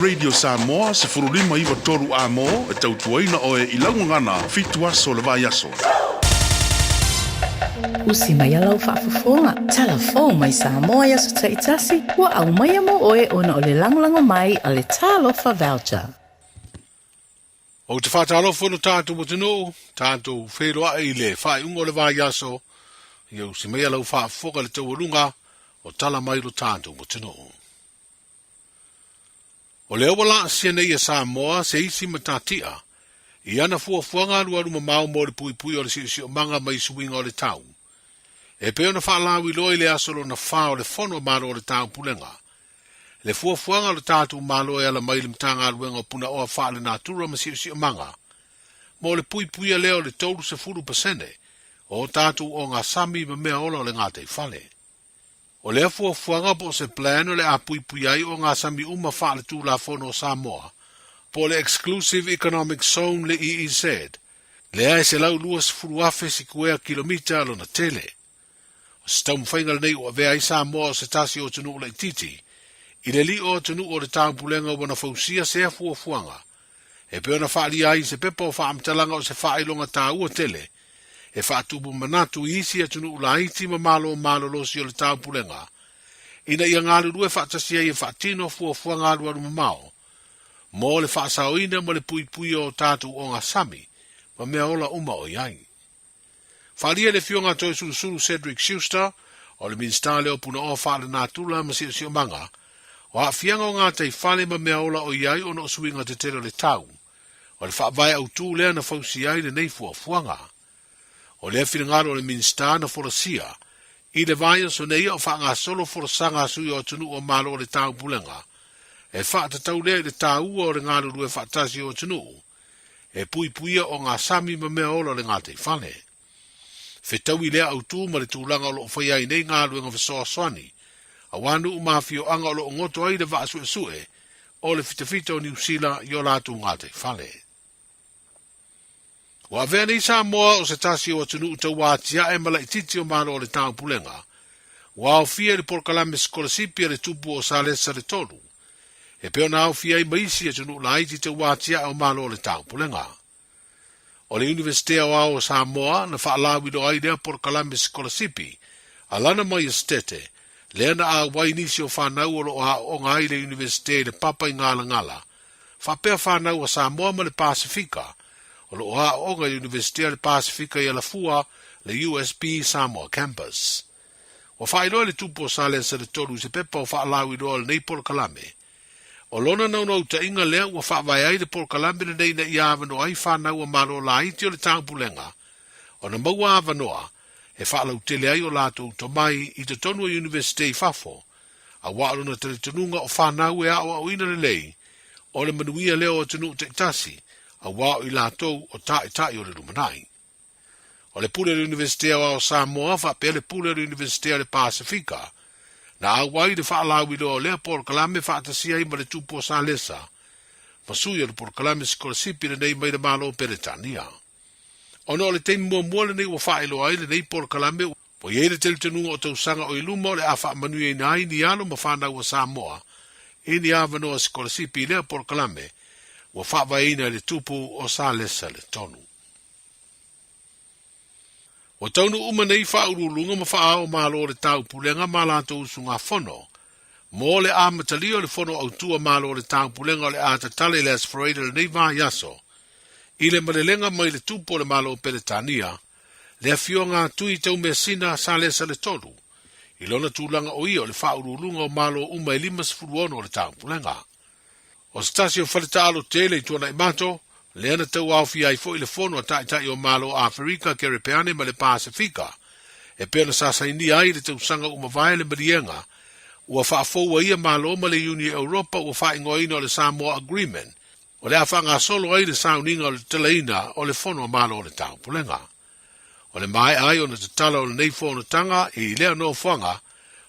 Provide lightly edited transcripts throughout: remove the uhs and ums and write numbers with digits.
Radio Samoa 15 93 Amo e tautuaina oe i lau gagana fitu aso o le vaiaso. Usi mai a lau faafofoga, Tala fou mai Samoa i aso taitasi, ua aumaia mo oe ona o le lagolago mai a le Talofa Voucher. Ou te faatalofa i lo tatou atunuu, tatou feiloai i le faaiuga o le vaiaso, ia usi mai a lau faafofoga i le taualuga o tala mai lo tatou atunuu. O lea ua laasia nei e Samoa se isi matatia i ana fuafuaga alualu mamao mo le puipui o le siosiomaga mai suiga o le tau. E pei ona faalauiloa i le aso lona fa o le Fono a Malo o le Taupulega, le fuafuaga o le tatou Malo e ala mai i le Matagaluega o Punaoa Faalenatura ma Siosiomaga mo le puipuia lea o le 30% o tatou ogasami ma mea ola o le gataifale. O lea fuafuaga po o se plan o le a puipuia ai ogasami uma faaletulafono o Samoa, po o le Exclusive Economic Zone le EEZ, lea e 120,000 sikuea kilomita lona tele. O se taumafaiga lenei ua avea ai Samoa o se tasi o atunuu laitiiti i le lio o atunuu o le taupulega ua na fausia sea fuafuaga e pei ona faaalia ai i se pepa o faamatalaga o se faailoga taua tele e faatupu manatu i isi atunuu laiti ma malo malolosi o le taupulega ina ia galulue faatasi ai e faatino fuafuaga alualu mamao mo le faasaoina ma le puipuia o tatou ogasami ma mea ola uma o i ai. Faaalia le Afioga a Toesulusulu Cedric Schuster, o le Minisita lea o Punaoa Faalenatura ma Siosiomaga, o aafiaga o gataifale ma mea ola o i ai ona o suiga tetele o le tau, o le faavae autū lea na fausia ai lenei fuafuaga. O lea finagalo o le Minisita na folasia i le vaiaso nei a o faagasolo folasaga a sui o atunuu o Malo o le Taupulega, e faatatau lea i le tāua o le galulue faatasi o atunuu e puipuia ogasami ma mea ola o le gataifale. Fetaui lea autū ma le tulaga o lo o faia ai nei galuega fesoasoani aua nuu ma afioaga o lo o goto ai le vaa suesue o le fitafita o Niu Sila i o latou gataifale. Ua avea nei Samoa o se tasi o atunuu tauatiae ma laitiiti o Malo o le Taupulega, ua aofia i le polokalame sikolasipi a le Tupu o Salesa le Tolu, e pei ona aofia ai ma isi atunuu laiti tauatiae o Malo o le Taupulega. O le Iunivesite Aoao o Samoa na faalauiloa ai lea polokalame sikolasipi a lana mai Esetete, lea na auai nisi o fanau o lo o aooga ai le Iunivesite i le papa i Galagala, faapea fanau a Samoa ma le Pasefika o lo o aooga i le Iunivesite o le Pasefika i Alafua, le USB Samoa Campus. Ua faailoa e le Tupu o Salesa le Tolu i se pepa o faalauiloa o lenei polokalame. O lona naunautaiga lea ua faavae ai le polokalame lenei ina ia avanoa ai fanau a Malo laiti o le Taupulega ona maua avanoa e faalautele ai o latou tomai i totonu o Iunivesite i fafo, aua o lona talitonuga o fanau e aoaoina lelei o le manuia lea o atunuu taitasi aua o i latou o taitai o le lumanai. O le pule o le Iunivesite Aoao o Samoa faapea le pule o le Iunivesite o le Pasefika na auai le faalauiloa o lea polokalame faatasi ai ma le Tupu o Salesa ma sui o le polokalame sikolasipi lenei mai le Malo o Peretania. Ona o le taimi muamua lenei ua faailoa ai lenei polokalame, ua i ai le talitonuga o tausaga o i luma o le a faamanuiaina ai ni alo ma fanau a Samoa i ni avanoa sikolasipi i lea polokalame ua faavaeina e le Tupu o Salesa le Tonu. Ua taunuu uma nei faauluuluga ma faaao malo o le Taupulega ma latou usugafono mo le amatalia o le Fono Autu a Malo o le Taupulega o le a tatala i le Aso Faraile o lenei vaiaso i le malelega mai le Tupu o le Malo o Peretania, le Afioga a Tui Taumeasina Salesa le Tolu, i lona tulaga o ia o le faauluuluga o Malo uma e 56 o le Taupulega. O se tasi o faletaalo tele i Tuanaimato, lea na tauaofia ai foi le Fono a Taitai o Malo o Aferika, Kerepeane ma le Pasefika, e pei ona sa sainia ai i le tausaga ua mavae le maliega ua faafou ai ia Malo ma le Iuni o Europa ua faaigoaina o le Samoa Agreement, o le a faagasolo ai le sauniga o le tatalaina o le Fono a Malo o le Taupulega. O le maea ai ona tatala o lenei fonotaga i lea nofoaga,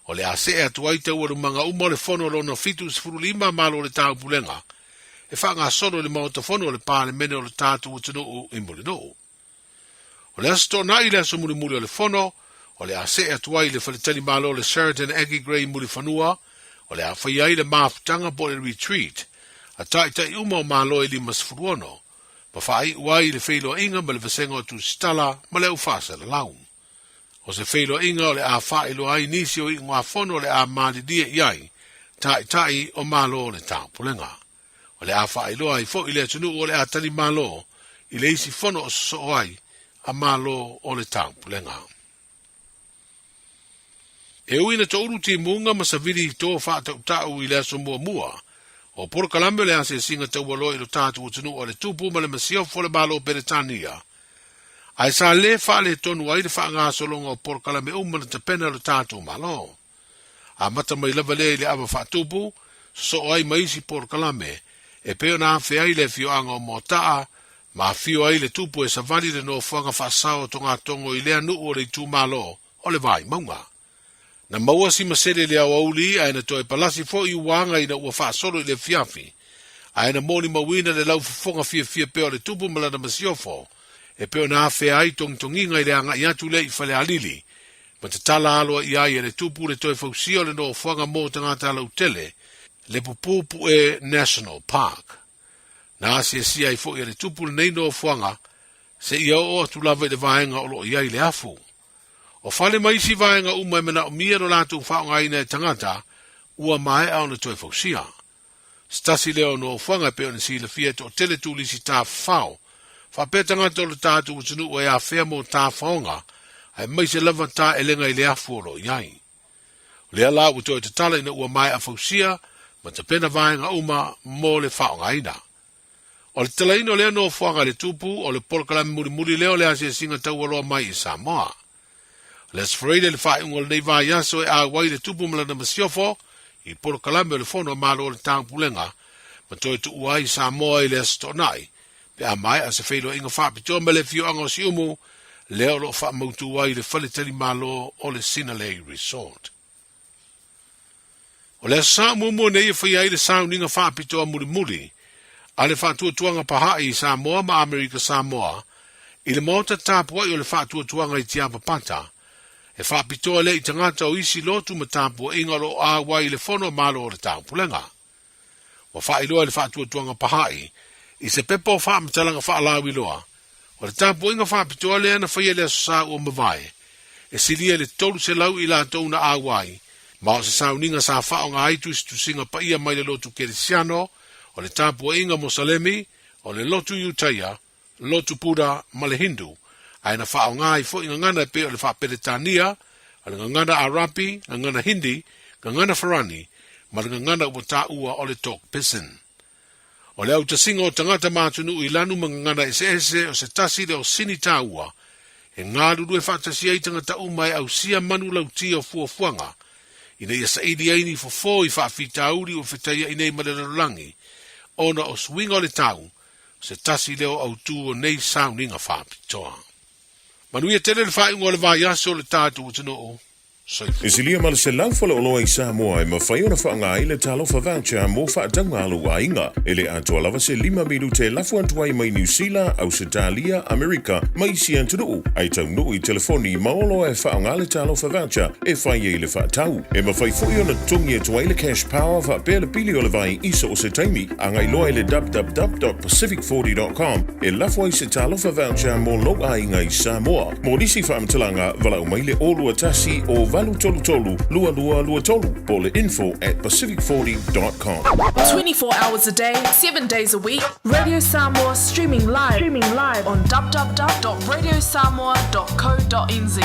o le a see atu ai taualumaga uma o le Fono lona 75 Malo o le Taupulega e faagasolo i le Maota Fono o le Palemene o le tatou atunuu i Mulinuu. O le Aso Toonai le aso mulimuli o le Fono, o le a see atu ai i le faletalimalo o le Sheraton Aggie Grey i Mulifanua, o le a faia ai le mafutaga po o le retreat. A taitai uma o Malo e 56, ma faaiu ai i le feiloaiga ma le vasega o Tusitala ma le Au Faasalalau. O se feiloaiga o le a faailoa ai nisi o iugafono o le a malilie i ai Taitai o Malo o le Taupulega. O le a faailoa ai foi le atunuu o le a tali malo i le isi fono o sosoo ai a Malo o le Taupulega. E ui ina toulu timuga ma savili i to faatautau i le aso muamua o polokalame o le asiasiga taualoa i lo tatou atunuu a le Tupu ma le Masiofo o le Malo o Peretania, ae sa lē faaletonu ai le faagasologa o polokalame uma na tapena e lo tatou Malo. Amata mai lava lea i le ava faatupu, sosoo ai ma isi polokalame, e pei ona afe ai le afioaga o Moataa, ma afio ai le tupu e savali le nofoaga faasao o togatogo i lea nuu o le itumalo o le Vaimauga. Na maua si masele i le aoauli ae na toe palasi foi i uaga ina ua faasolo i le afiafi, ae na molimauina le laufofoga fiafia pea o le tupu ma lana masiofo, e pei ona afea ai togitogiga i le agai atu lea i Falealili, ma tatala aloaia ai e le tupu le toe fausia o le nofoaga mo tagata lautele, le Pupupu'e National Park. Na asiasia ai foi e le tupu lenei nofoaga seia oo atu lava i le vaega o lo o i ai le afu. O fale ma isi vaega uma e manaomia lo latou faaaogaina e tagata, ua maea ona toe fausia. Se tasi lea o nofoaga e pei ona silafia e toatele turisi tafafao, faapea tagata o le tatou atunuu e afea mo tafaoga, aemaise lava taelega i le afu o lo o i ai. O lea la ua toe tatala ina ua maea fausia ma tapena vaega uma mo le faaaogaina. O le tatalaina o lea nofoaga i le tupu o le polokalame mulimuli lea o le asiasiga taualoa mai i Samoa. O le Aso Faraile le faaiuga o lenei vaiaso e auai le tupu ma lana masiofo i polokalame o le Fono a Malo o le Taupulega ma toe tuua ai Samoa i le Aso Toonai pe a maea se feiloaiga faapitoa ma le afioaga o Siumu lea o lo o faamautu ai le faletalimalo o le Sinalei Resort. O le Aso Sa muamua nei e faia ai le sauniga faapitoa mulimuli a le Faatuatuaga Pahaʻi i Samoa ma Amerika Samoa i le maota tapuaʻi o le Faatuatuaga i Tiapapata, e faapitoa lea i tagata o isi lotu ma tapuaʻiga o lo o auai i le Fono a Malo o le Taupulega. Ua faailoa e le Faatuatuaga Pahaʻi i se pepa o faamatalaga faalauiloa, o le tapuaiga faapitoa lea na faia i le Aso Sa ua mavae, e silia i le 300 i latou na auai, ma o se sauniga sa faaaoga ai tusitusiga paia mai le lotu Kerisiano, o le tapuaiga Mosalemi, o le lotu Iutaia, lotu Buddha ma le Hindu, ae na faaaoga ai foi gagana e pei o le Faaperetania, o le gagana Arapi, gagana Hindi, gagana Farani, ma le gagana ua taua o le Tok Pisin. O le autasiga o tagata ma atunuu i lanu ma gagana eseese o se tasi lea o sini taua e galulue faatasi ai tagata uma e ausia manu lauti o fuafuaga ina ia saili ai ni fofo i faafitauli ua fetaiaʻi nei ma le lalolagi ona o suiga o le tau se tasi lea o autū o nei sauniga faapitoa. Manuia tele le faaiuga o le vaiaso o le tatou atunuu. Soifua. E silia ma le 100 faleoloa i Samoa e mafai ona faaaoga ai le Talofa Voucher mo faatauga a lou aiga. E le atoa lava se lima minute e lafo atu ai mai Niu Sila, Ausetalia, Amerika ma isi atunuu, ae taunuu i telefoni ma oloa e faaaoga le Talofa Voucher e fai ai le faatau. E mafai foi ona totogi atu ai le Cash Power faapea le pili o le vai i so o se taimi. Agai loa i le www.pacific40.com e lafo ai se Talofa Voucher mo lou aiga i Samoa. Mo nisi faamatalaga, valaau mai le 021 o 833 2223 po o le info at pacific40.com. 24 hours a day, 7 days a week, Radio Samoa streaming live, streaming live on www.radiosamoa.co.nz.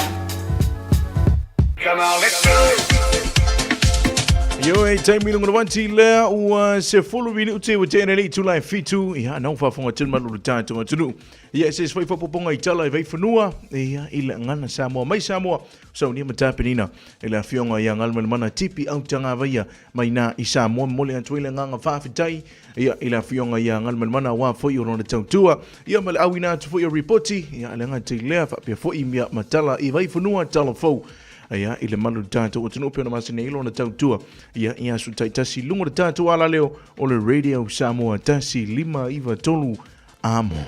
Come on, let's go. Yo e taimi lunga wanti lea ua se fulu minute ua tena nei tula e fitu ia nau faafonga tele malu le tatou atunuu ia se se faapopoga i tala i vaifanua ia i le gagana Samoa mai Samoa saunia ma tapenina e le afioga ia Galumalemana Tipi Autagavaia mai na i Samoa momoli atu ai le agaga faafetai ia i le afioga ia Galumalemana aua foi o lona tautua ia ma le auina atu foi o ripoti ia le agaga lea faapea foi mea ma tala i vaifanua tala fou ia i le malu le tatou atunuu pei ona masani ai lona tautua ia i aso taitasi i luga o le tatou alaleo o le Radio Samoa 1593 amo.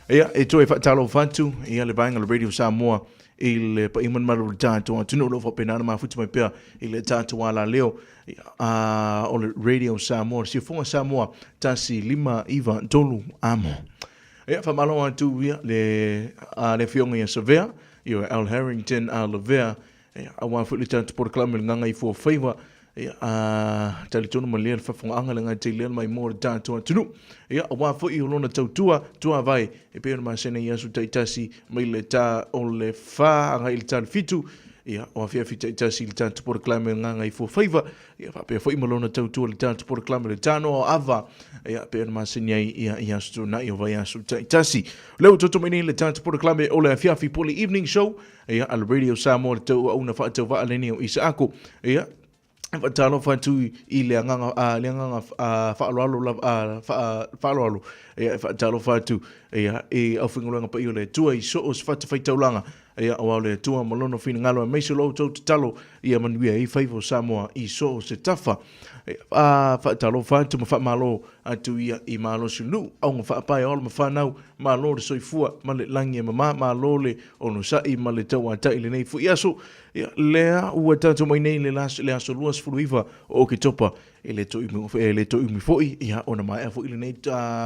Ia, e toe faatalofa atu ia le vaega o le Radio Samoa. i le paia ma le mamalu o le tatou atunuu o lo o faapena ona mafuta mai pea i le tatou alaleo o le Radio Samoa, le Siufofoga Samoa 1 5 9 3 amo. Ia, faamalo atu ia le, a le afioga ia Savea, ia Al Harrington a Lavea, ia, aua foi le tatou polokalame le Gagaifuafaiva, ia, a talitonu ma lea le faafofogaaga le gata i lea le maimoa o le tatou atunuu. Ia, aua foi o lona tautua tuavae e pei ona masani ai i aso taitasi mai le ta o le 4 agai i le ta o le 7, ia, o afiafi taitasi i le tatou polokalame le Gagaifuafaiva, ia faapea foi ma lona tautua i le tatou polokalame le Tanoa o Ava, ia, pei ona masani ai ia, i aso tuanai o vaiaso taitasi. O lea ua toto mai nei le tatou polokalame o le afiafi po o le evening show, ia, a le Radio Samoa le tauauna faatauvaa lenei o Isaako. Ia, e faatalofa atu i le agaga, le agaga faaaloalo lava, faaaloalo, ia, e faatalofa atu, ia, i aufaigaluega paia o le Atua i so o se fatafaitaulaga, ia, aua o le Atua ma Lona finagalo, aemaise o lo outou tatalo ia manuia ai faiva o Samoa i so o se tafa. A faatalofa atu ma faamalo atu ia i malosi o nuu, auga faapae o alo ma fanau, malo le soifua ma le lagi e mama, malo le onosai ma le tauatai i lenei foi aso. Ia, lea ua tatou mai nei le le aso 29 o Oketopa, e le toe umi, e le toe umi foi, ia, ona maea foi lenei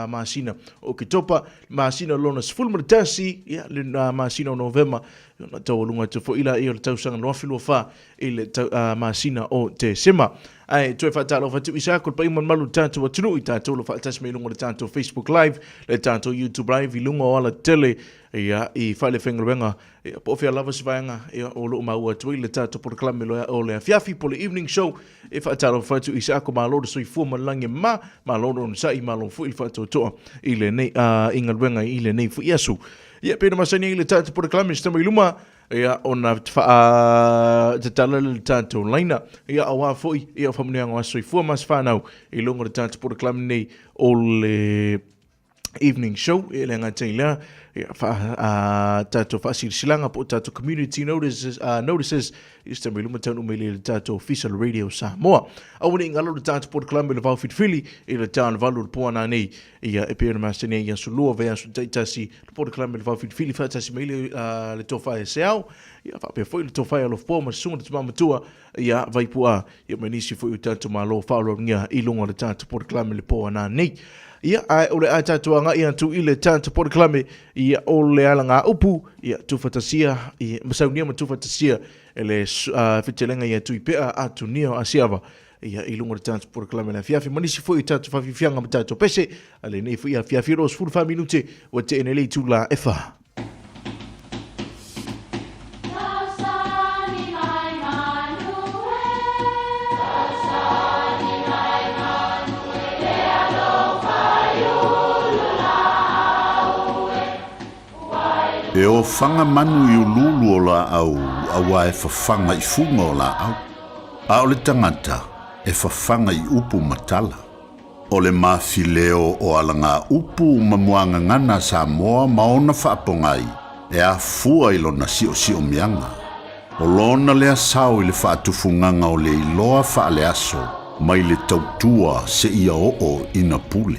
masina o Oketopa, masina lona 11, ia, le masina o Novema, ona taualuga atu foi laia o le tausaga 2024 i le tau, masina o Tesema. Ae toe faatalofa atu i sa ko le paia ma le mamalu o le tatou atunuu i tatou o lo o faatasi mai i luga o le tatou Facebook Live, le tatou YouTube Live i luga o alatele ia i falefaigaluega ia po o fea lava se vaega ia o lo o maua atu ai le tatou polokalame o le afiafi po o le evening show. E faatalofa atu i sa ko malo le soifua ma le lagi e mama, malo le onosai, malo foi le faatoatoa i lenei i galuega i lenei foi aso. Ia pei ona masani ai le tatou polokalame se tama i luma ia ona faatatala le tatou laina ia aua foi ia o faamanuiaga o aso soifua ma aso fanau i luga o le tatou polokalame nei o le evening show. E le gata i lea ia tatou faasilasilaga po o tatou community notices, notices i se taimi i luma taunuu mai le tatou ofisa o le Radio Samoa. Aua ne i galo le tatou polokalame le Vaofilifili i le ta o le 8 o le po ana nei ia e pei ona masani ai i aso lua vaiaso taitasi le polokalame le Vaofilifili faatasi mai le, le tofa e Seao ia faapea foi le tofa e Alofapoa ma le susuga le tama matua ia Vaipua ia ma nisi foi o tatou malo faaaloalogia i luga o le tatou polokalame le po ana nei. Ia, ae o le a tatou agai atu i le tatou polokalame ia o le alagaupu ia tufatasia ia masaunia ma tufatasia e le fetelega ia Tuipea Atunia o Asiava ia i luga o le tatou polokalame le afiafi ma nisi foi o tatou faafiafiaga ma tatou pese a lenei foi afiafi 24 minute ua tea nei le itula e 4. E ofaga manu i uluulu o laau auā e fafaga i fuga o laau, a o le tagata e fafaga i upu ma tala. O le mafileo o alagaupu ma muagagana a Samoa ma ona faapogai e afua i lona siosiomiaga. O lona lea sao i le faatufugaga o le iloa faaleaso mai le tautua seia oo ina pule.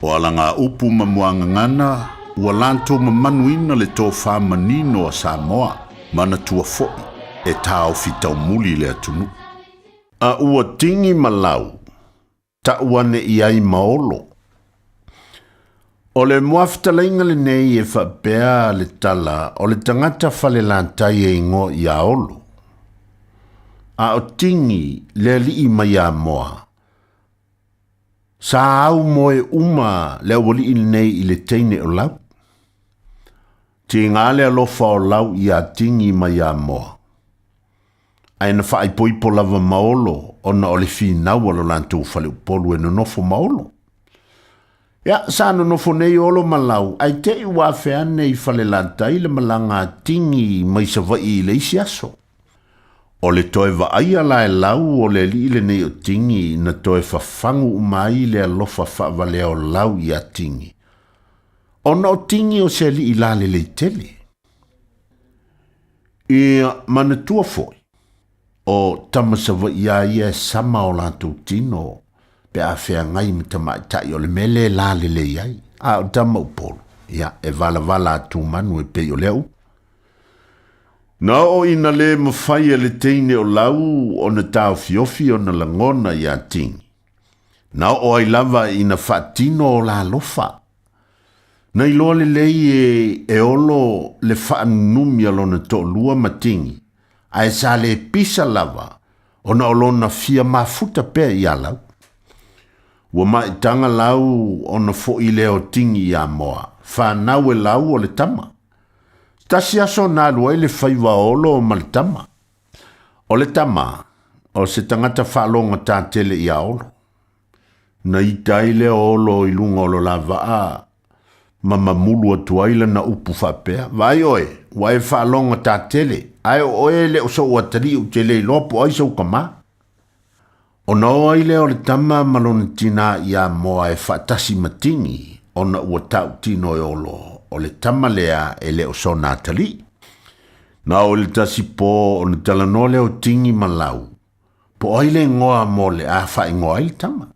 O alagaupu ma muagagana ua latou mamanuina le tofa manino a Samoa, manatua foi e taofi taumuli le atunuu. A ua tigi ma lau, tau ane i ai ma Olo. O le muafetalaiga lenei e faapea le tala o le tagata falelatai e igoa ia Olo. A o Tigi le alii mai Amoa, sa au moe uma le aualii lenei i le teine o Lau. Tiga le alofa o Lau iā Tigi mai Amoa. Ae na faaipoipo lava ma Olo ona o le finau a lo latou faleupolu e nonofo ma Olo. Ia, sa nonofo nei Olo ma Lau, ae te i ua afe ane i Falelatai le malaga a Tigi mai Savaii i le isi aso. O le toe vaaia la e Lau o le alii lenei o Tigi na toe fafagu uma ai le alofa faavalea o Lau iā Tigi, ona o Tigi o se alii lalelei tele. Ia manatua foi, o tama Savaii a ia e sama o latou tino pe a feagai ma tamaitai o le mea le lalelei ai, a o tama Upolu, ia, e valavala atu manu e pei o lea upu. Na oo ina lē mafai e le teine o Lau ona taofiofi ona lagona iā Tini. Na oo ai lava ina faatino o la alofa. Na iloa lelei e e Olo le faanunumi a lona toalua ma Tini, ae sa le pisa lava ona o lona fia mafuta pea iā Lau. Ua maitaga Lau ona foʻi lea o Tini iā Moa, fanau e Lau o le tama. Tasi aso na alu ai le faiva o Olo ma le tama. O le tama, o se tagata faalogatā tele iā Olo. Na ita ai lea o Olo i luga o lo la vaa ma mamulu atu ai lana upu faapea, Vaai oe, ua e faalogatā tele, ae o oe e le o sou atalii ou te le iloa po o ai sou kamā. Ona o ai lea o le tama ma lona tinā iā Moa e faatasi ma Tini, ona ua tautino e Olo, o le tama lea e le o sona atalii. Na oo i le tasi pō ona talanoa lea o Tini ma Lau, po o ai le igoa mo le a faaigoa ai le tama.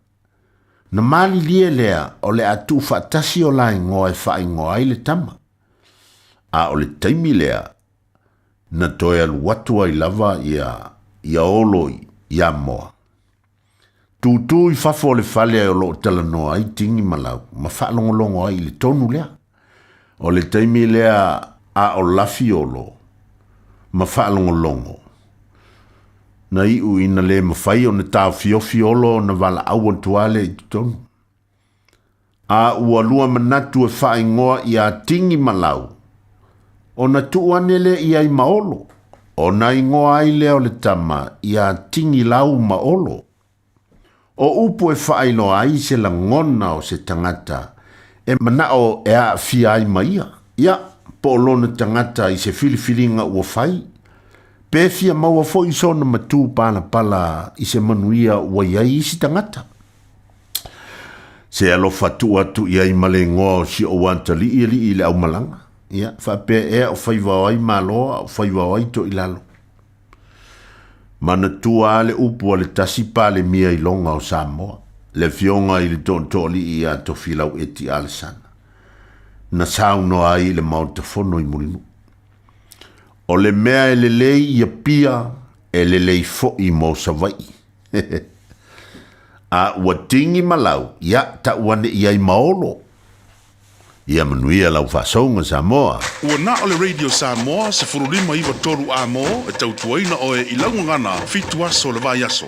Na malilie lea o le a tuufaatasi o la igoa e faaigoa ai le tama. A o le taimi lea, na toe alu atu ai lava ia ia Olo iā Moa. Tūtū i fafo o le fale o lo o talanoa ai Tini ma Lau ma faalogologo ai i le tonu lea. O le taimi lea a o lafi Olo ma faalogologo, na iu ina le mafai ona taofiofi Olo ona valaau atu lava lea i totonu. A ua lua manatu e faaigoa iā Tini ma Lau, ona tuu ane lea i ai ma Olo, ona igoa ai lea o le tama iā Tigilau ma Olo. O upu e faailoa ai se lagona o se tagata e manao e aafia ai ma ia, ia, po o lona tagata i se filifiliga ua fai, pe fia maua foi sona matū palapala i se manuia ua i ai isi tagata. Se alofa tuu atu i ai ma le igoa o si ou atalii alii i le aumalaga. Ia, faapea ea o faiva o ai Malo a o faiva o ai Toilalo. Manatua a le upu a le tasi Palemia i loga o Samoa, le afioga i le Tootooalii ia Tofilau Eti Alesana, na saunoa ai i le Maota Fono i Mulinuu. O le mea e lelei i Apia, e lelei foi mo Savaii. A ua tigi ma lau, ia, tau ane i ai ma Olo. Ia manuia lau faasouga Samoa. Ua na o le Radio Samoa 15 9 3 A mo e tautuaina oe i lau gagana fitu aso o le vaiaso.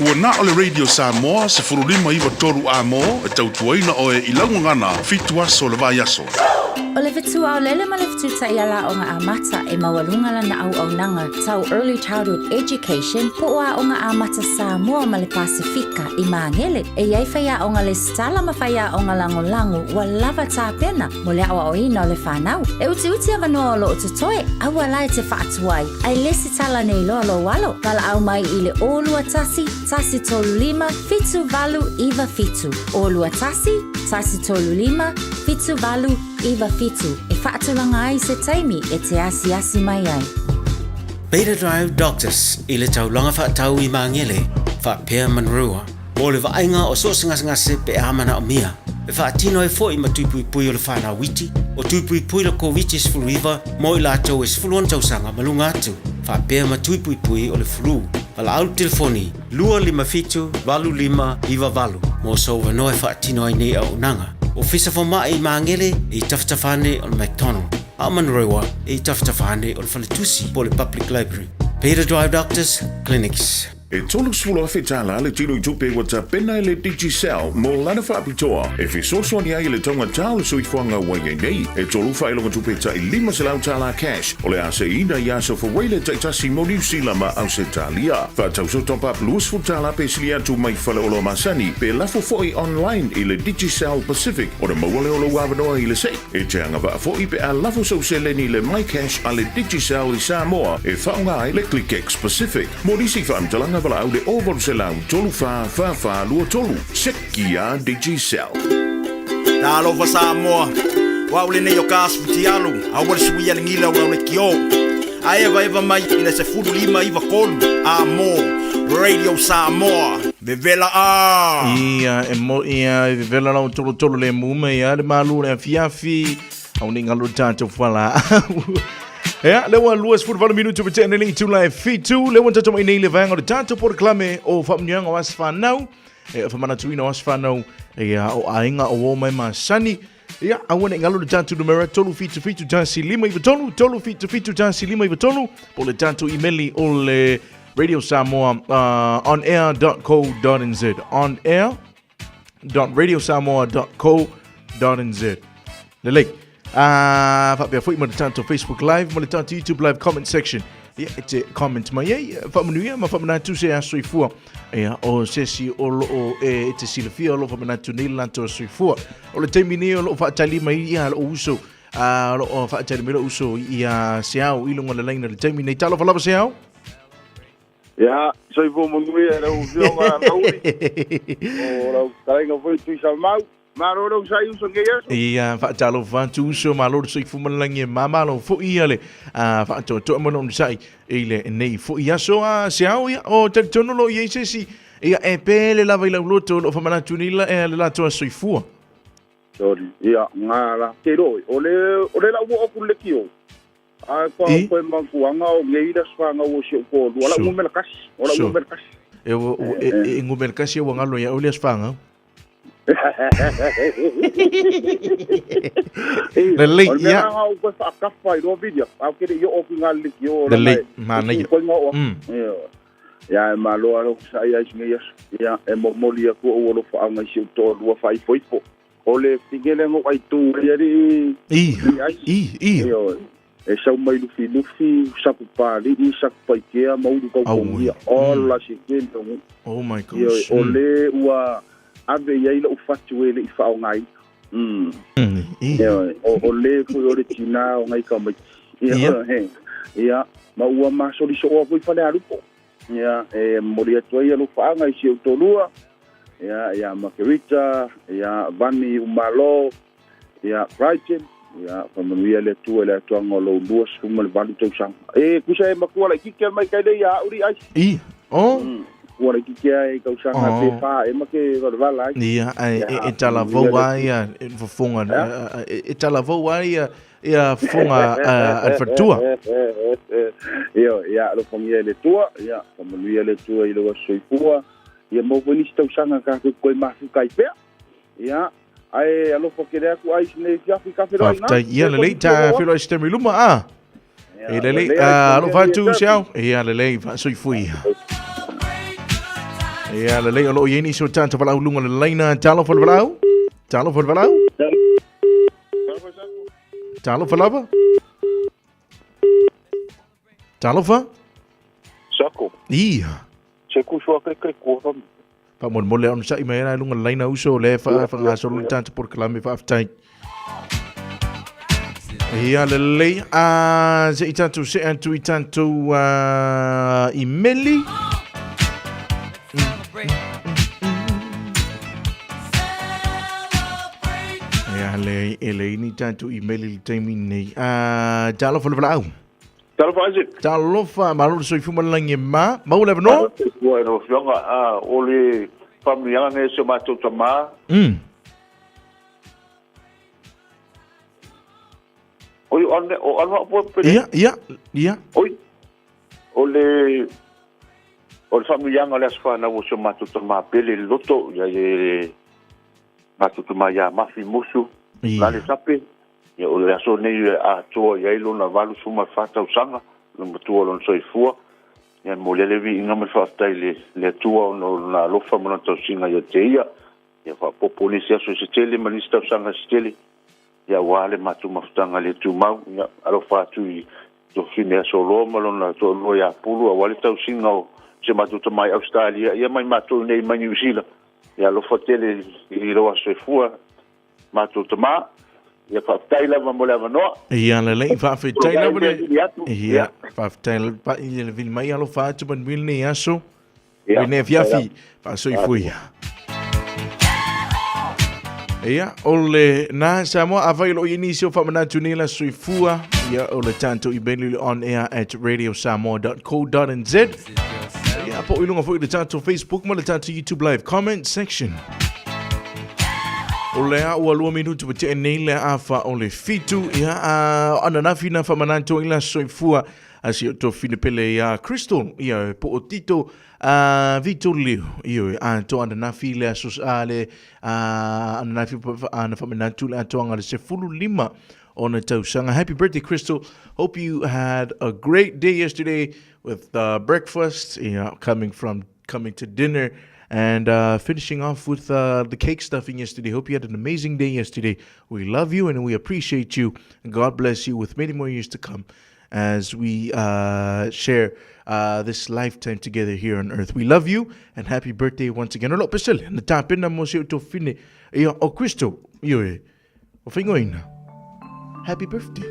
Ua na o le Radio Samoa 1593 amo e tautuaina oe i lau gagana fitu aso o le vaiaso. O le fetu aolele ma le fetu taiala aoga amata e maualuga lana auaunaga tau Early Childhood Education po o Aoga Amata Samoa ma le Pasefika i Magele. E i ai faiaoga lesitala ma faiaoga lagolago ua lava tapena mo le aoaoina o le fanau. E utiuti avanoa o lo o totoe, aua la e te faatuai, ae lesitala nei loa lou alo. Valaau mai i le 021 135 7897. 021 135 7897 e faatulaga ai se taimi e te asiasi mai ai. Beta Drive Doctors i le taulaga faatau i Magele, faapea Manurewa, mo le vaaiga o so o se gasegase pe a manaomia. E faatino ai foi ma tui puipui o le fanau iti, o tui puipui le Koviti-19 mo i latou e 16 tausaga ma luga atu, faapea ma tui puipui o le flu. Valaau le telefoni 257 8598 mo sou avanoa e faatino ai nei auaunaga. Ofisa Fomai i Magele e i tafatafa ane o le McDonald, a o Manurewa e i tafatafa ane o le Faletusi po o le Public Library. Beta Drive Doctors Clinics. E $30,000 le tino i tupe ua tapena e le Digicel mo lana faapitoa e fesoasoani ai i le taugata o le soifuaga ua i ai nei. E tolu faailoga tupe tai $500 cash o le a seiina i aso Faraile taitasi mo Niu Sila ma Ausetalia. Faatau sau top up $20 pe sili atu mai faleoloa masani pe lafo foi online i le Digicel Pacific ona maua lea o lou avanoa i le sei. E te agavaa foi pe a lafo sau seleni i le MyCash a le Digicel i Samoa e faaaoga ai le ClickX Pacific. Mo nisi faamatalaga valaau le 0800 34 44 23. Seki a Digicel. Talofa Samoa, o au lenei o Kas Futialu, aua le suia le gila o le kio. A evaeva mai i le 15 93 a mo Radio Samoa. Vevela a! Ia, e mo ia, e vevela lau tolotolo le mu mai ia le malu le afiafi. Au ni ngalo tātou whala. Ea, le ua 28 minutu pe tēnei le itula e fitu, le ua tātou mai nei le vaenga o le tātou poroklame o whamunuanga o Aso Whanau, e whamanatuina o Aso Whanau, e o aiga o o mai masani. Ia, aua ne i galo le tatou numera 377 1 5 93, 377 1 5 93, po le tatou imeli o le Radio Samoa uh, onair.co.nz on air .radiosamoa.co.nz Lelei. Ah, faapea foi ma le tatou Facebook Live ma le tatou YouTube Live comment section. Ia, e te comment mai ai, faamanuia ma faamanatu se aso soifua. Ia, o se isi o loo e, e te silafia o loo faamanatu nei le latou aso soifua. O le taimi nei o loo faatali mai ia loo uso, ah, o loo faatali mai loo uso ia Seau i luga o le laina i le taimi nei. Talofa lava Seau. Ia, soifua manuia lau Afioga Laauli. O lau fetalaiga foi Tuisamau. Malo le onosai uso i lenei aso. Ia, faatalofa atu uso, malo le soifua ma le lagi e mama, malo foi ia le faatoatoa ma le onosai i lenei foi aso. A Seau, ia, o talitonu lo i ai se isi, ia, e pele lava i lau loto o lo o faamanatu nei la, le latou aso soifua. Sorry. Ia, ngā la. Te roi, o le, o le lau oo atu le lekiō. Ae kua I? koe mantuaga o nei le aso fanau o si ou toalua, o lau Sure. numera kasi, o lau Sure. numera kasi. E, ua, ua, e, e, e numera kasi ua galo ia au le aso fanau. Lelei, O le mea ia. langa o koe whaakafa i roa video, au kere i o ki ngā liki o Lelei, langa e- manaia. e koe ngā oa. Ia. Ia, e malo alo sa ia i nei aso. Ia, e momoli aku o alo whaanga i si ou toalua whaipoipo. O le pigele ngo ai tu ai ari i ai. I i. Ioe. E sau mai Lufilufi, Sapupali'i, Sakupaikea ma Ulu Kaukongia. Ola se tele o nuu. Oh my gosh. Ioe, o le ua ave i ai lou fatu e le i faaaogaina. Mm. Ioe, o, o le foi o le tinā o ngai tamaiti. Ioe. Ia, ma ua masolisooa foi Falealupo. Ia, e momoli atu ai alofaaga i si ou toalua, ia, ia Margarita, ia Vani Umalo, ia Brighton, ia faamanuia le Atua i le atoaga o lou 28 tausaga. E tusa e matua laitiiti a mai kai lei ia au li ai. I, o? Matua laitiiti a e tausaga Oh. pe wha e make walavala ai. Ia, e, Ia, e, e talavou a ia, e fofoga, e, e talavou a ia, Ia fofoga a le faletua. Ioe, ia alofagia e le Atua, ia faamanuia le Atua i lou aso soifua, ia maua foi nisi tausaga tatou te toe mafuta ai pea. Ia, ae alofa tele atu ai i sinei afiafi ta feiloai ina. Faafetai. Ia lelei, ta feiloai se taimi i luma, a. E lelei, alofa atu Seau. Ia lelei, faasoifua ia. Ia lelei, o lo o i ai nisi o tatou valaau i luga o le laina. Talofa le valaau. Talofa le valaau. Talofa lava. Talofa. Sako. Ia. Se kuso ake ke kua fam. Faamolemole onosai mai ai luga laina uso le fa fa ngasolo le tatou polokalame faafetai. Ia lelei a se i tatou se atu i tatou imeli. Ia le e le ini tatou email i le taimi nei. Ah, talofa le valaau. Talofa Isaac. Talofa, malo le soifua ma le lagi e ma. Maua le avanoa? Ua e lau afioga, ah, o le faamanuiaga nei o si o matou tama. Oi, o ane, o ane o pele. Ia, ia, ia. Oi, o le, o le faamanuiaga o le aso fanau o si o matou tama pele le loto, ia e matou tama ia Mafi Musu, Ia. Lale Sape, ia o le aso nei e atoa i ai lona 84 tausaga, le matua o lona soifua. Ia, e momoli ai le viiga ma le faafetai i le le Atua ona o Lona alofa ma Lona tausiga ia te ia. Ia faaopoopo nisi aso se tele ma nisi tausaga se tele, ia aua le matou mafutaga le tumau. Ia, alofa atu i Tofine Asoloa ma lona toalua ia Pulu aua le tausiga o si o matou tama i Ausetalia, ia ma i matou i nei mai Niu Sila. Ia alofa tele i lou aso soifua matou tama. Ia faafetai lava mo le avanoa. Ia lelei, faafetai lava le. Ia, faafetai lava i le vili mai alofa atu manuia lenei aso. Ia, lenei afiafi, faasoifua ia. Ia, o le na Samoa, afai o lo o i ai nisi o faamanatu nei la soifua, ia, o le tatou email i le onair at radiosamoa.co.nz. Ia, po o i luga foi o le tatou Facebook ma le tatou YouTube live comment section. O lea ua 2 minutu ua tea nei le afa o le 7, ia, a ananafi na faamanatu ai la soifua a si o tofine pele ia Crystal, ia, po o Tito, a Vito Liu, ia, a to ananafi le aso, a le, a ananafi a na faamanatu le atoaga le 15 ona tausaga. Happy birthday, Crystal. Hope you had a great day yesterday with breakfast, coming from coming to dinner and finishing off with the cake stuffing yesterday. Hope you had an amazing day yesterday. We love you and we appreciate you. God bless you with many more years to come as we share this lifetime together here on earth. We love you and happy birthday once again. O lo pesele, na tāpena mo se o tō whine, ia o Crystal, io e, o whaingoina. Happy birthday.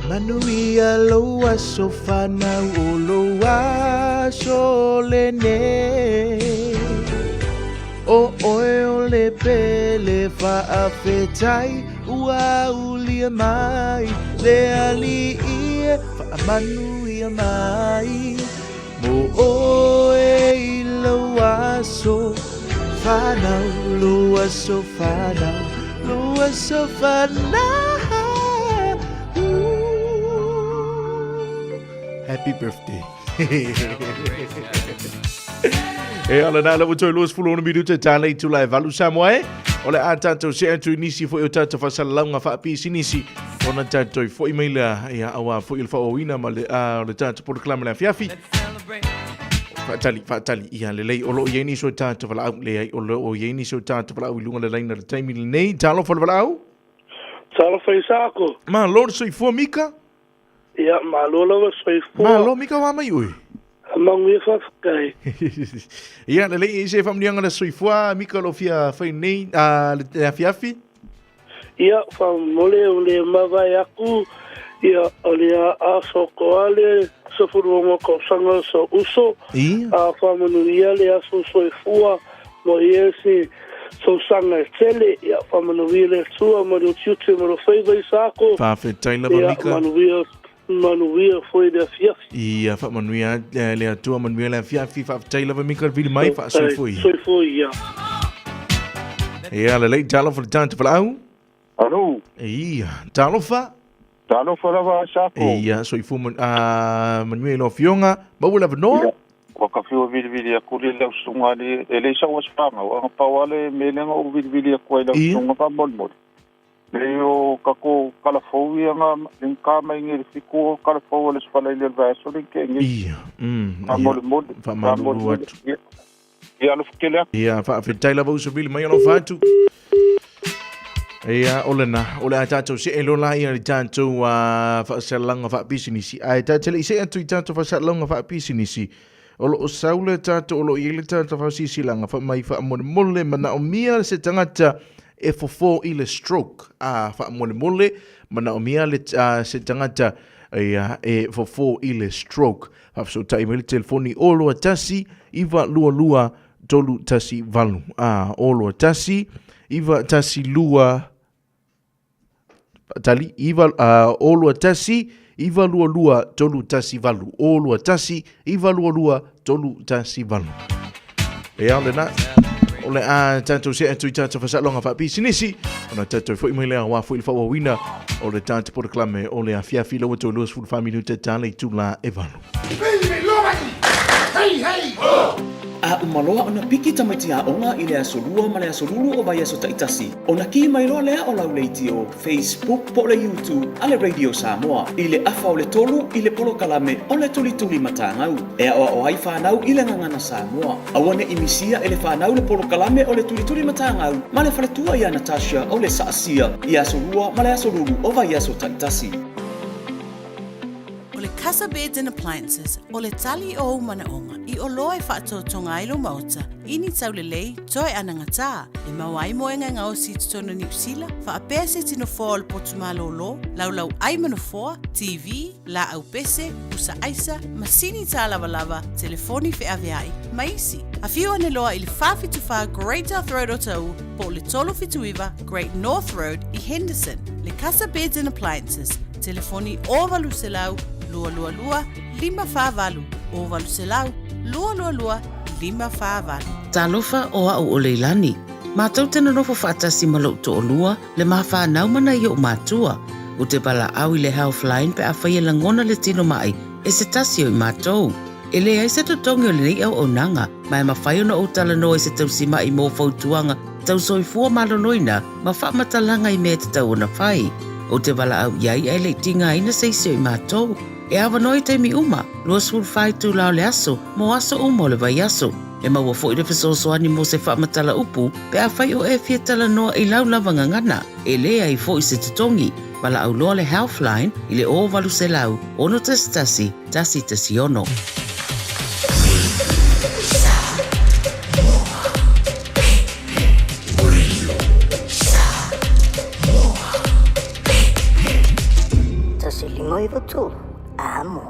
Manuia lou aso whanau o lou aso lenei. O oe o le pele faafetai ua ulia mai le ali'i e faamanuia mai. Mo oe i lou aso whanau, lou aso whanau, lou aso whanau. Happy birthday. E ala nā lava toi 26 minuta tālei tula e valu Samoa e. O le a tātou se atu i nisi foi o tātou whasalalaunga whaapisinisi. Ona tātou foi mai lea ia aua foi le whaoina ma le, le tātou polokalama le afiafi. Whaatali, whaatali, ia lelei o loo i ai nisi o tātou walaau, leai o loo i ai nisi o tātou walaau i lunga le laina le taimi lenei. Talofa le walaau. Talofa i sako. Malo le soifua Mika. Ia, malo lava soifua. Malo Mika wa mai ui. Manuia faafetai. Ia, lelei e se faamanuiaga le soifua Mika lo fia fai nei le afiafi. Ia, faamolemole o le mavae aku, ia, o le aso koa le 16 tausaga sa uso, Ia. a faamanuia le aso soifua mo ia se tausaga e tele, ia, faamanuia le Atua ma le utiuti ma le faiva i sako. Faafetai lava Ia, Mika. manuia, manuia foi le afiafi. Ia, faamanuia le Atua, manuia le afiafi. Faafetai lava Mika le vili mai, faasoifua ia. Soifua ia. Ia, lelei, talofa le tante Valaau. Alo. Ia, talofa. Talofa lava Sako. Ia, soifua manuia i lau afioga. Maua le avanoa. Ia, ua ka fiu e vilivili aku le lau susuga le, e le sau aso whangau, anga pau ale me lenga o vilivili aku ai lau susuga ka molimoli. Le o kako kalafou ia nga ling ka mai ngi le fiku o kalafou o le sfala i le vaso le ke ngi. Ia, Ka ia, molimoli, ka faamalulu molimoli. atu. Ia, ia alofa tele atu. Ia, faafetai lava uso vili mai alofa atu. Ia, o lena, o le a tātou see loa la ia i tātou faasalalauga faapisinisi. Ae tātou le i see atu i tātou faasalalauga faapisinisi, o lo o sau le tātou, o lo o i ai le tātou faasisilanga faamai faamolemole manaomia se tagata e fofo i le stroke. A faamolemole manaomia le, se tagata ia, e fofo i le stroke. Faafesootai mai le telefoni 021 922 318. A, 021 912 Tali, 9, 021 922 318. 021 922 318. E ao lena, o le a tātou se atu i tātou whasalonga whaapisinisi, ona tātou foi mai lea wā foi le whauauina o le tātou poroklame o le afiafi laua tō 24 minuta tālei tūlā e valu. Hey, hey, ho! A uma loa ona piki tamaiti aoga i le Aso Lua ma le Aso Lulu o vaiaso taitasi, ona kī mai loa lea o lau leitio, Facebook po o le YouTube a le Radio Samoa i le afa o le tolu i le polokalame o le Tulituli Matagau e aoao ai fanau i le gagana Samoa. Aua ne i misia e le fanau le polokalame o le Tulituli Matagau ma le faletua ia Natasha o le Saasia i Aso Lua ma le Aso Lulu o vaiaso taitasi. O le Casa Beds and Appliances, o le tali o ou manaoga i oloa e faatotoga ai lou maota i ni taulelei toe anagatā, e maua ai moega e gaosi i totonu o Niu Sila, faapea se tino foa o le potu malōlō, laulau ai ma nofoa, TV, laau pese, pusa aisa, masini tālavalava, telefoni feaveai, ma isi. Afio ane loa i le 474 Great South Road o Taʻu po o le 379 Great North Road i Henderson. Le Casa Beds and Appliances, telefoni 0800 222 548, 0800 222 548. Talofa o a'u o Leilani. Matou te nonofo faatasi ma lou toalua, le ma fanau ma nai o'u matua. Ou te valaau i le Healthline pe afai e lagona le tino ma'i e se tasi o i matou. E leai se totogi o lenei auaunaga, ma e mafai ona ou talanoa i se tausima'i mo fautuaga tau soifua maloloina ma faamatalaga i mea e tatau ona fai. Ou te valaau i ai ae le i tigaina se isi o i matou. E avanoa i taimi uma, 24 itula o le aso, mo aso uma o le vaiaso. E maua foi le fesoasoani mo se faamatala upu pe afai o e fia talanoa i lau lava gagana. E leai foi se totogi. Valaau loa le Healthline i le 0800 611 116. 153, amo.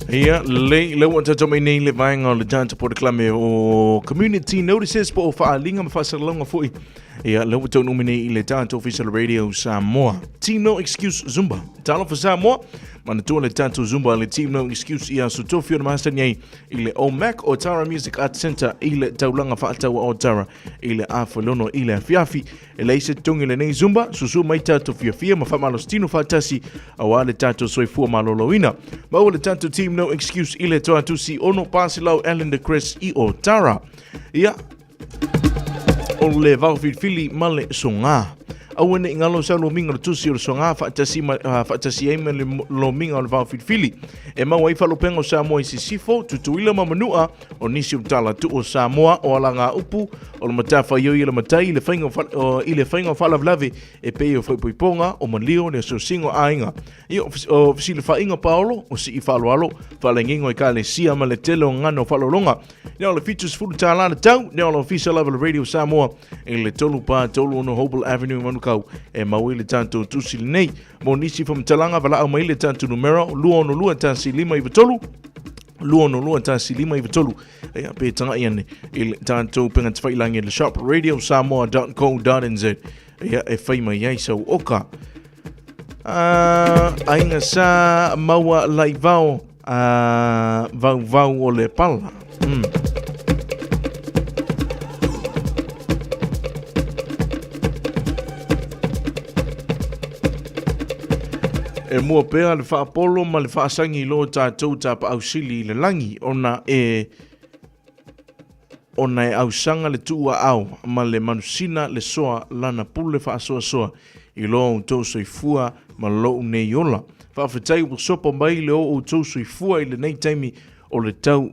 Ia, le, le ua tatou mai nei le vaega o le tatou polokalame o Community Notices po o faaaliga ma faasalalauga foi. Ia, le ua taunuu mai nei i le tatou Ofisa o le Radio Samoa. Team No Excuse Zumba. Talofa Samoa, manatua le tatou Zumba le Team No Excuse i aso tofi o le masani ai i le OMAC o Tara Music Arts Centre i le taulaga faataua o Tara i le afuelono i le afiafi. E leai se totogi i lenei Zumba, susu mai tatou fiafia ma faamalositino faatasi auā le tatou soifua maloloina. Maua le tatou Team No Excuse i le toatusi ono paselau Ellen Chris i Otara. Ia, o le vao filifili ma le sogā. Aua ne i ngalo sau lomiga o le tusi o le sogā faatasi, ma, faatasi ai ma le lomiga o le vao filifili. E maua ai faalupega o Samoa i Sisifo, Tutuila ma Manua, o nisi o tala tuu o Samoa o alagaupu o le matafaioi e le matai i le faiga o, i le faiga o faalavelave e pei o faaipoipoga, o malio, le asiosiga o aiga. Ia, o fesilafaiga paolo, o sii faaaloalo, faalagiga o ekalesia ma le tele o gagana o faaaloaloga. Ia o le $70 le tau, ia o le Ofisa lava o le Radio Samoa i le 3 4 3 6 Hobel Avenue i Manukau e mau ai le tatou tusi lenei. Mo nisi faamatalaga, valaau mai le tatou numera 262 1593 262 1593. Ia, pe taga'i ane i le tatou upega tafailangi le shop radiosamoa.co.nz. Ia, e fai mai ai sau oka. Aiga sa maua laivao vauvau o le pala. E mua pea le faapolo ma le faasagi i lo tatou tapaau sili i le lagi ona e ona e ausaga le tuuaao ma le manusina le soa lana pule faasoasoa i lo outou soifua ma lou nei ola. Faafetai ua sopo mai le o outou soifua i lenei taimi o le tau,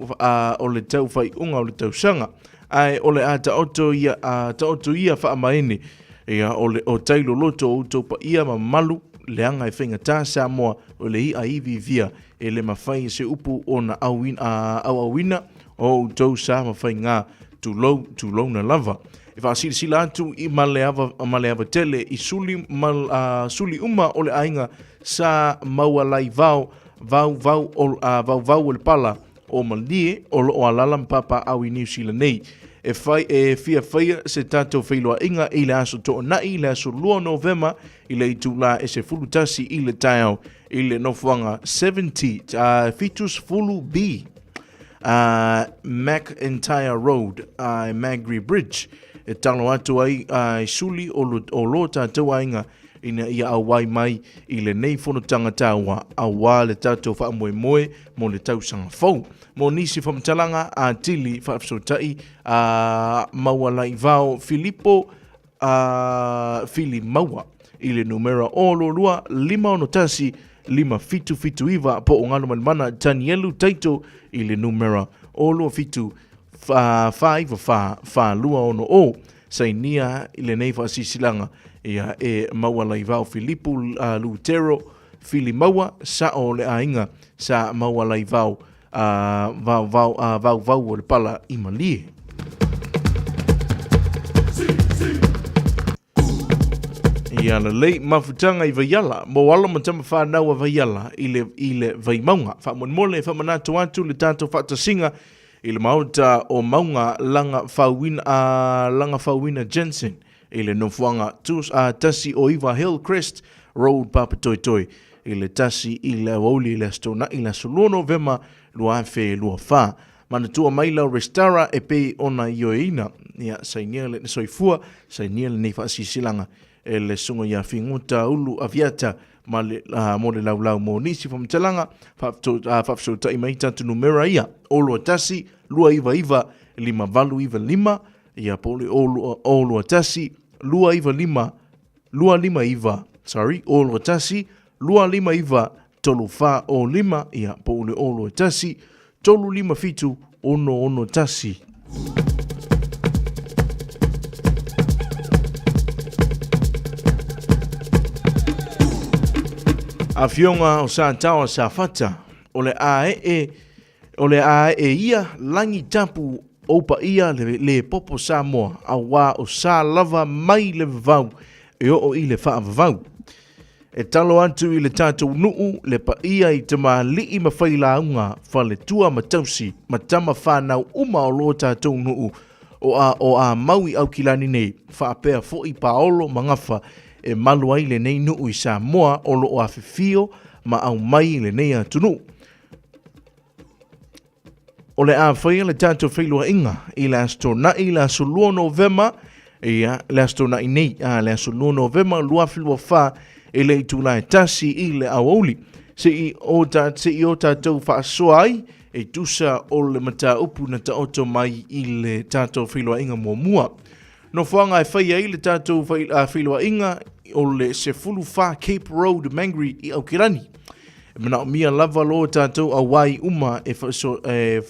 o le tau faaiuga o le tausaga. Ae o le a taoto ia, a taoto ia faamaene, ia o le o tai loloto o outou paia ma mamalu, leaga e faigata Samoa o le i'a iviivia e le mafai e se upu ona auina, auauina o outou sa ma faiga, tulou, tulouna lava. E faasilasila atu i ma le ava, ma le ava tele i suli, ma, uh, suli uma o le aiga sa maualaivao vauvau o, uh, vauvau o le pala o Malie o lo o alala ma papaau i Niu Sila nei. E, fai, e fia faia se tatou feiloaiga i le aso Toonai i le aso 2 Novema i le itulā e 11 i le taeao i le nofoaga 70, uh, 70B uh, McIntyre Road, uh, Magri Bridge. E talo atu ai uh, i suli o, lo, o lo tatou aiga. ina ia auai mai i lenei fonotaga taua auā le tatou faamoemoe mo le tausaga fou. Mo nisi faamatalaga atili faafesootai a Maualaivao Filipo a Filimaua i le numera 022 561 5779 po o Galumalemana Tanielu Taito i le numera 027 494 4260. Sainia i lenei faasilasilaga ia e Maualaivao Filipu Lutero Filimaua, sao o le aiga sa Maualaivao Vaovao o le Pala i Malie. Ia lelei mafutaga i Vaiala, mo alo ma tama whanau a Vaiala i le, i le Vaimauga. Faamolemole e faamanatu atu le tatou faatasiga i le maota o Mauga Langa Fauina, Langa Fauina Jensen i le nofoaga 109 Hillcrest Road Papatoetoe i le 1 i le aoauli i le Aso Toonai le aso 2 Novema 2024. Manatua mai lau resitara e pei ona ioeina. Ia, sainia le soifua, sainia lenei faasilasilaga e le Susuga ia Figota Ulu Aviata ma le, mo le laulau mo nisi faamatalaga, faafesootai mai tatou numera ia, 021 299 5895, ia po o le 021 295 259, sorry, 021 259 3405, ia, po o le 021 357 661. Afioga o Sataoa Safata, o le aee, o le aee ia lagi tapu ou paia le, le popo Samoa, auā o sa lava mai le vavau e oo i le faavavau. E talo atu i le tatou nuu le paia i tamalii ma failauga, faletua ma tausi, ma tama fanau uma o lo tatou nuu o a o a mau i Aukilani nei, faapea foi Paolo ma Gafa e malu ai lenei nuu i Samoa o lo o afifio ma aumai i lenei atunuu. O le a faia le tatou feiloaiga i le Aso Toonai, le aso 2 Novema, ia, le Aso Toonai nei, a, le aso 2 Novema 2024 i le itula e 1 i le aoauli. Se i o, ta, se i o tatou faasoa ai e tusa o le mataupu na taoto mai i le tatou feiloaiga muamua. Nofoaga e fai ai le tatou feiloaiga o le 14 Cape Road, Mangere i Aukilani. E manaomia lava lo tatou auai uma e faaso, e,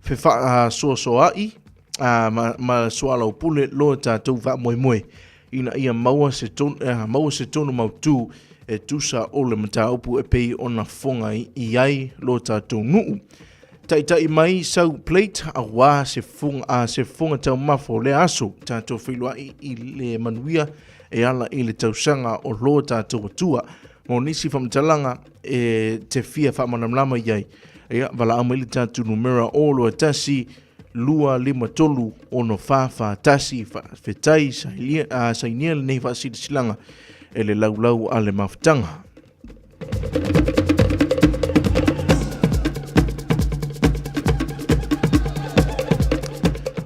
fefaasoasoa'i ma, ma soalaupule lo tatou faamoemoe ina ia maua se tonu, maua se tonu mautū e tusa o le mataupu e pei ona fofoga i ai lo tatou nuu. Taitai mai sau plate auā se fofoga, a, se fofoga taumafa o lea aso. Tatou feiloai i le manuia e ala i le tausaga o lo tatou Atua. Mo nisi faamatalaga e te fia faamalamalama i ai, ia, valaau mai le tatou numera 021 253 6441. Faafetai, sainia lenei faasilasilaga e le laulau a le mafutaga.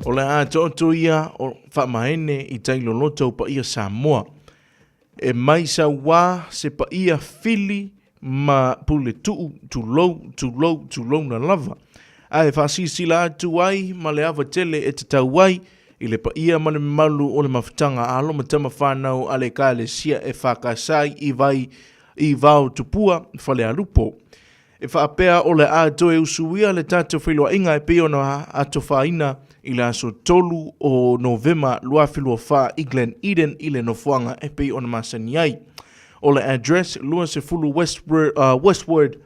O le a taoto ia o faamaene i tai loloto o paia Samoa. E mai sauā se paia fili ma puletuu tulou, tulou, tulouna lava. Ae faasilasila atu ai ma le ava tele e tatau ai i le paia ma le mamalu o le mafutaga a alo ma tama whanau a le Ekalesia e whakasai i vai i Vao Tupua, Falealupo. E faapea o le a toe usuia le tatou feiloaiga e pei ona atofaina i le aso 3 o Novema 2024 i Glen Eden i le nofoaga e pei ona masani ai. O le address 20 Westward, Westward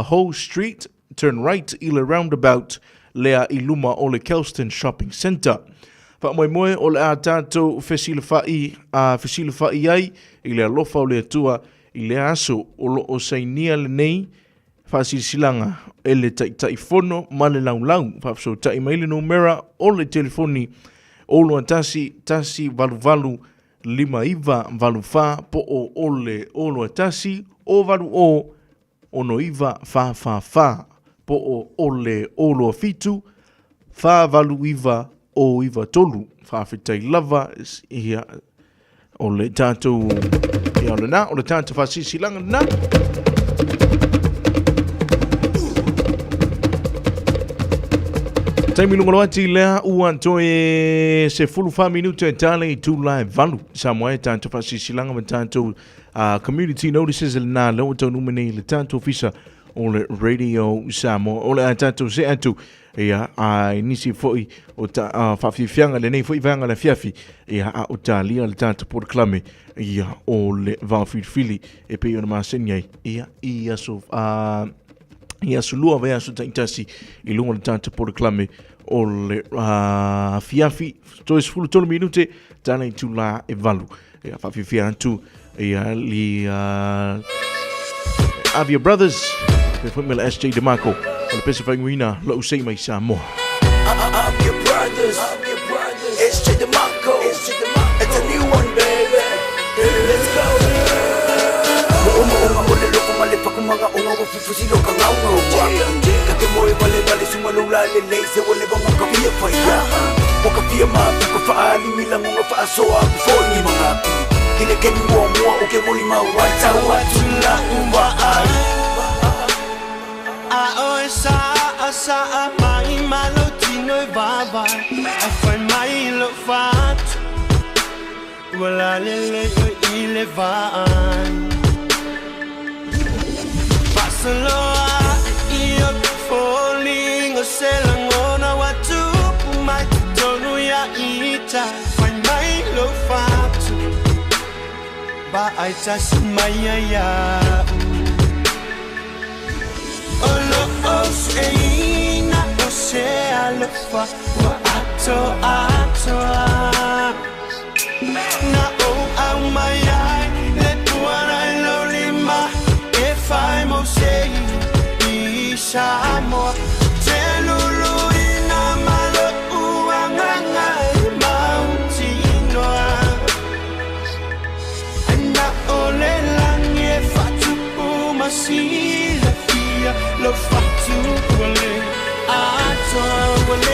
Hoe Street, turn right i le roundabout lea i luma o le Kelston Shopping Centre. Faamoemoe o le a tatou fesilafai, fesilafai ai i le alofa o le Atua i lea aso o lo o sainia lenei faasilasilaga e le Taitaifono ma le Laulau. Faafesootai mai le numera o le telefoni 021 188 5984 po o o le 021 080 6944 po o o le 027 489 093. Faafetai lava ia o le tatou ia o lena o le tatou faasilasilaga lena. Taimi luga loa ati lea ua toe 14 minute e tale i tula e valu. Samoa e tatou faasilasilaga ma tatou community notices lena lea ua taunuu mai nei i le tatou ofisa o le Radio Samoa. O le a tatou see atu ia a i nisi foi o ta faafiafiaga lenei foi vaega le afiafi ia a o talia le tatou polokalame ia o le vaofilifili e pei ona masani ai ia i aso i aso lua vaiaso taitasi i luga o le tatou polokalame o le afiafi toe 13 minute tala itula e valu ia faafiafia atu ia li Avia Brothers pe foi me le SJ DeMarco o le pese faiguina lou sei mai Samoa. Avia Brothers, SJ DeMarco, it's a new one baby, let's go. Mo'omo'oga o le loko ma le fakumaga o ngau fufusi lo ka ngau ngau wa. Ka te moe vale vale suma lo la le lei se o le vanga ka fia whaia. O ka fia mapu ka whaali mi langonga whaasoa ku foi ni mangapi. I le kemi mua mua o ke moli mau ai tau atu la ua ai. A oe sa a sa a mai malo tino e vava A fai mai lo fatu Ua la le le o i le vaai Faasoloa i o foliga se lagona ua tupu mai totonu ia ita Fai mai lou fatu Vaai tasi mai ai a'u O loo sueina o se alofa ua atoatoa Na ou aumai ai le puana i lou lima E fai mo se i Samoa Te luluina ma lo'u agaga e mautinoa Ai na o le lagi e faatupu ma silafia Lou fatu ua le atoa ua le.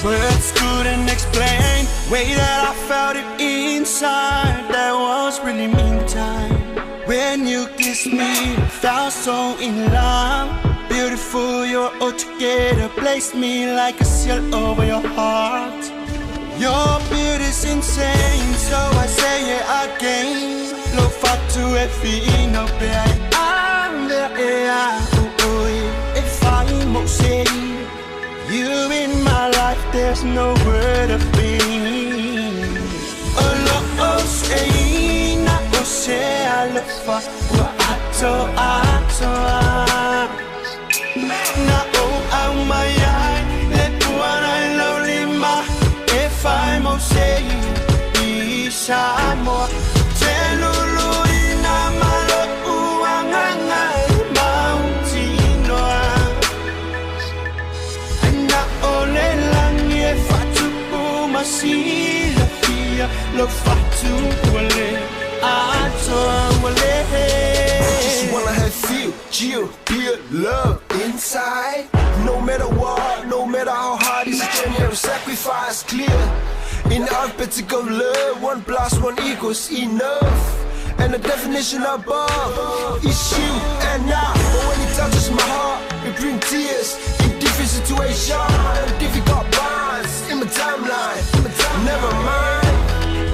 Words couldn't explain way that I felt it inside. That was really mean time. When you kissed me, felt so in love. Beautiful, you're all together. Place me like a seal over your heart. Your beauty's insane, so I say it again. Lo fatu e fino pe ai ave e a ui e fai mo se. You in my life, there's no word of pain. O lo o se ina o se alofa ua atoatoa. Na ou aumai ai le puana i lou lima e fai mo se i Samoa. Te luluina ma lo'u agaga e mautinoa. Ai na o le lagi e faatupu ma silafia lou fatu ua le atoa ua le. Just wanna have feel, chill, pure love inside. No matter what, no matter how hard it's a journey of sacrifice, clear. In alphabetical love, 1 + 1 equals enough. And the definition above is you and I. But when it touches my heart, it brings tears. In different situations, difficult bonds in my timeline. Never mind,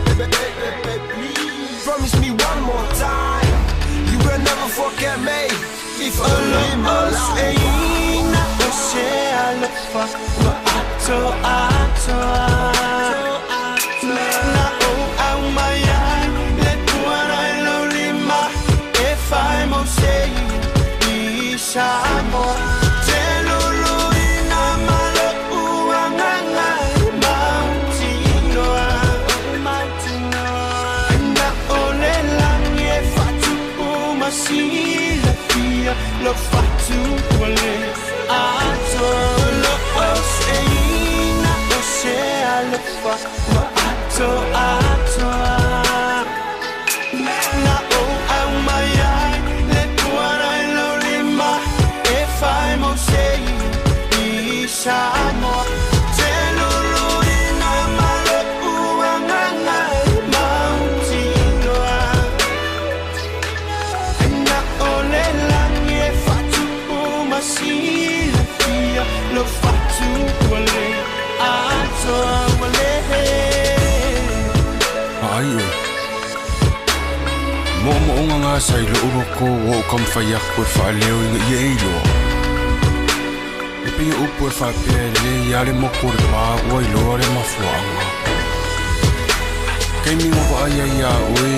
baby, baby, baby, please promise me one more time. You will never forget me if I live my life. Ina o se alofa ua atoatoa. Na ou aumai ai le puana i lou lima e fai mo se i Samoa. Te luluina ma lo'u agaga e mautinoa. Ai na o le lagi e faatupu ma silafia lou fatu ua le atoa. Loo sueina o se alofa ua atoatoa. Na ou aumai ai le puana i Moomooga gasa i lo'u loko ua ou taumafai atu e faaleo ina ia e iloa. E pei o upu e faapea e lelei lava le motu o le pa ua iloa le mafuaaga. Taimi na vaai ai iā oe,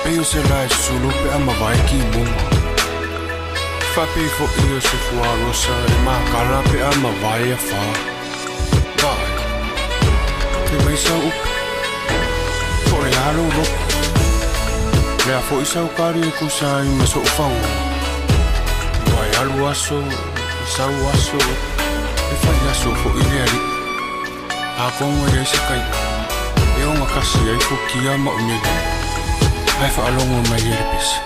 pei o se lae susulu pe a mavae kimuga. Faapei foʻi o se fuarosa e makala pe a mavae afā. Vaai, fai mai sau upu, po o le a lou loto? O le a foʻi sau kali e tusa ai ma soʻu fagoga? Ua e alu aso, sau aso, e fai aso foʻi le alii. Atonu e leai se taitai e ogatasi ai futia ma umele, ae faalogo mai ai le pese.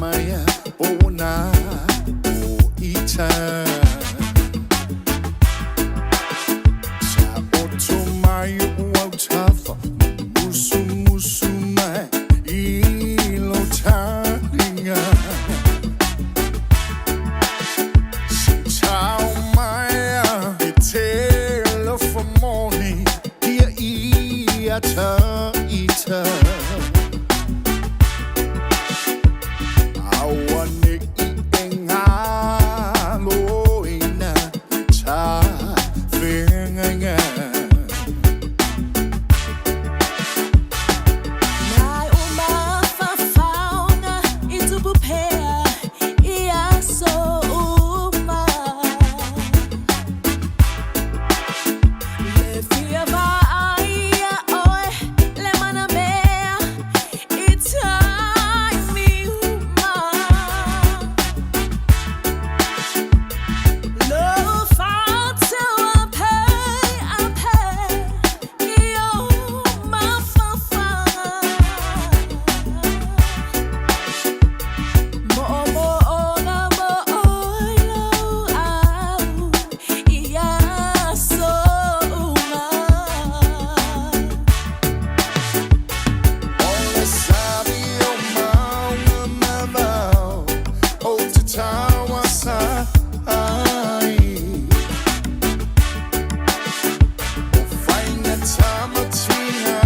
mai o na o ita. Sa oto mai o au tafa, musu musu mai i lo taringa. Se tau mai a e te lofa moni, ia i a ta ita. Aua ne i e ngalo ina ta whengainga. Nai o mafafaoga i tupu pea i aso uma. Le fia vaaia oe le manamea i taimi uma. Lo faatauape ape i o mafafaga. Mo'omo'oga mo oi lou au i aso uma. O le sabi o maunga mavao, o te tauasa ai. O whainga tamatinga,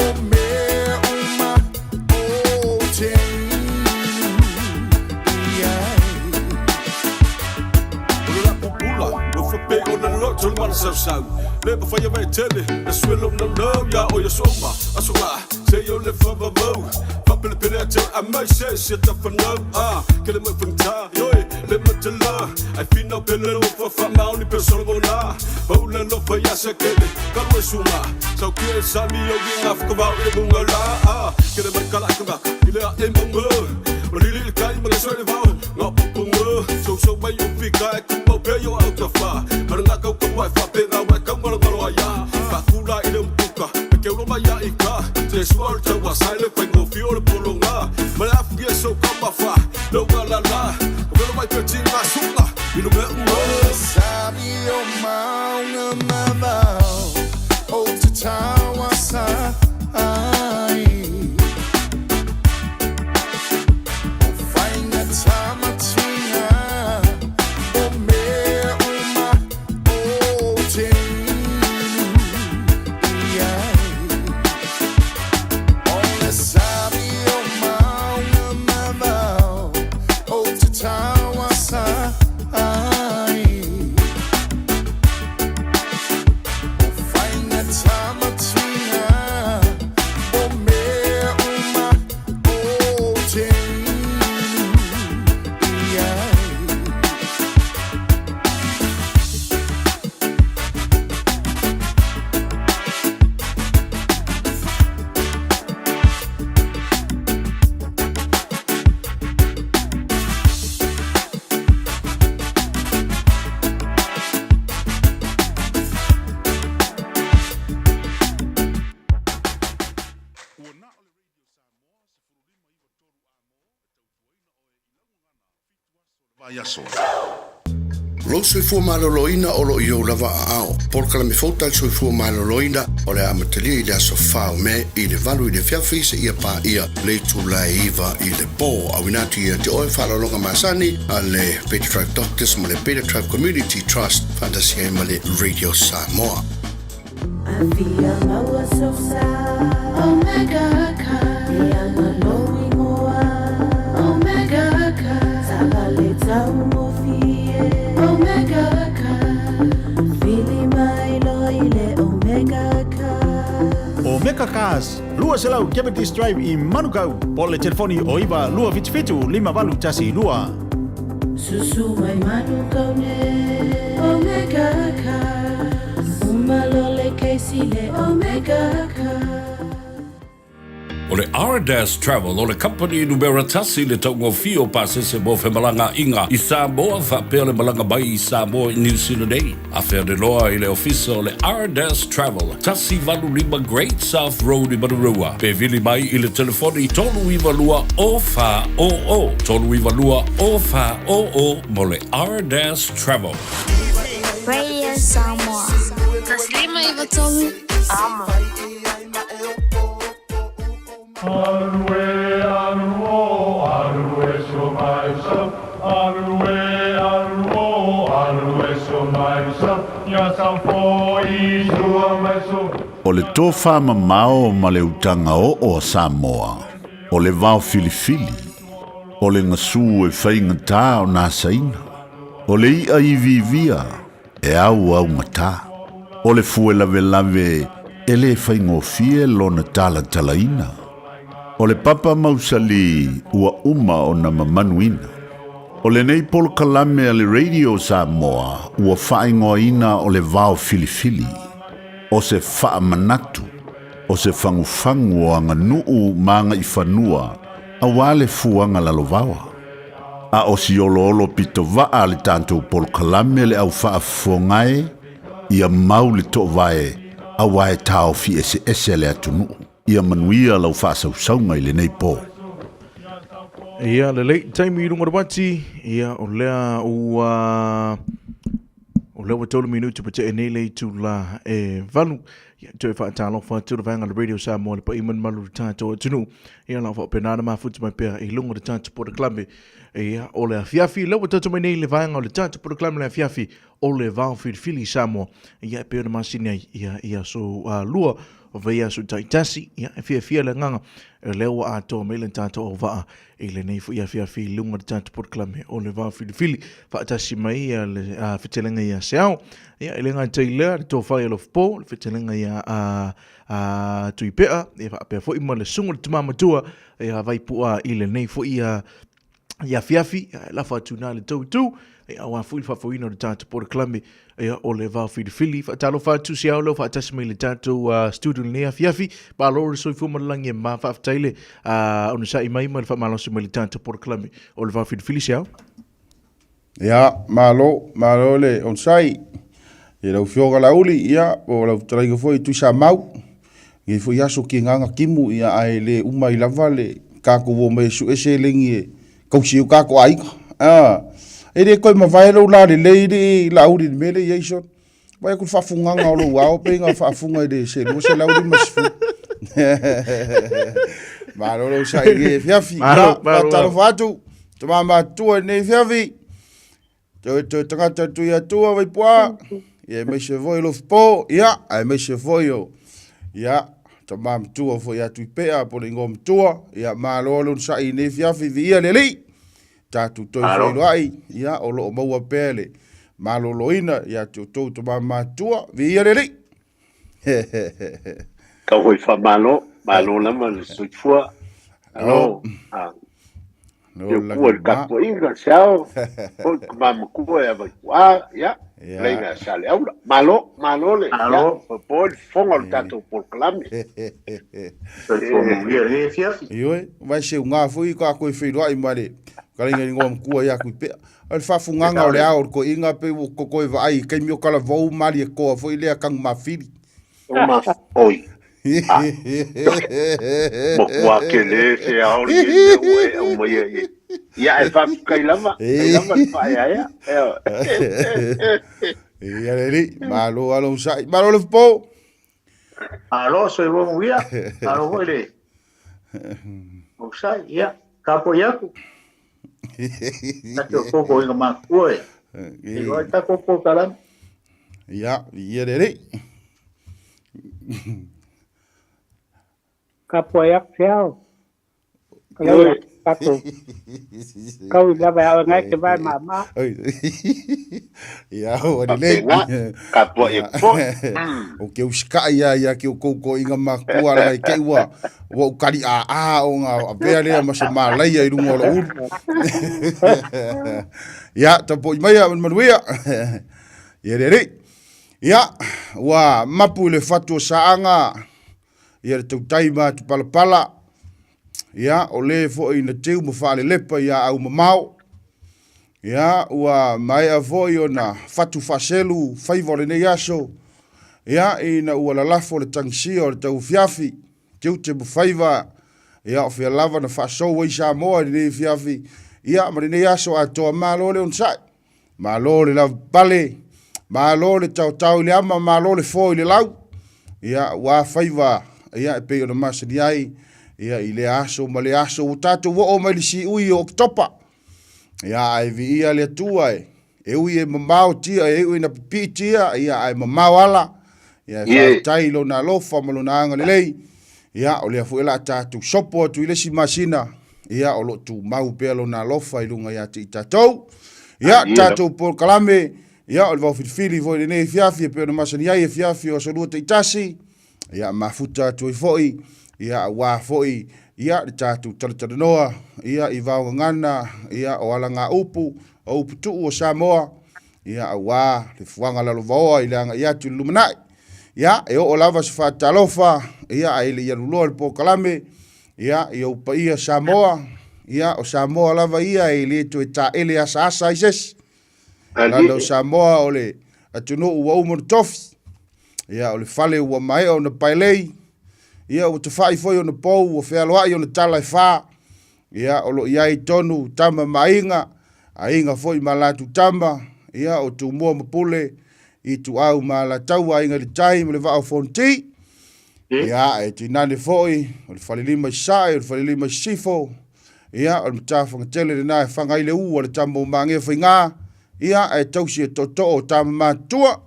o mea uma o te inu i ai. O le lapu pula, no fa pe o na loto le mana sau sau. Le pa whaia vai tele, le swelo na no ya o ya soma. Aso la, se yo le fa va mo. Fa pele pele a te a mai se se ta fa no. Ah, ke le mai fanta, yoi, le ma te la. Ai fina pele lo fa fa mau ni pe solo mo la. Pau le lo fa ya se kele, ka lo suma. Sau ke sa mi yo gi ngaf ka va e bunga la. Ah, ke le mai kala ka i le a e mo. O lili le kai ma le so le vao, ngā popo ngā. So so mai o fika e kumau pe yo au ta wha. Mara ngā kau kau mai wha pe ngā wai kau ngalo ngalo a ia. Wha kula i le umpuka, pe ke uro mai a i ka. Te sua o le tau a sai le whai ngō whio le polo ngā. Mara afu ia so ka ma wha, no ngā la la. Ka welo mai pe ti ngā sunga, i lo mea unga. Sabi o maunga mavao, o te tauasa ai. O whainga tamatinga, o mea uma o te inu i ai. O le sabi o maunga mavao, o te tauasa ai. O whainga tamatinga, o mea uma o te inu i ai. Vaiaso. Lou soifua maloloina o lo o i ou lava aao. Polokalame fou tali soifua maloloina o le a amatalia i le aso 4 o Me i le 8 i le afiafi seia paia le itula e 9 i le po. Auina atu ia te oe faaaloaloga masani a le Beta Tribe Doctors ma le Beta Tribe Community Trust faatasi ai ma le Radio Samoa. Afia maua sou sa Omega Car Ia lou igoa Omega Car Taavale taugofie Omega Car Vili mai loa i le Omega Car. Omega Cars, 200 Cavendish Drive i Manukau, po o le telefoni o 9 277 5812. Susu mai Manukau nei Omega Cars. Uma loa le kesi le Omega Car. O le Ardas Travel o le kamupani numera tasi i le taugofie o pasese mo femalagaaiga i Samoa faapea le malaga mai i Samoa i Niu Sila nei. Afea loa i le ofisa o le Ardas Travel, 185 Great South Road i Manurewa, pe vili mai i le telefoni 392 0400, 392 0400 mo le Ardas Travel. Radio Samoa. 153 Amo. O le tofamamao ma le utaga oo a Samoa, o le vao filifili, o le gasu e faigata ona asaina, o le i'a iviivia e auaugata, o le fue lavelave e lē faigofie lona talatalaina, o le papa mausali ua uma ona mamanuina. O lenei polokalame a le Radio Samoa ua faaigoaina o le Vao Filifili, o se faamanatu, o se fagufagu o aganuu ma agaifanua auā le fuaga lalovaoa. A o si oloolo pitovaa a le tatou polokalame le au faafofoga e, ia mau le toovae auā e taofi eseese le atunuu. Ia manuia lau faasausauga i lenei po. Ia, lelei, taimi i luga o le uati, ia, o lea ua, o lea ua tolu minuti ua tea nei le itula e valu. Ia, toe faatalofa atu le vaega o le Radio Samoa le paia ma le mamalu o le tatou atunuu. Ia, la faapena ona mafuta mai pea i luga o le tatou polokalame. Ia, o le afiafi, lea ua tatou mai nei i le vaega o le tatou polokalame le afiafi o le vao filifili i Samoa. Ia, e pei ona masini ai, ia, i aso lua o vaiaso taitasi, ia, e fiafia le agaga, lea ua atoa mai le tatou auvaa i lenei foi afiafi i luga o le tatou polokalame o le vao filifili. Faatasi mai ia le fetelaiga ia Seao, ia, e le gata i lea, le tofa ia Lofopo, le fetelaiga ia Tuipea, ia faapea foi ma le susuga i le tama matua ia Vaipu'a i lenei foi i afiafi, ia, e lafo atu na le tou itu, ia, aua foi le faafoeina o le tatou polokalame, ia, o le vao filifili. Faatalofa atu Seao lea ua faatasi mai i le tatou studio i lenei afiafi. Malo le soifua ma le lagi e mama, faafetai le onosai mai ma le faamalosi mai i le tatou polokalame o le vao filifili Seao. Ia, malo, malo le onosai i lau Afioga Laauli, ia, po o lau fetalaiga foi Tuisamau. Nei foi aso ki nganga timu, ia, ae le uma ai lava le tatou o mai e sue seleni e tausi ai o tatou aiga. A, e le toe mavae lou lalelei alii Laauli i le mea lea e i ai sona. Vaai atu i le faafugaga o lou ao pei na faafuga i le se 250. Malo lou sai i lenei afiafi. Malo, malo. Faatalofa atu, tama matutua i lenei afiafi. Toe toe tagata tui atua Vaipuaa, ia aemaise foi Lofipo, ia aemaise foi o ia tama matua foi ia Tuipea po o le igoa matua, ia malo le onosai i lenei afiafi, viia le Alii. Tatou toe feiloai, ia o lo o maua pea le maloloina ia te outou tama matua, viia le Alii. Tau foi faamalo, malo lava le soifua. Alo, a No te kua le tapuaiga, se ao, foi tama matua ia Vaituuā, ia, leiga Saleaula. Malo, malo le, ia, po le fofoga o le tatou polokalame. Soifua manuia i lenei afiafi. Ioe, vai se uga foi ka koe feiloai ma le fetalaiga i le igoa matua ia Tuipea. O le faafugaga o le ao o le toeaina pei ua toe vaai i taimi o talavou malietoa foi lea tanumafili. Oi. Matua tele se ao lenei mea ua e aumaia i ai. Ia, ae faafetai lava, faafetai lava le faaeaea. Ia le alii, malo lava lou sa'i. Malo le fofo. Malo, soifua manuia. Malo foi le onosai. Ia, tapuai atu. Tatou koko i ngā mātua e. E roa i tatou polokalame. Ia, ia le alii. Tapuai atu se ao. Ioe. Tatou. Kau i lava e au e ngai te vae māmā. Ia, ua lelei. Faapena, tapuai atu foi. O ke usikai ia ia ki o koukou inga makua la i ke ua ua ukali a a o nga avea lea ma se malaia i lunga o lou ulu. Ia, tapuai mai ia manuia. Ia le alii. Ia, ua mapu i le fatu o Saaga, ia le tautai ma Tupalapala. Ia, o le foi na tiu ma faalelepa i aau mamao. Ia, ua maea foi ona fatu faaselu faiva o lenei aso. Ia, ina ua lalafo le tagisia o le tauafiafi, tiute ma faiva, ia, o fea lava na faasou ai Samoa i lenei afiafi, ia, ma lenei aso atoa. Malo le onosai, malo le lavapapale, malo le taotao i le ama, malo le fo i le lau. Ia, ua faiva, ia, e pei ona masani ai, ia, i lea aso ma lea aso, ua tatou oo mai i le siui o Oketopa. Ia, ae viia le Atua e, e ui e mamao tia, e iu ina pipii tia, ia, ae mamao ala. Ia, e faafetai i lona alofa ma lona agalelei. Ia, o lea foi o le a tatou sopo atu i le isi masina, ia, o lo o tumau pea lona alofa i luga ia te i tatou. Ia, tatou polokalame, ia, o le vaofilifili foi i lenei afiafi e pei ona masani ai afiafi o aso lua taitasi. Ia, mafuta atu ai foi, ia, aua foi, ia, le tatou talatalanoa, ia, i vaogagana, ia, o alagaupu, o upu tuu o Samoa, ia, aua le fuaga lalovaoa i le agai atu i le lumanai. Ia, e oo lava se faatalofa, ia, ae le i aluloa le polokalame, ia, i ou paia Samoa, ia, o Samoa lava ia e le toe taele asaasa ai se isi. Lana o Samoa o le atunuu ua uma ona tofi. Ia, o le fale ua maea ona paelei. Ia, ua tafai foi ona pou, ua fealoai ona tala e fa. Ia, o lo o i ai tonu tama ma aiga, aiga foi ma latou tama, ia, o Tumua ma Pule, Ituau ma Alataua, Aiga i le Tai ma le Vaa o Fonoti. Ia, e tinane foi, o le Falelima i Sasae, o le Falelima i Sisifo, ia, o le matafagatele lena e faga ai le u a le tama o Magea Faiga, ia, ae tausi e tootoo o tama matutua.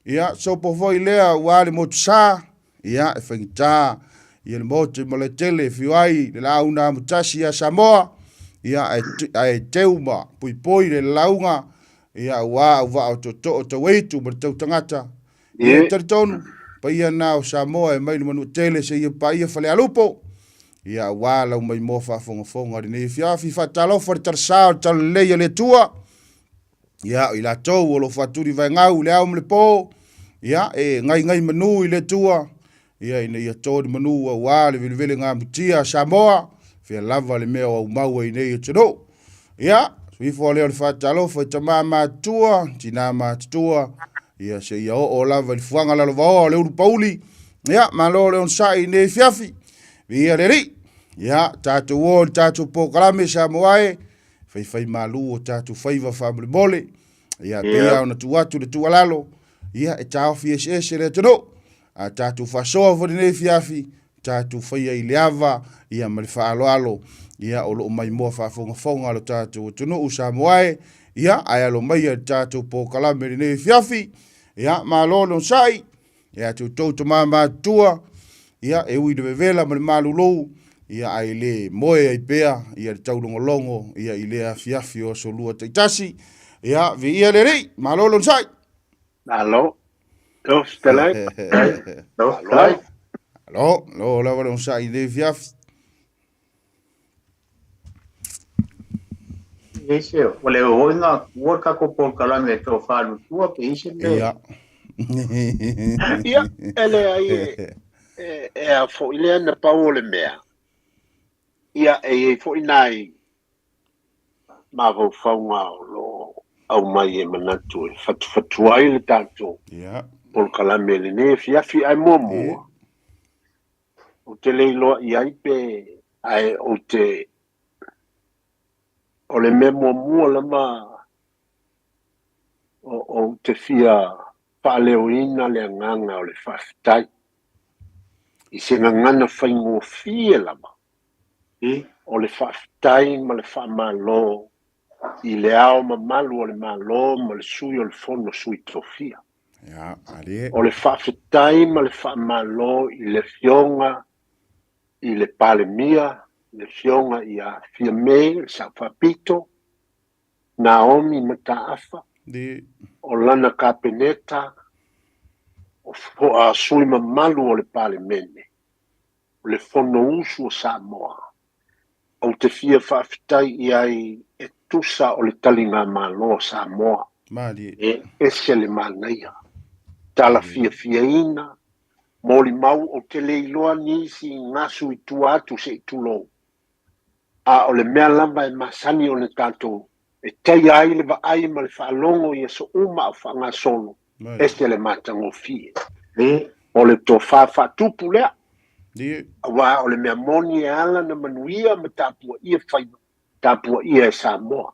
Ia, sopo foi lea ua le motusa, ia, e faigata ia le motu i Malaetele e fiu ai le laau na amotasi ia Samoa, ia, ae teu ma poipoi le lauga, ia, aua auvaa o tootoo tauaitu ma le tautagata. Ia, e talitonu, paia na o Samoa e mai le Manuatele seia paia Falealupo, ia, aua lau maimoa faafogafoga i lenei afiafi. Faatalofa i le talasa o le talalelei a le Atua. Ia, o i latou o lo o faatuli vaegau i le ao ma le po, ia, e gaigei manu i le Atua, ia, ina ia to ni manu auā le velevelega mutia a Samoa, fea lava le mea o aumau ai nei atunuu. Ia, suifo lea o le faatalofa i tamā matutua, tinā matutua, ia, seia oo lava i le fuaga lalovaoa o le ulupauli, ia, malo le onosai i nei afiafi, viia le Alii. Ia, tatou o i le tatou polokalame Samoa e, faifaimalu o tatou faiva faamolemole. Ia, pei lava ona tuu atu le tuualalo, ia, e taofi eseese le atunuu, a tatou faasoa foi lenei afiafi, tatou faia i le ava, ia, ma le faaaloalo, ia, o lo o maimoa faafogafoga lo tatou atunuu Samoa e, ia, ae alo maia i le tatou polokalame i lenei afiafi. Ia, malo le onosai. Ia te outou tama matutua, ia, e ui i le vevela ma le malulou, ia, ae le moe ai pea, ia, le taulogologo, ia, i lea afiafi o aso lua taitasi. Ia, viia le Alii, malo le onosai. Malo. Lau fetalai. Lau fetalai. Malo, malo lava le onosai i lenei afiafi. E se, ua le oi ngā kua le tatou polokalame e tau whalutua pe i se mea. Ia. Ia, e leai e, e, e a foi lea na pau o le mea. Ia, e i ai foi nai mafaufauga o lo o aumai e manatu e fatufatu ai le tatou Ia. polokalame i lenei afiafi. Ae muamua, Ou te le iloa i ai pe ae ou te o le mea muamua lava o ou te fia faaleoina le agaga o le faafetai i se gagana faigofie lava o le faafetai ma le faamalo i le Ao Mamalu o le Malo ma le Sui o le Fono Sui Tofia. O le faafetai ma le faamalo i le Afioga i le Palemia, le Afioga ia Fiame, le Sao Faapito, Naomi Mataafa, o lana Kapeneta, o sui mamalu o le Palemene, o le Fonousu o Samoa. Ou te fia faafetai i ai e tusa o le taligamalo a Samoa. E ese le manaia. Tala fiafiaina, molimau ou te le iloa nisi gasu i tua atu se i tulou. A o le mea lava e masani ona tatou e taia ai le vaai ma le faalogo i aso uma a o faagasolo, ese le matagofie. O le tofa faatupu lea, aua o le mea moni e ala ona manuia ma tapuaia faiva, tapuaia e Samoa.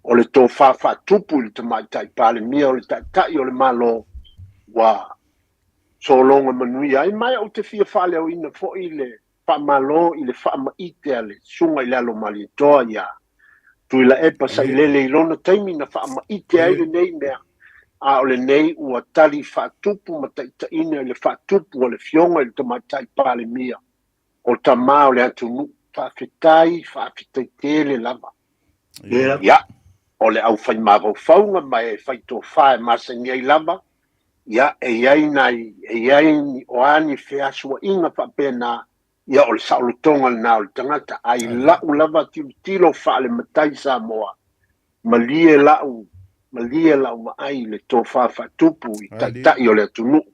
O le tofa faatupu i le Tamaitai Palemia o le Taitai o le Malo ua sologa manuia ai. Ma ou te fia faaleoina foi le faamalo i le faamaite a le Susuga i le Alo o Malietoa ia Tuilaepa Sailele i lona taimi na faamaite ai lenei mea, a o lenei ua tali faatupu ma taitaiina i le faatupu a le Afioga i le Tamaitai Palemia, o tama o le atunuu. Faafetai, faafetai tele lava. Ia, o le aufaimafaufauga ma e faitofa e masani ai lava, ia, e i ai nai, e i ai ni, o a ni feasua'iga faapena, ia, o le saolotoga lenā o le tagata. Ae i la'u lava tilotilo faale-matai Samoa, malie la'u, malie la'u vaai i le tofa faatupu i ta'ita'i o le atunuu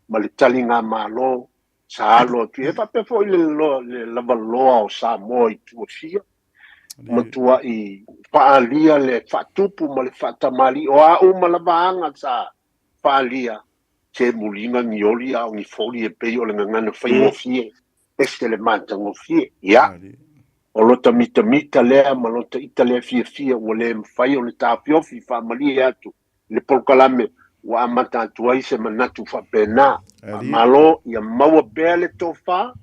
ma le taligamalo sa alo atu i ai. E faapea foi le, le lavaloa o Samoa i tua fia, matua'i faaalia le faatupu ma le faatamalii, o a uma lava aga sa faaalia, se muliga ni oli a o ni foli e pei o le gagana faigofie, ese le matagofie. Ia, o lota mitamita lea ma lota ita lea fiafia ua le mafai ona taofiofi faamalie atu i le polokalame ua amata atu ai se manatu faapena. Faamalo, ia maua pea le tofa,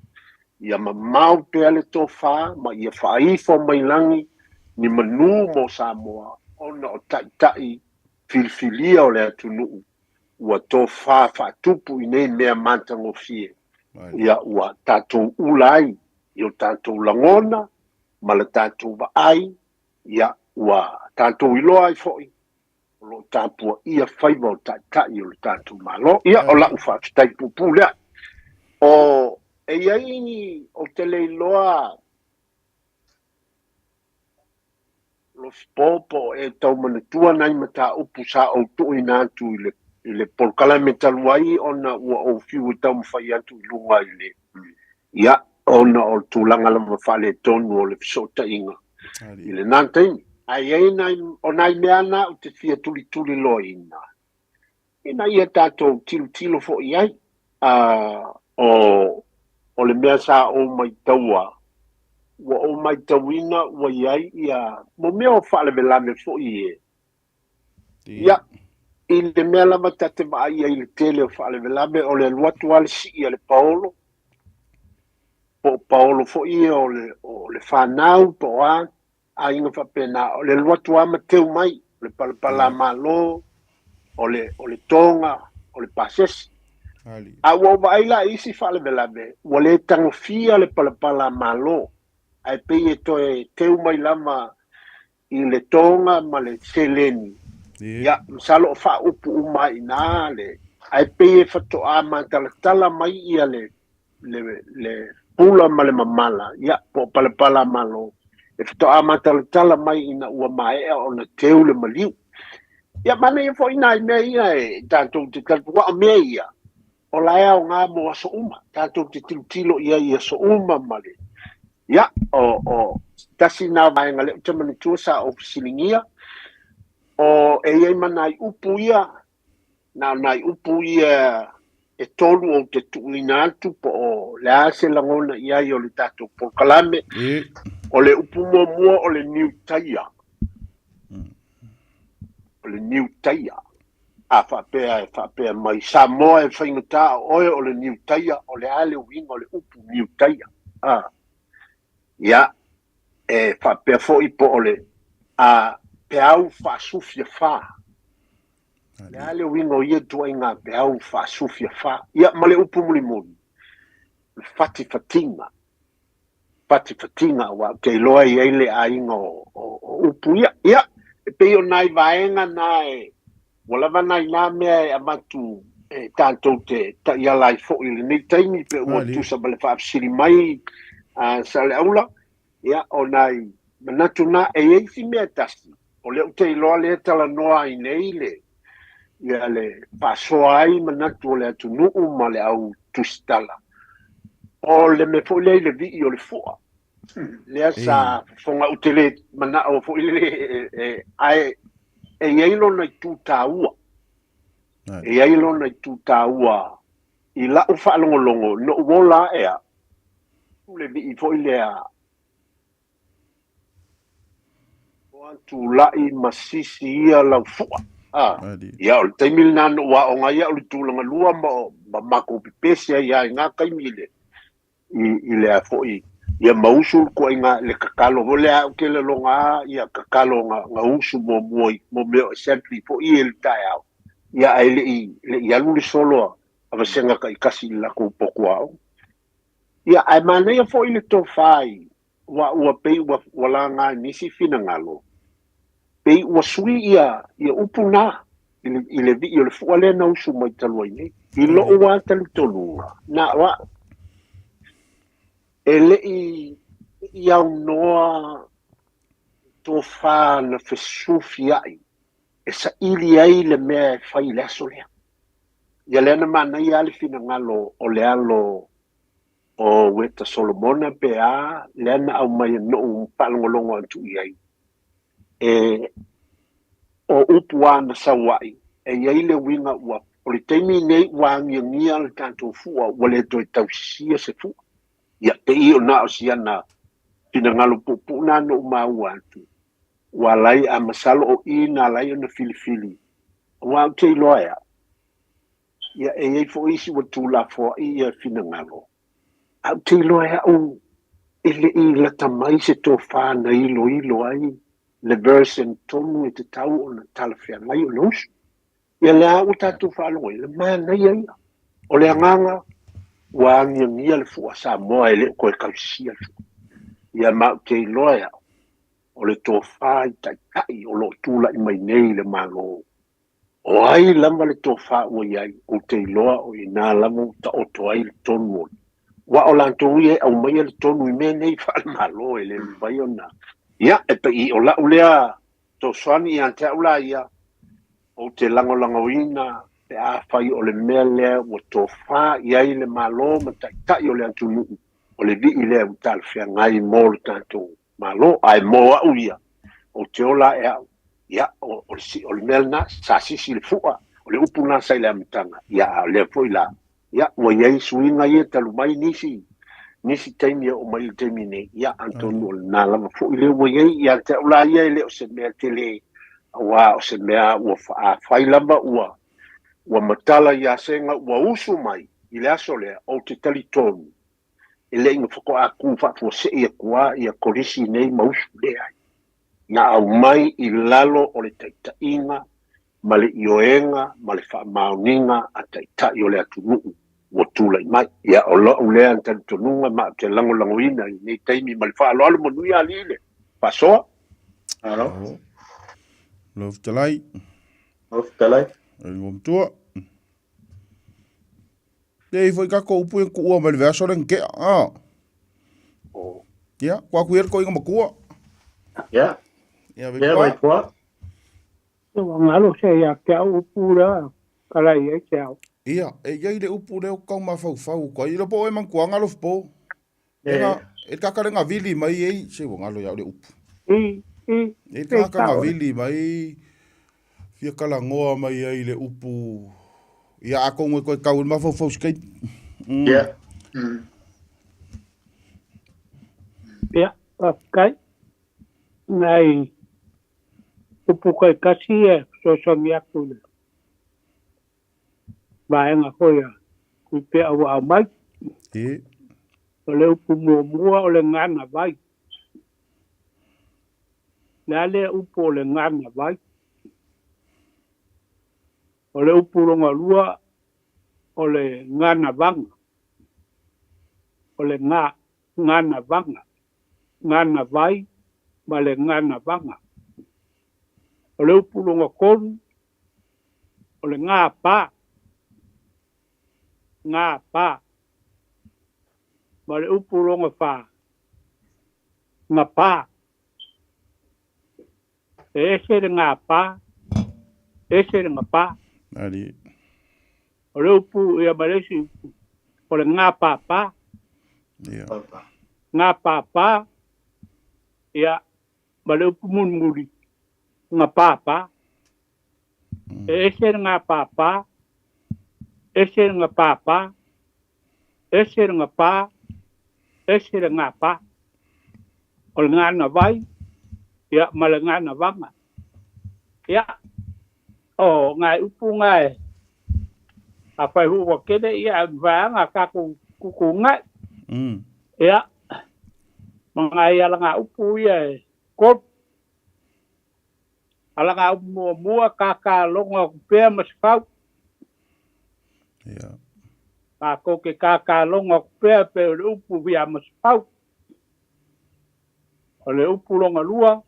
ia mamao pea le tofa ma ia faaifo mai lagi ni manu mo Samoa ona o ta'ita'i filifilia o le atunuu ua tofa faatupu i nei mea matagofie, ia ua tatou ula ai i o tatou lagona ma le tatou vaai, ia ua tatou iloa ai foi o lo o tapuaia faiva o ta'ita'i o le tatou Malo. Ia, o la'u faafetai puupuu lea. O, e i ai ni, ou te le iloa Lofipo po o e tau manatua nai mataupu sa ou tuuina atu i le, i le polokalame talu ai ona ua ou fiu e taumafai atu i luga i le, ia, ona o le tulaga lava faaletonu o le fesootaiga i lenā taimi. Ae i ai nai, o nai mea na ou te fia tulituliloaina, ina ia tatou tilotilo foi i ai. O, o le mea sa ou maitaua, ua ou maitauina ua i ai ia, mo mea o faalavelave foi e, ia, i le mea lava ta te vaai ai i le tele o faalavelave, o le alu atu lava le sii a le paolo, po o paolo foi ia o le, o le fanau po o a, aiga faapena, o le alu atu lava ma teu mai, o le palapala malo, o le, o le toga, o le pasese. A ua ou vaai la i isi faalavelave, ua le tagofia le palapala malo, ae pei e toe teu mai lava i le toga ma le seleni. Ia, masalo o faaupu uma ai i ina le, ae pei e faatoa matalatala mai ia le le, le pula ma le mamala, ia, po o palapala malo, e faatoa matalatala mai ina ua maea ona teu le maliu. Ia, manaia foi nai mea ia e tatou te talitu, aua o mea ia, o la e aoga mo aso uma, tatou te tilotilo i ai i aso uma ma le, ia, o, o, tasi na vaega lea ou te manatua sa ou fesiligia, o, e i ai ma nai upu ia, Na o nai upu ia e tolu ou te tuuina atu po o le a se lagona i ai o le tatou polokalame. O le upu muamua o le niutaia. O le niutaia. A faapea e faapea mai Samoa e faigata o oe o le niutaia, o le a le uiga o le upu niutaia? A. Ia, e faapea foi po o le a peau faasufiafa. O le a le uiga o ia ituaiga peau faasufiafa? Ia, ma le upu mulimuli, o le fatifatiga. Fatifatiga, aua ou te iloa e i ai le aiga o, o, o upu ia. Ia, e pei o nai vaega na e, ua lava nai na mea e avatu e tatou te taiala ai foi i lenei taimi, pe ua tusa ma le faafesili mai a Saleaula. Ia, o nai manatu na, e i ai si mea tasi, o lea ou te iloa lea e talanoa ai nei le, ia le faasoa ai manatu o le atunuu ma le au tusitala. O le mea foi lea i le vii o le fua. Lea sa fofoga ou te le manao foi lele e, ae e i ai lona itu taua. E i ai lona itu taua i la'u faalogologo no'u ola a'e a le vii foi lea Ua tula'i ma sisi ia lau fu'a. A, ia o le taimi lena na ou aoga ai a'u i le tulaga lua ma ma matou pepesi ai lava i na taimi i le i i le a foi ia ma usu le toaiga le tatalo foi lea ou te lagona lava ia tatalo na na usu muamua i mo mea o assembly foi ia i le taeao ia ae le i le i alu le solo a vasega taitasi i le latou potu aoga. Ia ae manaia foi le tofa i Ua, ua pei ua, ua laga i nisi finagalo, pei ua sui ia, ia upu na, i le, i le vii o le fua lea na usu mai talu ai nei. I loʻu lava talitonuga, na o a'u, e le i, i aunoa tofa na fesufiaʻi e saili ai le mea e fai i le aso lea. Ia lea na manaia lava le finagalo o le alo o Ueta Solomona pe a, lea na aumai e noʻu faalogologo atu i ai, e, o upu a na sau ai, e i ai le uiga ua, o le taimi nei ua agiagia le tatou fua, ua le toe tausisia se fua. Ia, pei o na o si ana finagalo puupuu na noʻu maua atu, ua ala ai, a masalo o i na ala ai ona filifili, aua ou te iloa e au, Ia, e i ai foi isi ua tuulafoai ia finagalo, ae ou te iloa e au e le i lata mai se tofa na iloilo ai le version tonu e tatau ona talafeagai ona usu. Ia lea ua tatou faalogo i le manaia ia. O le agaga ua agiagia le fua Samoa e le o toe tausisia le fua. Ia ma ou te iloa e au, o le tofa i taitai o lo o tulai mai nei i le Malo O ai lava le tofa ua i ai, ou te iloa o i ina lava ua taoto ai le tonu o le. Aua o latou ia e aumaia le tonu i mea nei faale-Malo e le mafai ona. Ia, e pei o lau lea fesoasoani ia te au la ia, ou te lagolagoina pe afai o le mea lea ua tofa i ai le Malo ma Taitai o le atunuu, o le vii lea ua talafeagai mo le tatou Malo, ae mo au ia, ou te ola ae au, ia, o, o, le, o le mea lena, sa sisi le fua, o le upu lena sa i le amataga, ia, a o lea foi la, ia, ua i ai suiga ia talu mai nisi, nisi taimi e oo mai i le taimi nei, ia, atonu o lena lava foi lea ua i ai, ia te au la ia e le o se mea tele, aua o se mea ua afai lava ua, ua matala ia Sega ua usu mai i le aso lea, ou te talitonu, e le i na faatoa tu faafuasei atu a ia Kolisi nei ma usu leai. Na aumai i lalo o le taitaiga ma le ioega ma le faamaoniga a taitai o le atunuu ua tulai mai. Ia, o lou lea talitonuga ma ou te lagolagoina i lenei taimi ma le faaaloalo manuia alii le faasoa. Malo. Lau fetalai. Lau fetalai. Lau matua. Te i foi kako upu e kuua mai le vea le ngea. Ah. Ia, kua ku ko inga makua. Ia. Ia, Ia, vai pua. Ua ngalo se ia te au upu lea kala i ai te au. Ia, e ia i le upu leo kau mafaufau ko ai lo po e mankuanga lo po. E nga e kaka le ngavili mai ei se ua ngalo ia le upu. I i E kaka ngavili mai fia kala ngoa mai ai le upu ia a kongo koe kau le mafaufau skai. Ia. Ia, faafetai. Nai upu taitasi e fesoasoani atu i le vaega foi a Tuipea ua aumai. E. O le upu muamua o le gana vai. Le a lea upu o le gana vai. O le upu lona lua o le gana vaga. O le ga, gana vaga. Gana vai ma le gana vaga. O le upu lona tolu o le gā pā. Gā pā. Ma le upu lona fā, gapā. E ese le gā pā, ese le gapā. Ali. O le upu ia ma le isi upu, o le gā pāpā. Ia. Gā pāpā. Ia, ma le upu mulimuli, gapāpā. E ese le gapāpā, ese le gapāpā, ese le gapā, ese le gapā. O le gana vai, ia, ma le gana vaga. Ia, o ngai upu ngae, afai hui ua kele ia vaega a tatou tutuugai. Ia, ma ngai alaga upu ia e kolu. Alaga upu muamua, kākā logo atu pea ma se fau. Ia. Tātou ke kākā logo atu pea pei o le upu ia ma se fau. O le upu longa lua,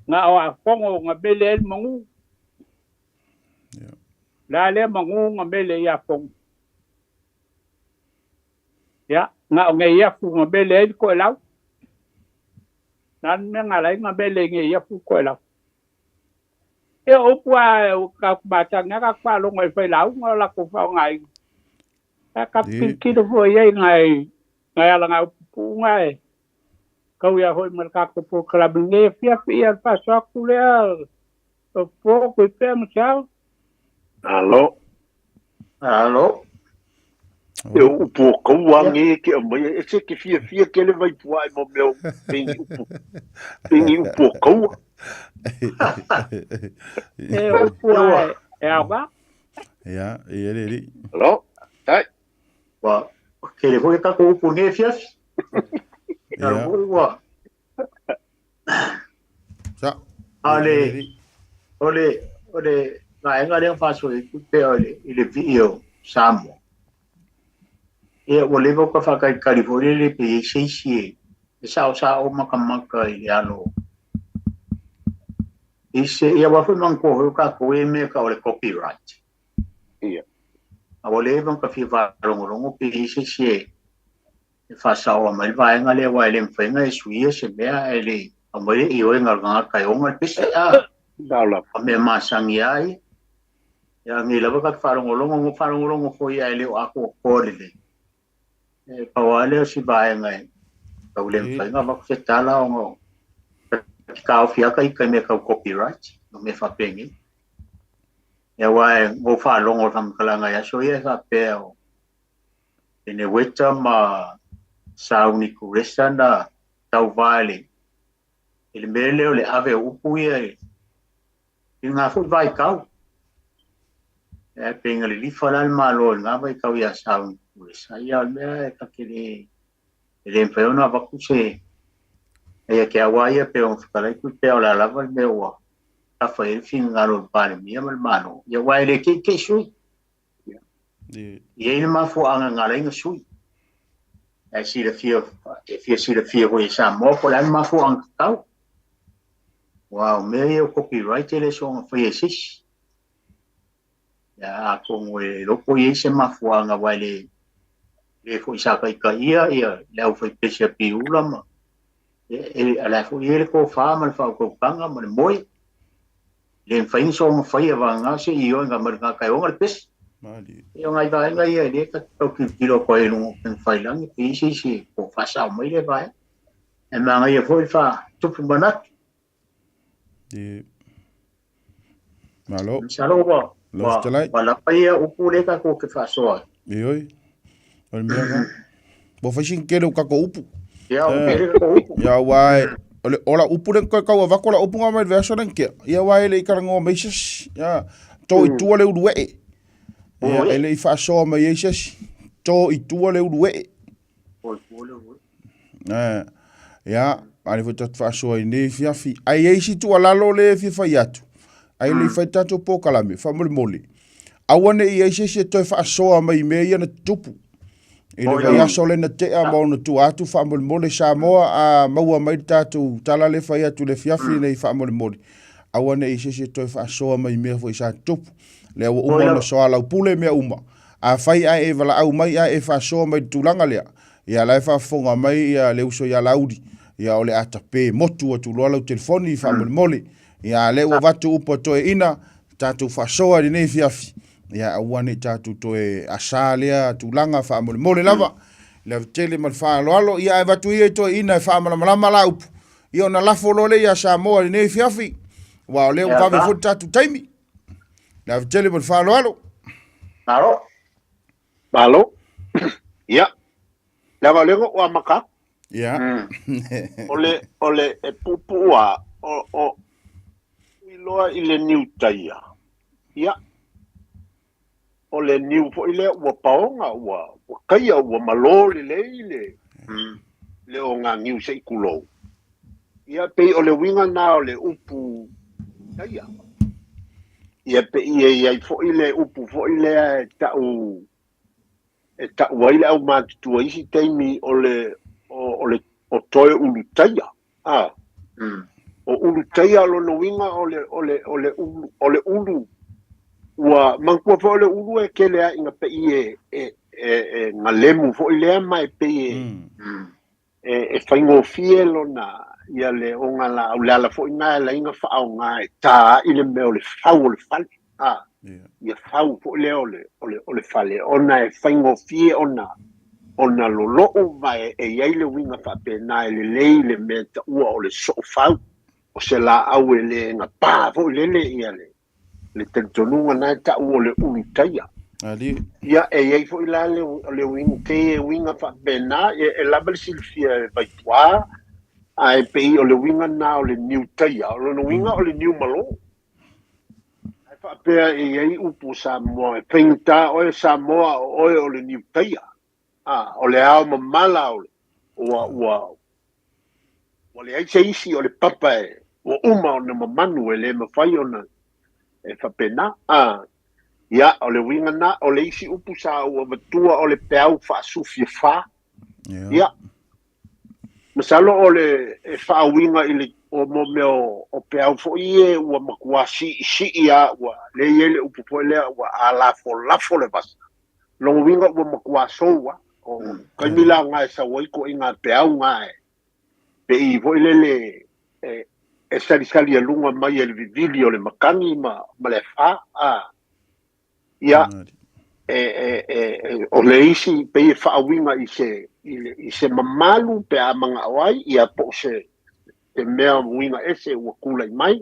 na o a fogo na mele ai le magū. Le a lea magū na mele ia fogo. Ia, na o nei afu na mele ai le koelau. Na mea nga lai na mele nei afu koelau. E o upu a o ka kumatanga ka whalongo e whai lauga o lako whaongai. A ka tilotilo foi i ai ngai ngai ala ngā upu puunga e kau ia hoi ma le tatou polokalame nei afiafi ia le faasoa atu lea o po koe pea ma se ao. Alo. Alo. E o upu o kaua nge ke aumai e se ke fiafia kele vai puae mo mea o pengi upu. Pengi upu o kaua. E upu a e aoga. Ia, ia le li. Alo. Tai. Wa, kele foi tatou upu nei afiafi. Ia. Ua. Sa. A le, o le, o le vaega lea na faasoa atu pea o le, i le vii o Samoa. Ia, ua leva ona faatalitali foi lele pe i ai se isi e saosao makamaka i le alo i se, ia aua foi manatua foi o tatou ia mea e tau o le copyright. Ia. A ua leva ona fia faalogologo pe i ai se isi e faasaoa mai le vaega lea aua e le mafai ona e suia se mea ae le i aumai le ioega o le tagata e ona le pese a. Lava. A mea masani lava ia. Ia nei lava tatou faalogologo, na faalogologo foi ae le o atoatoa lelei. E pau lava lea o si vaega e tau le mafai ona avatu se tala ona o te taofi lava ita i mea tau copyright ma mea faapenei. Ia aua na ou faalogo i le faamatalaga i aso ia e faapea o Peneueta ma Sauni Kuresa na tauva i le mea lea o le ave o upu ia i lena foi vaitau. Ae pei na lilifa la le Malo i lena vaitau ia Sauni Kuresa. Ia o le mea e ta te le, e le mafai ona avatu se ia te au lava ia pei ona fetalai Tuipea o le a lava le mea ua tafa i ai le finagalo o le Palemia ma le Malo. Ia aua e le teitei sui. E i ai le mafuaaga na ala ai ona sui. Ae silafia, e fia silafia foi e Samoa po o le a le mafuaaga tatau. Aua o mea ia o copyright e le soona faia e se isi. Ia, atonu e iloa po o i ai se mafuaaga aua e le, le foi sa taitaia ia le aufaipese a Piula ma e, e, a la foi i ai le tofa ma le faautautaga ma le moe. Le mafai ona soona faia vagana se i ioega mai le tagata e ona le pese. Ia o nai vaega ia e le ta te tau tilotilo atu ai i luga o upegafailangi pe i ai se isi e po faasao mai lea vaega. Ae manaia foi le faatupu manatu. Ie. Malo. Masalo ua, Lau ua, fetalai. ua lava ia upu lea tatou te faasoa ai. Ioe. O le mea lena. Ua fai sina tele o tatou upu. Ia, ua tele tatou upu. Ia, aua e, o le, o lau upu lea na toe tau avatu, o lau upu na aumai i le vaiaso lea na tea. Ia, aua e le i talanoa mai se isi. Ia, to i tua le uluee. Ia, e le i faasoa mai ai se isi. To i tua le uluee. To i tua le uluee. Eh, ia, a le foi tatou faasoa i nei afiafi. Ae i ai isi tuualalo lea e fia fai atu. Ae le i fai tatou polokalame, faamolemole. Aua ne i i ai se isi e toe faasoa mai i mea ia na tutupu. I le vaiaso lea na tea ma ona tua atu faamolemole Samoa a maua mai le tatou tala lea fai atu i le afiafi lenei faamolemole. Aua ne i i se isi e toe faasoa mai i mea foi sa tutupu. Lea ua uma ona soalaupule mea uma. Afai ae e valaau mai ae e faasoa mai i le tulaga lea, ia la e faafofoga mai ia le uso ia Laauli, ia o le a tape motu atu loa lau telefoni faamolemole. Ia a lea ua avatu upu a toeaina, tatou faasoa i lenei afiafi, ia aua ne i tatou toe asa lea tulaga faamolemole lava. Le ave tele ma le faaaloalo, ia ae avatu ia i toeaiina e faamalamalama la upu, ia ona lafo loa lea ia Samoa i lenei afiafi, aua o lea ua vave foi le tatou taimi. Le ave tele ma le faaaloalo. Malo. Malo. Ia, leaga o lea na ou amata atu. Ia. O le, o le, e puupuu lava, o, o, iloa i le niu taia, ia, o le niu foi lea ua paoga, ua, ua taia, ua malo lelei le, le oganiu se i tulou. Ia, pei o le uiga lena o le upu taia. Ia, pei e i ai foi le upu foi lea e ta'u, e ta'u ai le aumatutua i isi taimi o le, o, o le, o toe ulu taia. A, o ulu taia o lona uiga o le, o le, o le ulu, o le ulu ua, manatua foi o le ulu e tele lava ina pei e, e, e, e galemu foi lea ma e pei e, e, e faigofie lona, ia le ogalaau, le ala foi lena e ala ai ona faaaoga e ta ai le mea o le fau o le fale, a, ia fau foi lea o le, o le, o le fale, ona e faigofie ona, ona lolo'u ma e, e i ai le uiga faapena e lelei le mea e taua o le soofau, o se laau e le gapā foi lele ia le, le talitonuga na e ta'u o le ulu taia. Ali. Ia, e i ai foi la le, le uiga, pei e uiga faapena, e, e lava le silafia e Vaituā, ae pei o le uiga na o le niu taia, o lona uiga o le niu malo. Ae faapea e i ai upu o Samoa, e faigata oe Samoa o oe o le niu taia. A, o le ao mamala o le, ua, ua, ua leai se isi o le papa e, ua uma ona mamanu e le mafai ona e faapena. A, ia, o le uiga na, o le isi upu sa ou avatua o le peau faasufiafa. Ia, masalo o le e faauiga i le o mo mea o, o peau foi ia ua matuā siisii lava, ua lea e i ai le upu foi lea ua alafolafo le vasa. Lona uiga ua matuā sou lava. O taimi la na e sau ai ituaiga peau na e pei foi lele e, e salisali aluga mai e le vivili o le makani ma, ma le afa. A, ia, e, e, e, o le isi pei e faauiga i se, i, le, i se mamalu pe a mana'o ai, ia po o se, se mea uiga ese ua tulai mai.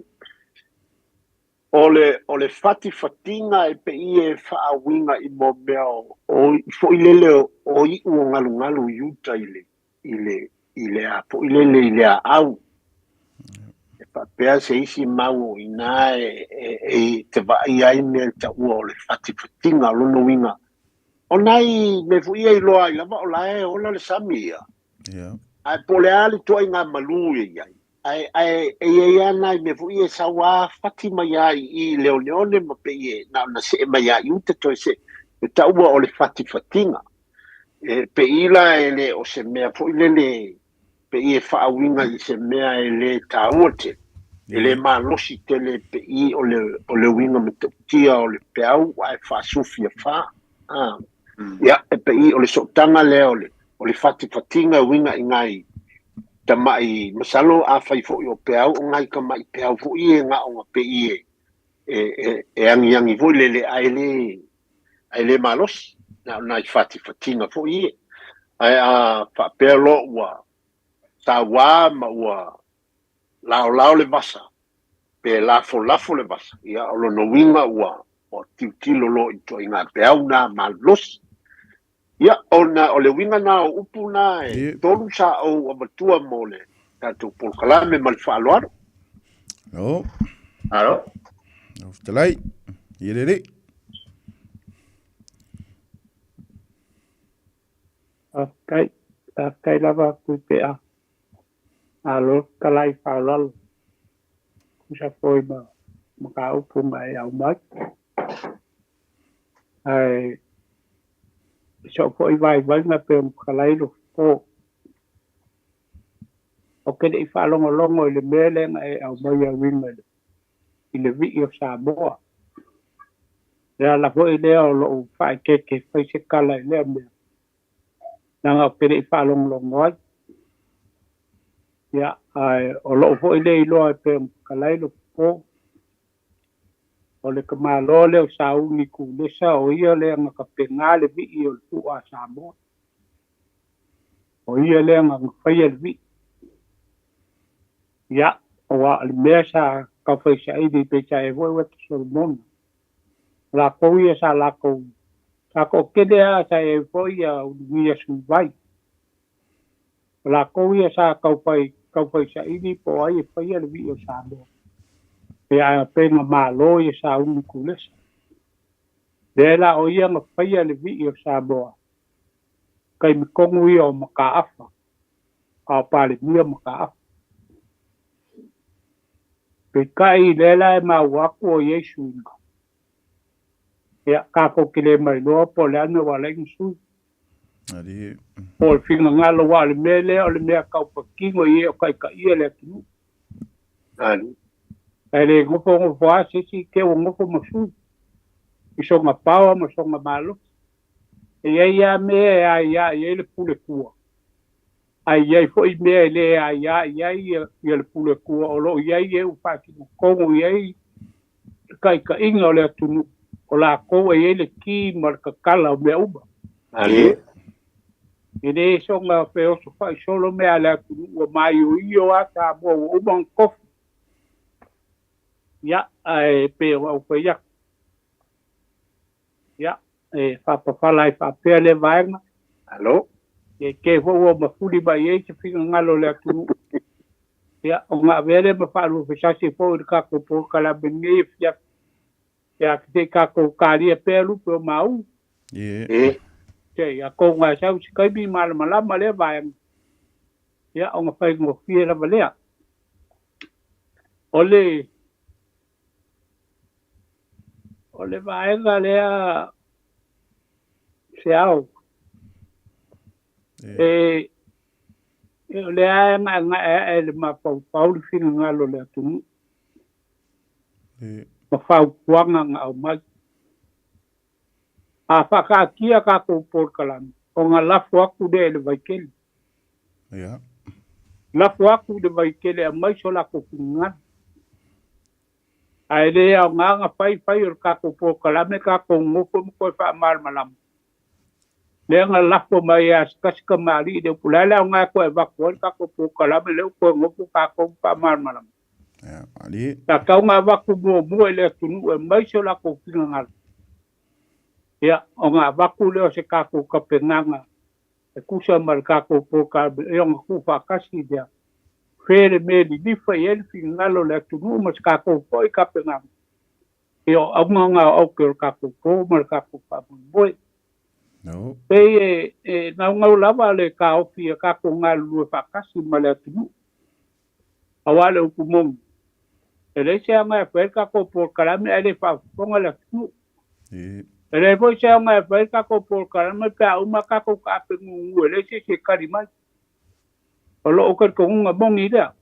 O le, o le fatifatiga e pei e faauiga i mo mea o, o foi lele o, o iu o galugalu i uta i le, i le, i le a foi lele i le aau. E faapea se isi mau o inā e, e, e te vaaia ai mea e taua o le fatifatiga, o lona uiga, o nai mea foi ia iloa ai lava o la e ola le sami ia. Ae po o le a le ituaiga malū e i ai, ae, ae e i ai lava nai mea foi ia e sau lava fati mai lava i i i le oneone ma pei e na ona see mai lava i uta toe see, e taua o le fatifatiga. E pei la e le o se mea foi lele pei e faauiga i se mea e le taua tele, e le malosi tele pei o le, o le uiga matautia o le peau ae faasufiafa. A, ia, e pei o le sootaga lea o le, o le fatifatiga e uiga i nai tama'i, masalo afai foi o peau, o nai tama'i peau foi ia na ona pei e, e, e, e agiagi foi lele ae le, ae le malosi, na o nai fatifatiga foi ia. Ae a faapea loa ua sauā ma ua laolao le vasa, pe lafolafo le vasa, ia o lona uiga ua, ua tilotilo loa i ituaiga peau na malosi. Ia, ona o le uiga na o upu na e tolu sa ou avatua mo le tatou polokalame ma le faaaloalo. Alo. Alo. Lau fetalai. Ia lelei. Faafetai, faafetai lava Tuipe'a. Malo fetalai faaaloalo. Tusa foi ma mataupu na e aumai. Ae i so'u foi vaivaiga pei ona fetalai lo fofo. Ou te le i faalogologo i le mea lea na e aumaia e uiga i le vii o Samoa. Le ala foi lea o lo'u faaeteete e fai se tala i lea mea, leaga ou te le i faalogologo ai. Ia, ae o lo'u foi lea iloa e pei ona fetalai lo fofo, o le tamaloa lea o Sauni Kulesa o ia lea na tapena le vii o le pu'a a Samoa. O ia lea na faia le vi'i. Ia, aua o le mea sa taufaisaili peitai ai foi ua Solomona. O latou ia sa latou, sa toatele lava sa i ai foi ia Ulugia Suivai. O latou ia sa taufai, taufaisaili po o ai e faia le vi'i o Samoa. Ia ae pei na malo ia Sauni Kulesa. Lea la o ia na faia le vi'i o Samoa, taimi tonu ia o Mataafa, a o Palemia Mataafa. Peitai lea la e maua atu o i ai suiga. Ia, tatou te le mailoa po o le a le mea ua ala ai ona sui. Po o le finagalo aua o le mea lea o le mea taupatino i e o taitaia le atunuu. Ae le nofonofo lava se isi te ua nofo ma sui i sona power ma sona malosi. E i ai lava mea e aia i ai le pule tua, ae i ai foi mea e le aia i ai ia le pule tua o lo o i ai e ua faasino tonu i ai le taitaiga o le atunuu, o latou e i ai le ki ma le tatala o mea uma. E le soona feosofai solo mea a le atunuu ua maioio lava Samoa ua uma ona tofi. Ia, ae pei ona ou fai atu, ia, e faapafala ai faapea lea vaega. Alo. Ia, i te i foi ua mafuli mai i ai se finagalo o le atunuu. Ia, ona avea lea ma faaluafesasi foi i le tatou polokalame lenei afiafi. Ia, se i tatou talia pea lupe o maua. Ie. Se i atonu e sau se taimi malamalama lea vaega. Ia, ona faigofie lava lea. O le O le vaega lea Seao, e o lea e gaegae ae le mafaufau le finagalo o le atunuu ma fautuaga na aumai. A faataatia tatou polokalame, ona lafo atu lea i le Vaitele. Lafo atu i le Vaitele e aumai so latou finagalo. Ae le aoga ona fai fai o le tatou polokalame tatou nofo ma toe faamalamalama. Lea na lafo mai ia se tasi tamalii le upu, o le a le aoga e toe avatu ai le tatou polokalame lea ua toe nofo tatou ma faamalamalama. Sa tatau ona avatu muamua i le atunuu e aumai so latou finagalo, ia, ona avatu lea o se tatou tapenaga e tusa ma le tatou polokalame ia ona tuufaatasi lea. Fea le mea e lilifa i ai le finagalo o le atunuu ma se tatou foi tapenaga, ia o auga na o aute o le tatou po ma le tatou faamoemoe. Pei e, e naunau lava le taofi ia tatou galulue faatasi ma le atunuu. Aua le upu moni, e leai se aoga e fai ai le tatou polokalame ae le faafofoga le atunuu. E leai foi se aoga e fai ai le tatou polokalame pe a uma tatou taape gugu e leai se isi e tali mai. O lou talitonuga moni lea.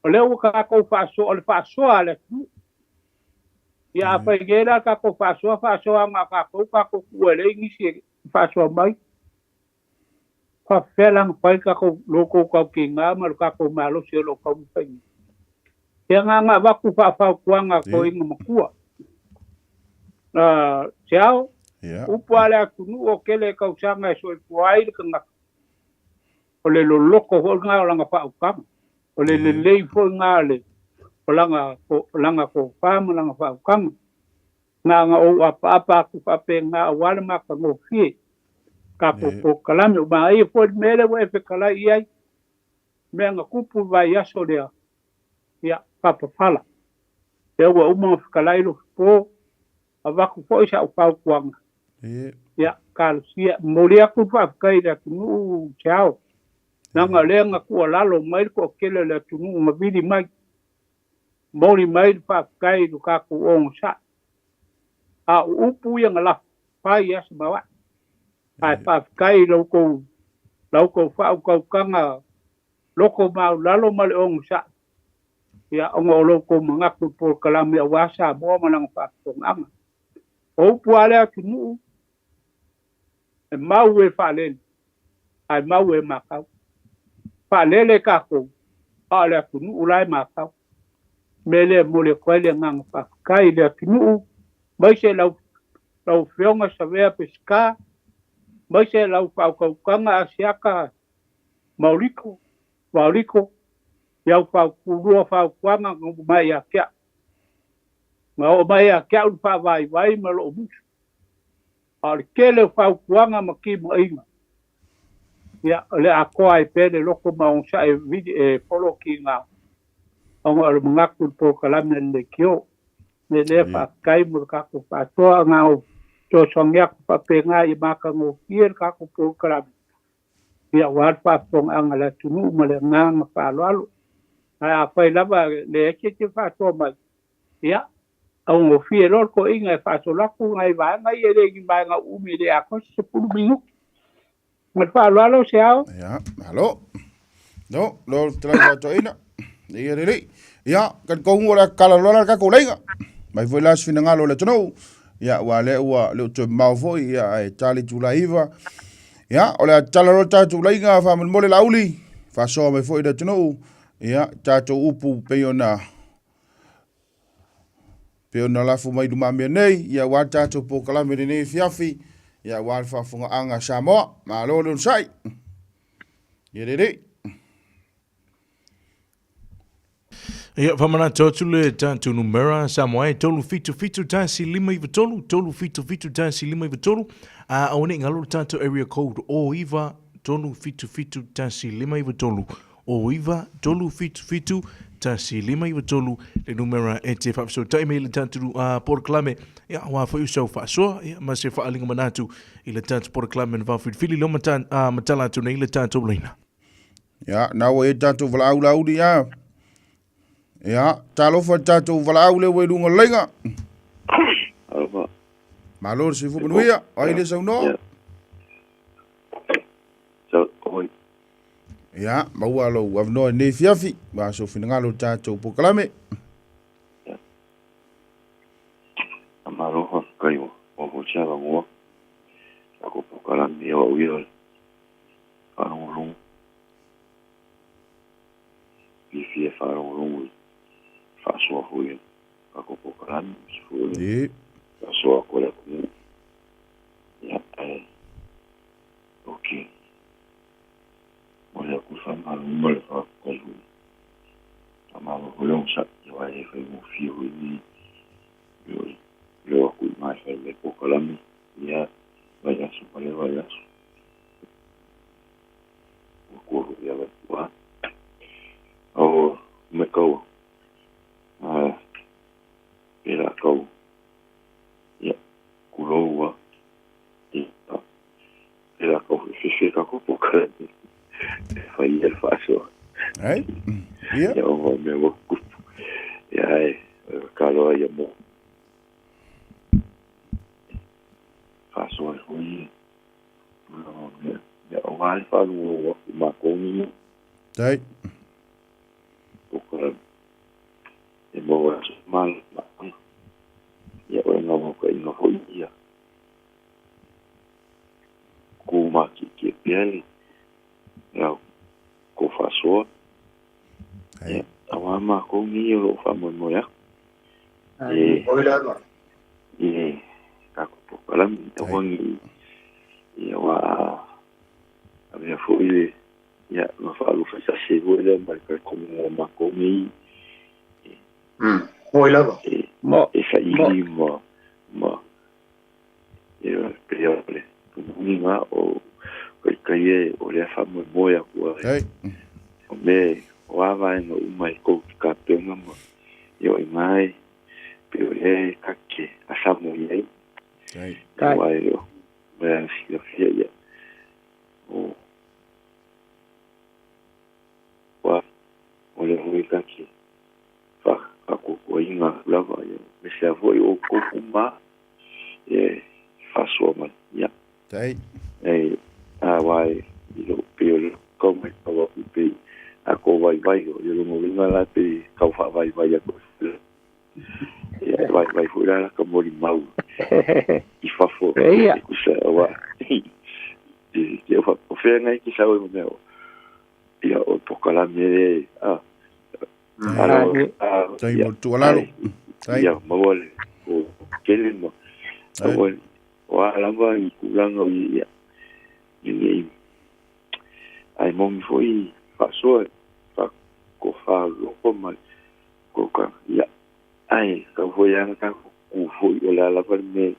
O lea ua tatou faasoa, o le faasoa a le atunuu. Ia a fai nei la le tatou faasoa, faasoa na o tatou, tatou tuua e leai nisi e faasoa mai. Faapefea la ona fai le tatou lo outou tautiga ma lo tatou malosi o lo o taumafai nei? Ia na ona avatu faafautuaga a toeaina matua. Seao, upu a le atunuu o tele tausaga e soifua ai le tagata, o le loloto foi lena o lana faautaga, o le lelei foi lena o le o lana o lana tofa ma lana faautaga. Na ona ou apaapa atu faapena aua le matagofie tatou polokalame. Ua manaia foi le mea lea ua e fetalai i ai, mea na tupu i le vaiaso lea, ia, faapafala. Lea ua uma ona fetalai Lofipo, avatu foi sau fautuaga, ia, talosia. Momoli atu le faafetai i le atunuu Seao, leaga o lea na tuualalo mai le toatele o le atunuu na vili mai. Momoli mai le faafetai i lo tatou onosai. A o upu ia na lafo fai i aso maoae. Ae faafetai i la outou la outou faautautaga loto maualalo ma le onosai, ia, ona o lo outou manatu i le polokalame aua Samoa ma lana faafofogaaga. O upu a le atunuu, e mau e faalele, ae mau e matau. Faalele tatou, a o le atunuu la e matau. Mea lea e momoli atu ai le agaga faafetai i le atunuu, aemaise lau lau Afioga Savea Peseta, Maise lau faautautaga Asiata Maoliko, Vaoliko, i au faukulua fautuaga na oo mai ia te au. Na oo mai ia te au le faavaivai ma lou musu. A o le tele o fautuaga ma timaiga, ia, o le atoa ai pea le loto ma onosai e vili, e polokiga ona o le manatu i le polokalame a le leitio. Le lea faafetai mo le tatou faasoa na o fesoasoani atu faapena ia matagofie le tatou polokalame, ia aua le faafofogaaga a le atunuu ma le agaga faaaloalo. Ae afai lava e leai se isi e faasoa mai, ia, augofie loa le toeaina e faasolo atu nai vaega ia e le o ni vaega umi e le atoa se 10 minute. Ma le faaaloalo Seao. Ia, malo. No, lo te lai toeaina. Ia lelei. Ia, talitonu o le a tatala loa la le tatou laina. Mai foi la se finagalo o le atunuu. Ia, aua lea ua le o toe mamao foi, ia, ae ta le itula e 9. Ia, o le a tatala loa le tatou laina faamolemole Laauli, faasoa mai foi le atunuu. Ia, tatou upu pei ona pei ona lafo mai i lumamea nei, ia aua le tatou polokalame i lenei afiafi, ia aua le faafofogaaga a Samoa. Malo le onosai. Ia lelei. Ia, faamanatu atu le tatou numera Samoa e 377 193, 377 193, a aua ne i galo le tatou area code o 9 377 193, o 9 377 193 le numera e te faafesootai mai i le tatou polokalame, ia, aua foi o sau faasoa, ia, ma se faaaliga manatu i le tatou polokalame na vaofilifili lea ua matala atu nei le tatou laina. Ia, na ua i ai tatou valaau lauli ia. Ia, talofa i le tatou valaau lea ua i luga o le laina. Alofa. Malo le soifua manuia, o ai lea saunoa? Ia, maua lou avanoa i lenei afiafi, ma sou finagalo i le tatou polokalame. Malo faafetai ua maua se avanoa. Tatou polokalame o au ia faalogologo, fiafia e faalogologo i faasoa foi a tatou polokalame, aemaise foi o le faasoa atu a le atunuu. Ia, ae ou te momoli atu le faamalo ma le faafetai foi. Faamalo foi le onosai, aua e le faigofie foi lenei le o atu i ina e fai mai polokalame ia vaiaso ma lea vaiaso. Ua tua foi ia tua. O me kau a pe la kau ia kulou a ia pe la kau fefe ka ko pokalame e fai ia le faasoa. Ai, ia. Ia o mea ua kupu. Ia e kaloa ia mo faasoa e foi ia. Ia aua le faalogologo atu i matou nei. Tai. Polokalame e maua ai se malamalamaaga. Ia o le naunautaiga foi ia tu matietie pea le la tou faasoa. Ia aua matou nei o lo o faamoemoe atu i le tatou polokalame. Aua ne i aua a avea foi le ia ona faaluafesasi ai foi lea ma le talitonuga o matou nei Moi lava. E saili ma ma e pei o le tumuliga o kaikai e o lea faamoemoe atu ai. O mea o a vaega uma e tou te tapena ma ia o i ina e pei o lea e ta te asamo i ai. Aua e le o mea silafia ia o ua o lea foi ta te faatuatuaina atu lava ia aemaise lava foi o outou uma e faasoa mai. Ia. Tai. E, aua e, i lou, pei o le tau matau atu pei a kou vaivai, o le lona uiga la pei tau faavaivai atu ai. Ia, e vaivai foi la lata molimau i fafo e tusa aua i te o faapea ke sau e mea o ia o polokalame le a alo Tai mo le tuualalo. Tai. Ia maua le o tele ma aua o a lava i tulaga o ia. Nei ai moni foi faasoa faakofaloko ma koka ia ai ka foi ana ka ku foi o le ala le me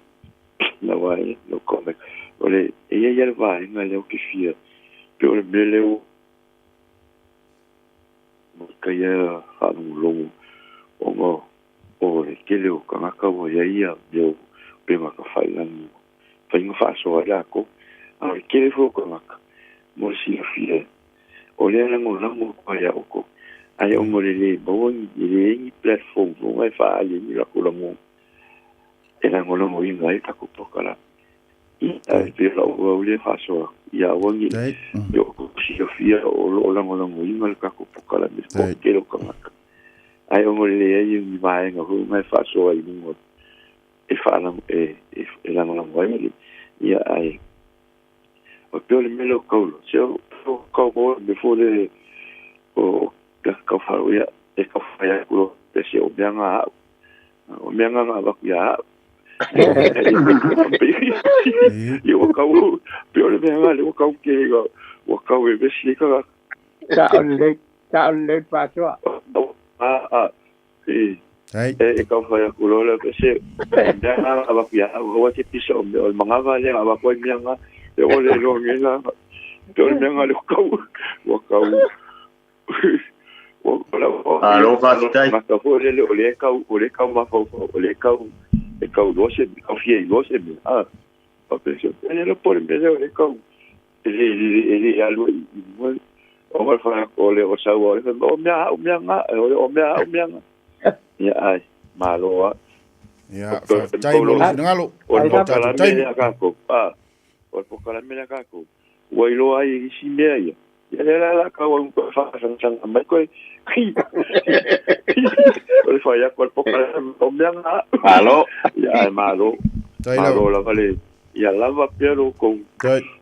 na wai no kome o le e ia ia le vaega lea o ke fia pe o le mea lea mo ka ia faalogologo ona o le tele o tagata ua iai ia mea o pega tafailagi faiga faasoa ai lakou a o le tele foi o tagata mo le silafia o lea lagolago atu ai ia outou ae ona o le lē maua ni e leai ni platform foga e faaali ai ni latou lagona e lagolagoina ai tatou polokalame ae pei o la'u au lea faasoa atu ia aua ne i outou silafia o loo lagolagoina le tatou polokalame i le toatele o tagata ae ona o le leai o ni vaega foi na e faasoa i luga e faalago e e lagolago ai le ia ae o pei o le mea lea o tau se o tau mo le mea foi le o tau faa ia e tau fai atu loa pe se o mea na a'u o mea na na avatu ia a'u ia ua tau pei o le mea na lea ua tau tele ua tau vevesi ai tagata. Sao lelei, sao lelei le faasoa. A e e tau fai atu loa lea pe se o mea na avatu ia a'u aua e te pisa o mea o le manava lea na avatu ai mea na e ua le iloa nei la pei o le mea na lea ua tau ua tau Malo faafetai. Tagata foi lele o lea e tau o lea e tau mafaufau o lea e tau e tau iloa se mea tau fia iloa se mea a faapea se e le po o le mea lea o lea e tau e le e le alu ai i luga ona o le fai atu o le o sau o le fai mai o mea a au mea na o mea a au mea na ia ae malo lava. Ia, faafetai mo lou finagalo. O le polokalame lea a tatou, a, o le polokalame lea a tatou, ua iloa ai e isi mea ia. Ia lea la o le a tau au toe faasagasaga mai koe. O le fai atu a le polokalame, o mea na. Malo. Ia ae malo. Malo lava le, ia lava pea lo outou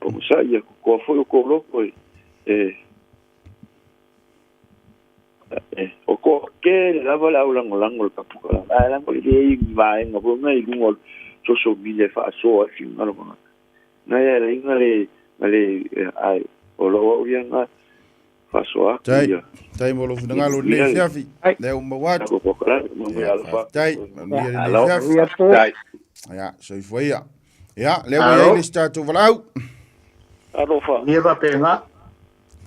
onosai, ia totoa foi outou loto e, e, e, o toatele lava le au lagolago i le polokalame, ae leaga o le leai o ni vaega foi na i luga o le social media e faasoa ai finagalo o tagata. Na ia le na le na le ae o lou au ia na faasoa atu Tai, ia. tai mo lou finagalo i lenei afiafi. Lea ua maua atu. Ia, faafetai. Manuia lenei afiafi. Ia, soifua ia. Ia, lea ua i ai le isi tatou valaau. Alofa. Ia faapena.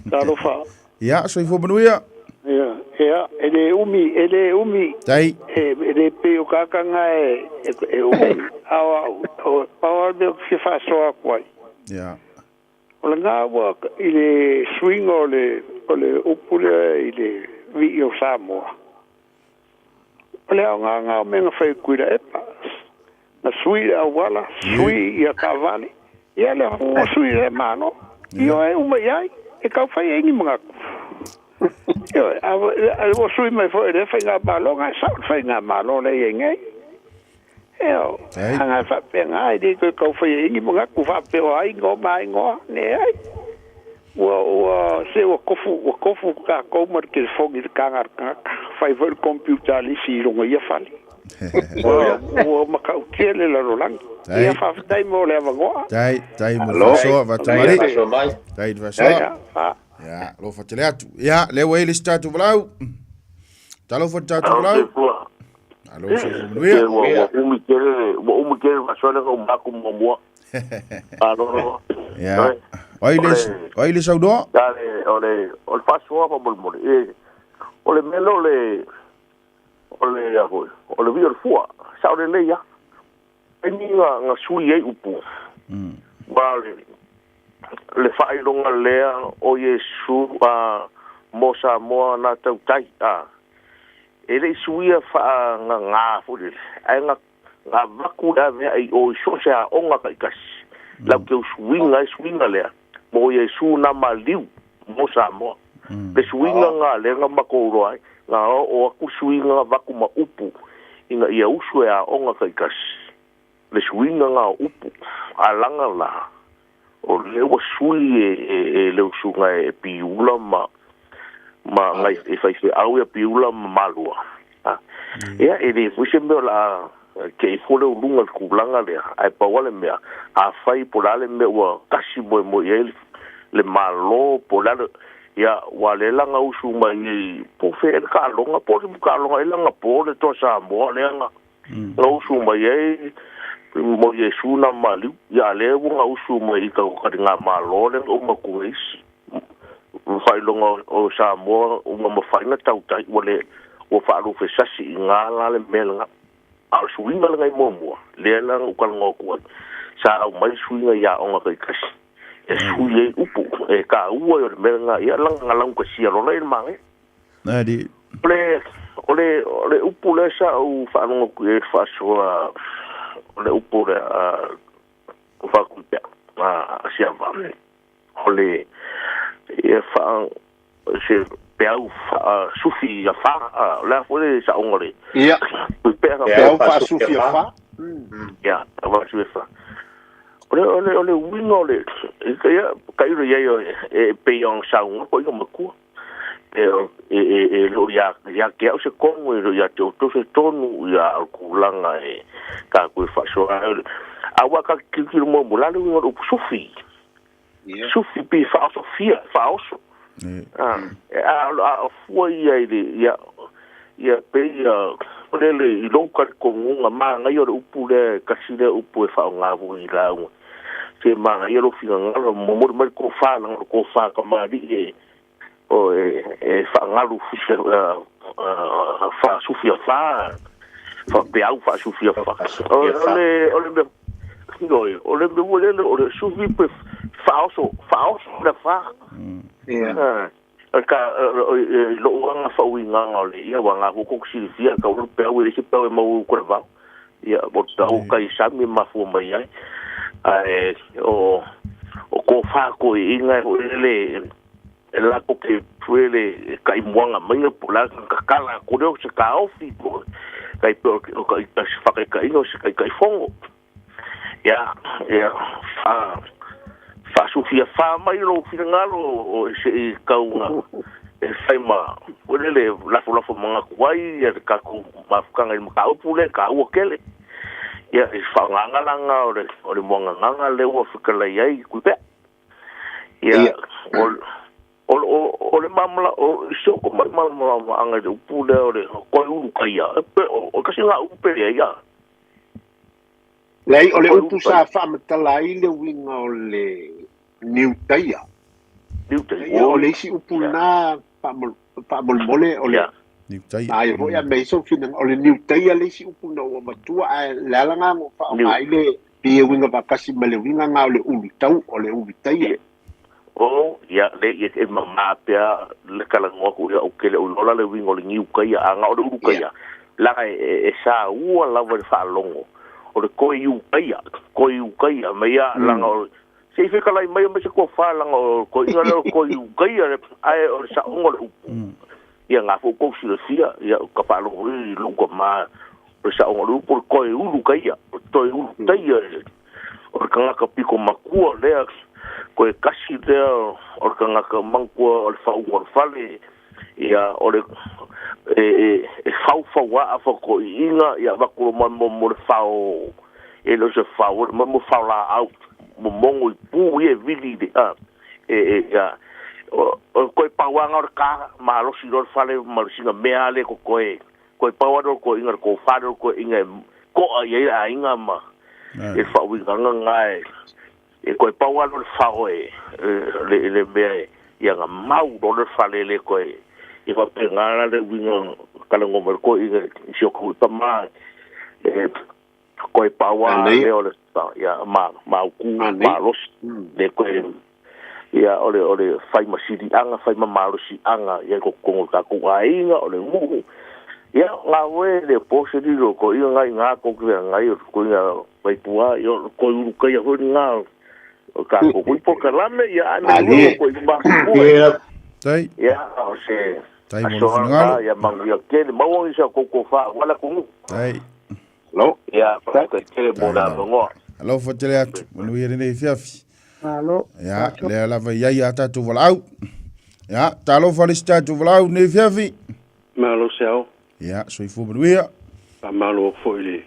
Talofa. Ia, soifua manuia. Ia, ia, e le umi, e le umi. Tai. E, e le pei o kakanga e, e, e umi. A o au, o, pau lava le mea ou te fia faasoa atu ai. Ia. O lena ua i le suiga o le, o le upu lea i le vii o Samoa. O le aoga lena o mea na fai e Tuilaepa. Na sui le auala, sui ia taavale, ia lea foi ua sui e Malo. Ioe uma i ai, e tau fai ai ni manatu. Ioe, a ua sui mai foi e lea faigamalo, na e sao le faigamalo lea e i ai nei. Ioe, a na e faapena, e le toe tau fai ai ni manatu faapea o ai igoa ma ai igoa, leai. Ua, ua, se ua tofu, ua tofu tatou ma le telefoni i le taga a le tagata. Fai foi le computer a le isi i lona ia fale. Ua, ua matautia le lalolagi. Ia, faafetai mo le avanoa. Tai, tai mo le faasoa, Vatumari. Tai le faasoa. Ia, alofa tele atu. Ia, lea ua i le isi tatou valaau. Talofa le tatou valaau. Alo, soifua manuia. Ua umi tele, ua umi tele le faasoa lea na uma atu muamua. Alo. Ia. O ai le, o ai le saunoa? O le, o le faasoa faamolemole. E, o le mea lea o le, o le, a foi, o le vii o le fua, sao lelei lava. Taimi na, na sui ai upu, ma le, le faailoga lea o Iesu a mo Samoa na tautai, a, e le i suia faagagā foi lele, ae na Na avatu le aveaʻe i o i so o se aoga taitasi, lau te suiga ai suiga lea, mo Iesu na maliu mo Samoa. Le suiga na lea na matou iloa ai, na oo atu suiga na avatu ma upu ina ia usu e aoga taitasi. Le suiga na o upu, a laga la, o lea ua sui e le usuga e Piula ma ma nai e faifeau ia Piula ma Malua. Ia, e le foi se mea o le a Te ifo le uluga le tulaga lea, ae pau lava le mea, afai po o le a le mea ua tasi moemoe i ai le Malo po o le a le, ia, ua le laga usu mai i po o fea ea le taaloga, po o le taaloga ea laga po le Toa Samoa lea na gausu mai ai mo Iesu na maliu, ia a lea ua gausu mai i taligamalo lea na uma atu nei isi faailoga o Samoa ua mafai ona tautai, ua le ua faalufesasi i ina la le mea lena. A o le suiga lena i muamua, lea la na ou talanoa atu ai, sa aumai le suiga i aoga taitasi e sui ai upu e taua ai o le mea lena, ia laga na laugatasia loa la i le manaia. O le, o le, o le upu lea sa ou faalogo atu i ai faasoa, o le upu lea a Faakuipea, a Siava, o le, ia faa, se peau faasufi afa, o le a foi le saoga o le Ia. Kuipea ka Peau faasufi afa. Ia, peau faasufi afa. O le, o le, o le uiga o le, ia, tailo i ai e pei ona saunoa koe i matua. E, e, e, e le o ia, ia te au se tonu, e le o ia te outou se tonu, ia o le tulaga e tatou e faasoa ai. Aua ka te tilotilo muamua, o le a le uiga o le upu sufi? Sufi pe faaosofia, faaoso. A fua ia i le, ia, ia pei ia, o le le, i lou talitonuga, manaia o le upu lea, e tasi lea upu e faaaoga foi i lauga. Se manaia lou finagalo, momoli mai le tofa, leaga o le tofa tamalii e, o e, e faagalu faasufi afa, faapeau faasufi afa. O le, o le mea, ioe, o le mea foi lele, o le sufi pe faaoso, faaoso le afa. Ka, i lou aga faauigaga o le, ia, ua ga foi kou silafia, tau le peau, e leai se peau e maua i uka o le vao. Ia, o le peau kai sami e mafua mai ai. Ae, o, o tofa toeaiina e foi lele, e latou te foi lele taimuaga mai po o le a tatala atu lea o se taofi po o tai pei o se faataitaiga o se Taitaifono. Ia, ia, faasufiafa mai lou finagalo o se i tau na e fai ma foi lele lafolafo manatu ai ia le tatou mafutaga i le mataupu lea e taua tele. Ia, i faaaogaga la na o le, o le muagagaga lea ua fetalai ai Tuipea. Ia, o, o, o, o le mamala, o se o mai malamalamaaga i le upu lea o le koe ulu kaia, e pe, o, o kasi ngā upu pe ia. Leai, o le upu sa faamatala ai le uiga o le niu taia. Niu taia. Ia, o le isi upu lena faamolemole o le Niu taia. Aia foi a mea iso fina o le niu taia le isi upu na ua matua ae le ala ngā ngo whaonga ai le pei e uiga faatasi ma le uiga ngā o le ulu tau o le ulu taia. O, ia, le, ia, e mamā pea le talanoa atu ia, ou te le o iloa la le uiga o le niu taia, a na o le ulu taia, leaga e, e, e saua lava i le faalogo, o le toe iu taia, toe iu taia, ma ia, leaga o, se i fetalai mai o mai se tofa, leaga o le toeaina lea o le toe iu taia, ae o le saoga o le upu. Ia, na foi tou silafia, ia, ka faalogo i lou tama, o le saoga o le upu, o le toe ulu taia, o le toe ulu taia, o le tagata pito matua lea, toe tasi lea o le tagata manatua o le faauga o le fale, ia, o le, e, e, e faufauaa fatoiiga, ia avatu loa mo, mo le fao, e le o se fao, mo, mo fao laau, momogo i pu ia e vili i le, a, e, e, ia, o, o toe pauaga o le ka, malosi loa le fale ma le sina mea lea e totoe, Koe pau ana o le toeaiga, le tofa lea o le toeaiga e to'a i ai le aiga ma le faauigaga lena e, e toe pau ana o le fao e, le, le mea e, ia na mau loa le fale le toe, ia faapena la le uiga talanoa mai le toeaiga i si o tatou tama e, Koe paua lea o le ia ma mautu malosi le koe ia o le o le fai ma siliaga fai ma malosiaga ia i totonu o le tatou aiga o le nuu ia nga oe le po se lilo ko ia ngai nga ko ke ngai o ko ia mai tua ia o ko uru kai foi nga o tatou ko po kalame ia ana ko i ma Tai. Ia o se Tai mo le finagalo. Ia manuia tele maua ni sa koukou wha wala ku. Tai. Alo. Ia, faafetai tele mo le avanoa. Alofa tele atu, manuia lenei afiafi. Malo. Ia, lea lava i ai a tatou valaau. Ia, talofa le isi tatou valaau lenei afiafi. Malo se ao. Ia, soifua manuia. Faamalo atu foi i le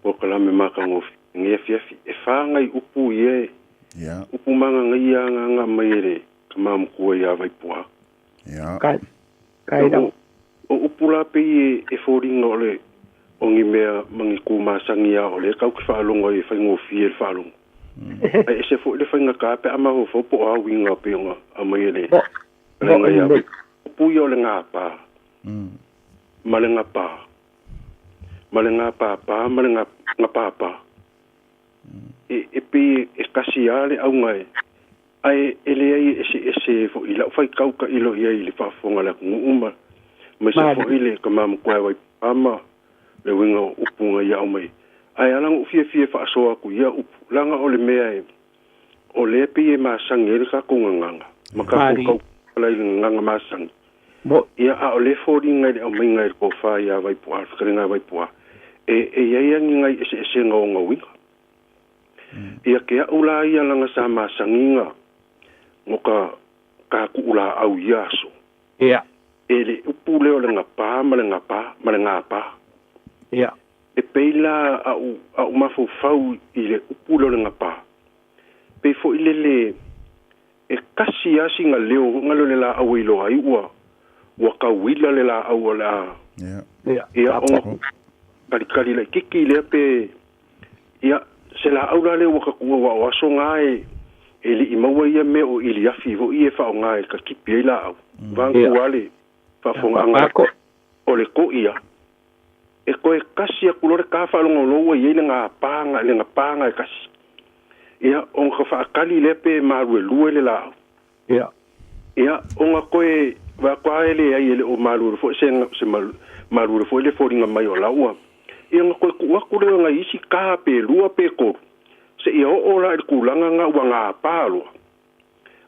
polokalame matagofie i lenei afiafi. E fa nai upu ia e upu magagaia agaga mai e le tama matua ia Vaipuā. O upu la pei e foliga o le o ni mea ma ni ku masani a o lea tatou te faalogo ai e faigofie le faalogo. Ae ese foi le faigata pe a mafaufau po o a uiga pei ona aumai e le fetalaiga ia Vaipuā. Upu ia o le gapa ma le gapa ma le gapapa ma le gapapa. E pei e kasi lava le auga e ae e leai e eseese foi i lau faitau tailo i ai i le faafofoga a le atunuu ma aemaise foi le tama matua e Vaipaa ma le uiga o upu na ia aumai. Ae ala ona ou fiafia e faasoa atu i ia upu, leaga o le mea e o lea e pei e masani ai le tatou gagana ma tatou tautala i le gagana masani. Ia, a o lea e foliga i le aumaiga e le tofa ia Vaipu'a, le fetalaiga a Vaipu'a, e e i ai lava ni nai eseesega o ona uiga. Ia ke a'u la ia laga sa masani na no ka ka ku'ulaau i ia aso. E le upu lea o le gapā ma le gapā ma le gapā. E pei la a'u a'u mafaufau i le upu lea o le gapā. Pei foi lele e kasi lava sina leo foi lea o le laau e iloa ai ua ua tauila le laau o le a ia ona kalikali laitiiti lea pe ia se laau la lea ua tatua aua o aso na e e le i maua ia mea o iliafi foi ia e faaaoga e tatipi ai laau. Vaeatu lava le faafofogaaga o le toia e toe kasi atu loa le ta faalogologo ua i ai le gapa le gapa na e kasi. Ia ona ka faatali lea pe maluelue le laau. Ia ona toe vaeatu lava e leai e le o maluelue foi se se maluelue foi le foliga mai o la ua ia ona toe tuu atu lea o nai isi ta pe lua pe tolu seia oo la i le tulaga na ua gapa loa.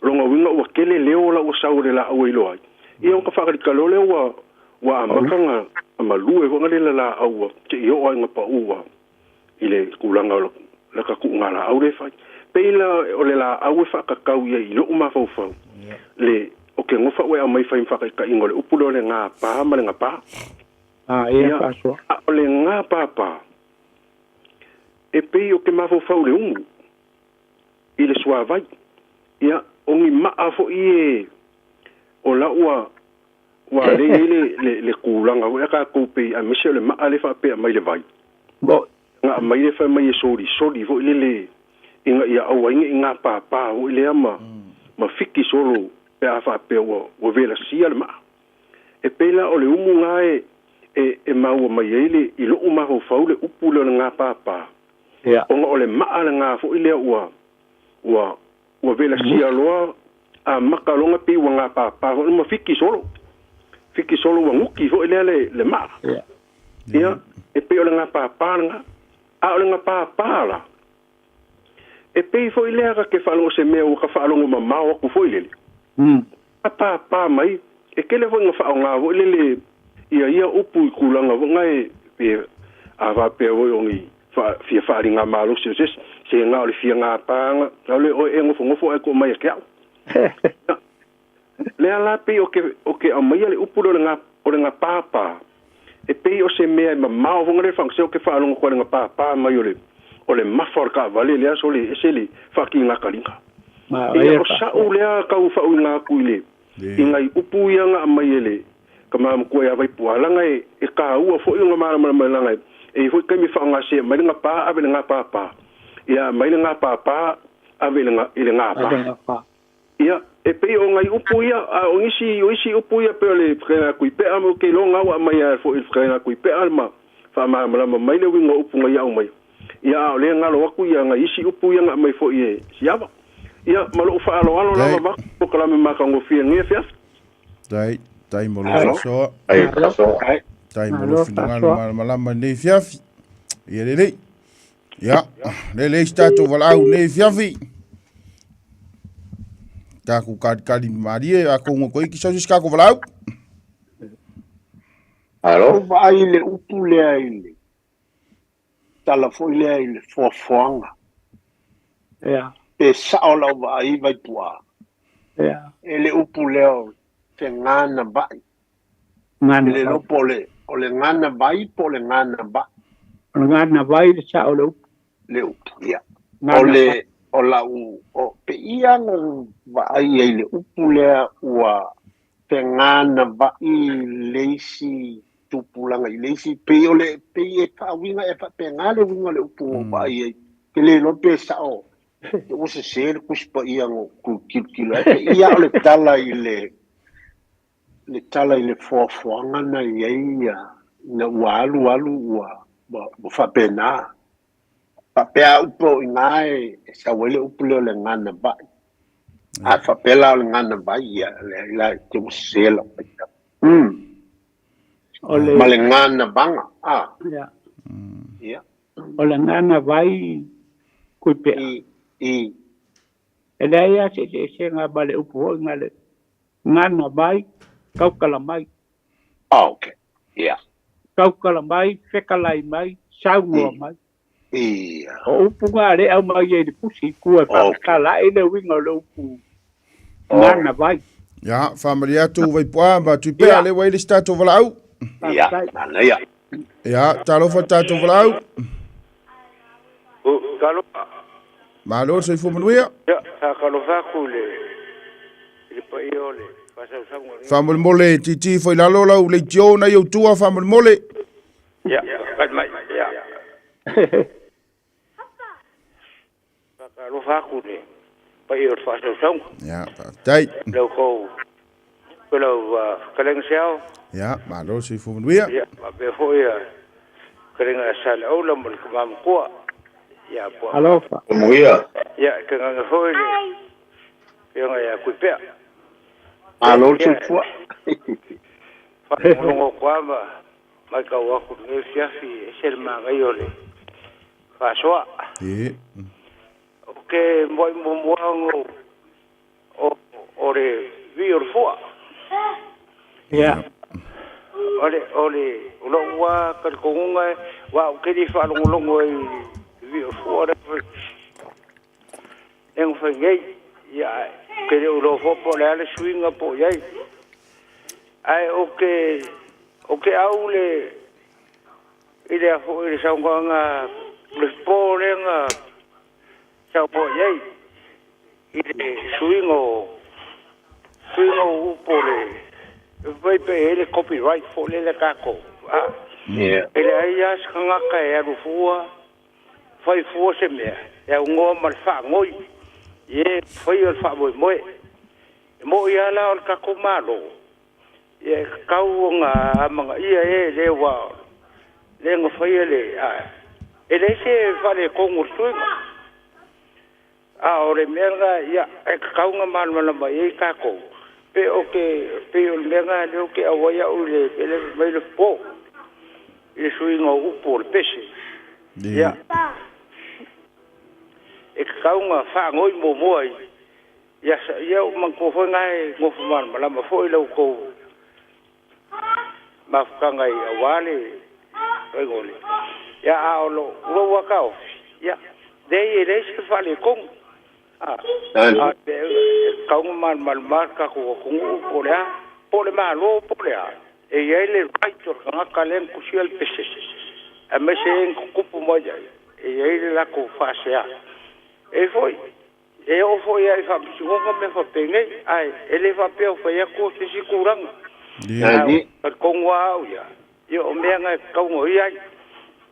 Lona uiga ua tele leo la ua sau o le laau e iloa ai. Ia ona faatalitali loa lea ua ua amata ona malue foi lea le laau ua seia oo lava ina pau ua i le tulaga o le tatuuga laau lea e fai. Pei la o le laau e faatatau i ai i lou mafaufau le o ke gofa ua e aumai fai ma faataitaiga o le upu lea o le gapa ma le gapa. Ia, a o le gapapa e pei o ke mafaufau i le umu i le suavai. Ia, o ni maa foi e o la ua ua lea e i ai le le le tulaga foi a tatou pei aemaise o le maa lea e faapea mai le vai. Na aumai lea fai mai e solisoli foi lele ina ia aua ai ne i gapapa foi lea ma ma fiki solo pe a faapea ua ua velasia le maa. E pei la o le umu na e e e maua mai ai le i lou mafaufau le upu lea o le gapapa ona o le maa lena foi lea ua ua ua velasia loa amata loa ona pei ua gapapa foi ma fiki solo. Fiki solo ua nuki foi lea le le maa. Ia, e pei o le gapapa lena. A o le gapapa la, e pei foi lea ta te faalogo se mea ua ka faalogo mamao atu foi lele. Gapapa mai, e tele foi ina faaaoga foi lele ia ia upu i tulaga foi na e pe a faapea foi o ni fia faaaliga malosi o se isi, se na o le fia gapa na, aole oe e nofonofo ae tuu mai ia te a'u. Ia, lea la pei o ke o ke aumaia le upu lea o le ga o le gapapa, e pei o se mea e mamao foi lea faagasea o ke faalogo atu ai i le gapapa mai o le o le mafa o le taavale lea sole e ese le faakigataliga. Ia o sa'u lea tau faauiga atu i le i nai upu ia na aumai e le tama matua ia Vaipu'a leaga e e taua foi ona malamalama leaga e e i ai foi taimi e faaaogasea mai le gapa ave i le gapapa ia aumai le gapapa ave i le i le gapa. Ia, e pei o nai upu ia, a o nisi, o isi upu ia pei o le fetalaiga Tuipea, ou te iloa na ua aumai lava foi i le fetalaiga Tuipea ma faamalamalama mai le uiga o upu na ia aumaia. Ia, a o lea e galo atu ia nai isi upu ia na aumai foi e Siava. Ia, ma lou faaaloalo lava vaeatu polokalame matagofie i lenei afiafi. Tai, tai mo lou faasoa. Tai mo lou finagalo malamalama i lenei afiafi. Ia lelei. Ia, lea le isi tatou valaau nei fiafi. Taku kalikali malie, a kongo koe ki sau se isi kako valaau. Alo? Vaai le upu lea i le tala foi lea i le foafoaga. Pe sao lau vaai Vaipu'a. E le upu lea o fegana vai. E le iloa po o le, o le gana vai po o le gana vai. O le gana vai le sa'o o le upu. Le upu, ia. O le o lau o pe ia na vaai ai le upu lea ua feganava'i le isi tupulaga i le isi pei o le pei e faauiga e faapegā le uiga o le upu ua vaai ai ke le iloa pe sa'o ua sesē le tusi paia na ou tilotilo ai pe ia o le tala i le le tala i le foafoaga na i ai ia ina ua alu alu ua ua faapena faapea upu o iga e sau ai le upu lea o le gana vai. A faapea la o le gana vai ia le la te ua sesē lau faitau. O le Ma le gana vaga a. Ia. Ia. O le gana vai kui pea. I i. E leai lava se eseesega ma le upu foi na le gana vai taukala mai. Ah, okay. Ia. Taukala mai, fekalai mai, saunoa mai. Ia. O upu na lea e aumai ai i le tusi i tua e faamatala ai le uiga o le upu gana vai. Ia, faamalie atu Vaipuaa ma Tuipea, lea ua i ai le isi tatou valaau. Ia, manaia. Ia, talofa le tatou valaau. Talofa. Malo le soifua manuia. Ia, sa talofa atu i le i le paia o le faasausauga o lenei. Faamolemole, titi ifo i lalo lau leitio na i ou tua, faamolemole. Ia, tali mai. Ia. Faatalofa atu i le paia o le faasausauga. Ia, faafetai. Lau tou lau fetalaiga Seao. Ia, malo le soifua manuia. Ia, faapea foi ia fetalaiga ia Saleaula ma le tama matua. Ia, po. Alofa. Manuia. Ia, tainane foi le afioga ia Tuipea. Malo le soifua. Faalogologo atu lava ma matau atu i lenei afiafi, e ese le manaia o le faasoa. Ou te muai muamua ona o le vii o le fua. Ia. O le, o le, o lou lava talitonuga, aua ou te le i faalogologo ai i le vii o le fua lea na fai nei. Ia, ae ou te le o iloa foi po o le a le suiga po o i ai. Ae ou te, ou te au le, i le a foi le saunoaga o le po lea na saunoa i ai i le suiga o, suiga o upu o le, fai pe i ai le copyright foi lele a tatou, a. E leai lava se tagata e alu fua fai fua se mea e aunoa ma le faanoi i e faia le faamoemoe. E mo'i lava la o le tatou Malo, ia e tatau ona amanaia e le ua le na faia le a e leai se faaletonu o le suiga. A o le mea lena, ia e tatau ona malamalama i ai tatou, pe o ke pei o le mea lena lea ou te auai au i le mea lea fai mai le po i le suiga o upu o le pese. Ia, e tatau ona faanoi muamua i ia ia manatua foi na e nofo malamalama foi la outou mafutaga i aua le faiga o le ia a o lou lava taofi ia leai e leai se faaletonu a a e tatau ona malamalama le tatou atunuu po o le a po o le Malo po o le a e i ai le right o le tagata lea na tusia le pese aemaise e na tutupu mai ai e i ai le latou faasea e foi E oo foi lava i faamasinoga mea faapenei, ae e le faapea o fai atu o se isi tulaga. Ae talitonu lava au ia, ia o mea na e tatau ona i ai.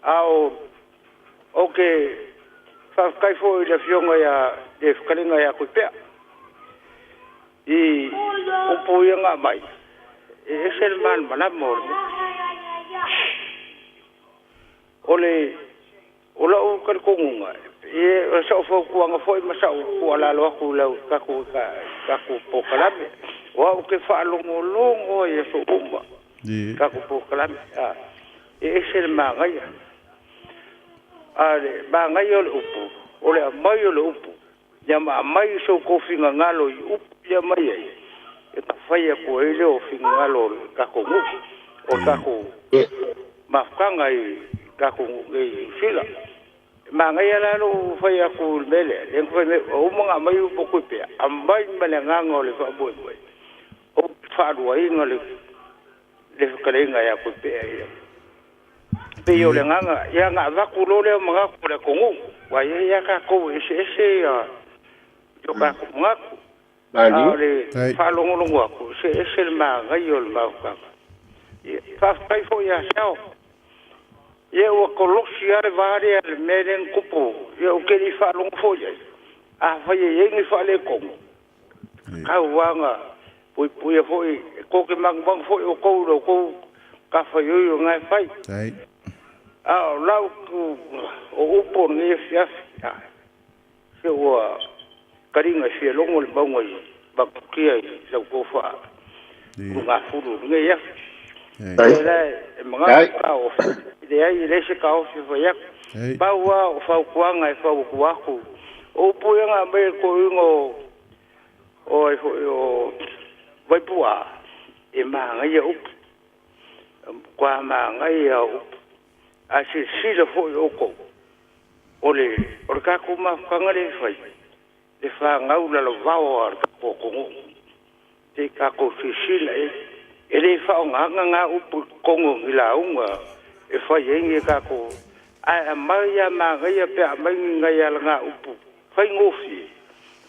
A o, ou te faafetai foi i le Afioga ia, le fetalaiga ia Tuipea, i upu ia na aumai, e ese le malamalama o le mea. O le O lou talitonuga, o sau fautuaga foi ma sau tuualalo atu i lau tatou tatou polokalame, o au ou te faalogologo ai i aso uma i tatou polokalame, a, e ese le manaia. A le manaia o le upu, o le aumai o le upu, ia ma aumai so outou finagalo i upu ia aumai ai, e fai atu ai lea o finagalo o le tatou nuu, o le tatou mafutaga i tatou nuu nei i Niu Sila. E manaia la lou fai atu i le mea lea, lea na fai mai ua uma ona aumai upu a Tuipea, aumai ma le agaga o le faamoemoe, ou te faaluaina le fetalaiga ia Tuipea ia. Pei o le agaga, ia na avatu loa lea o manatu o le atunuu, aua e i ai lava tatou e eseese o tatou manatu. A o le faalogologo atu, e eseese le manaia o le mafutaga. Ia, faafetai foi ia Sao. Ia ua kolosi lava le va lea i le mea lea na tupu, ia ou te le i faalogo foi i ai. Afai e i ai ni faaletonu, tau lava na puipuia foi, e tou te manumanu foi outou i lo outou matafaioi o lena e fai. A o lau o upu o lenei afiafi, se ua taliga e fia logo le mauga i Matautia i la outou faaulugafulu i lenei afi. O lea la e manatu taofi, e leai e leai se taofi e fai atu. Pau lava o fautuaga e fautua atu, o upu ia na aumai e le toeaina o ai foi o Vaipuaa, e manaia upu, e matua manaia upu. Ae silasila foi outou, o le o le tatou mafutaga lea e fai, le fanau lalovao a le tatou atunuu. Se i tatou silasila i ai. E le faaaogaina na upu i totonu o ni lauga e fai ai ni tatou, ae aumai lava manaia pe a aumai ni nai alagaupu faigofie,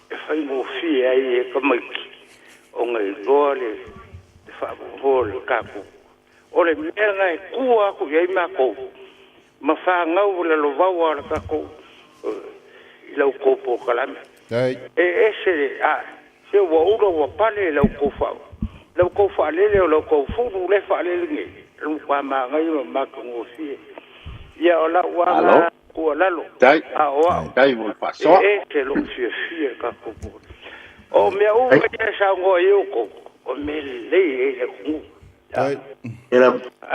e faigofie ai e tamaiti ona iloa le faafofoa o le tatou. O le mea lena e tua atu i ai matou ma fanau lalovaoa a le tatou i la outou polokalame. E ese le a se ua ula ua pale la outou faa la outou faalele o la outou fulu lea e faalele nei, e matua manaia ma matagofie. Ia o lau lava lena tuualalo, a o au, e ese lou fiafia i le tatou polokalame. O mea uma ia e saunoa i ai outou, o mea lelei e i le atunuu. A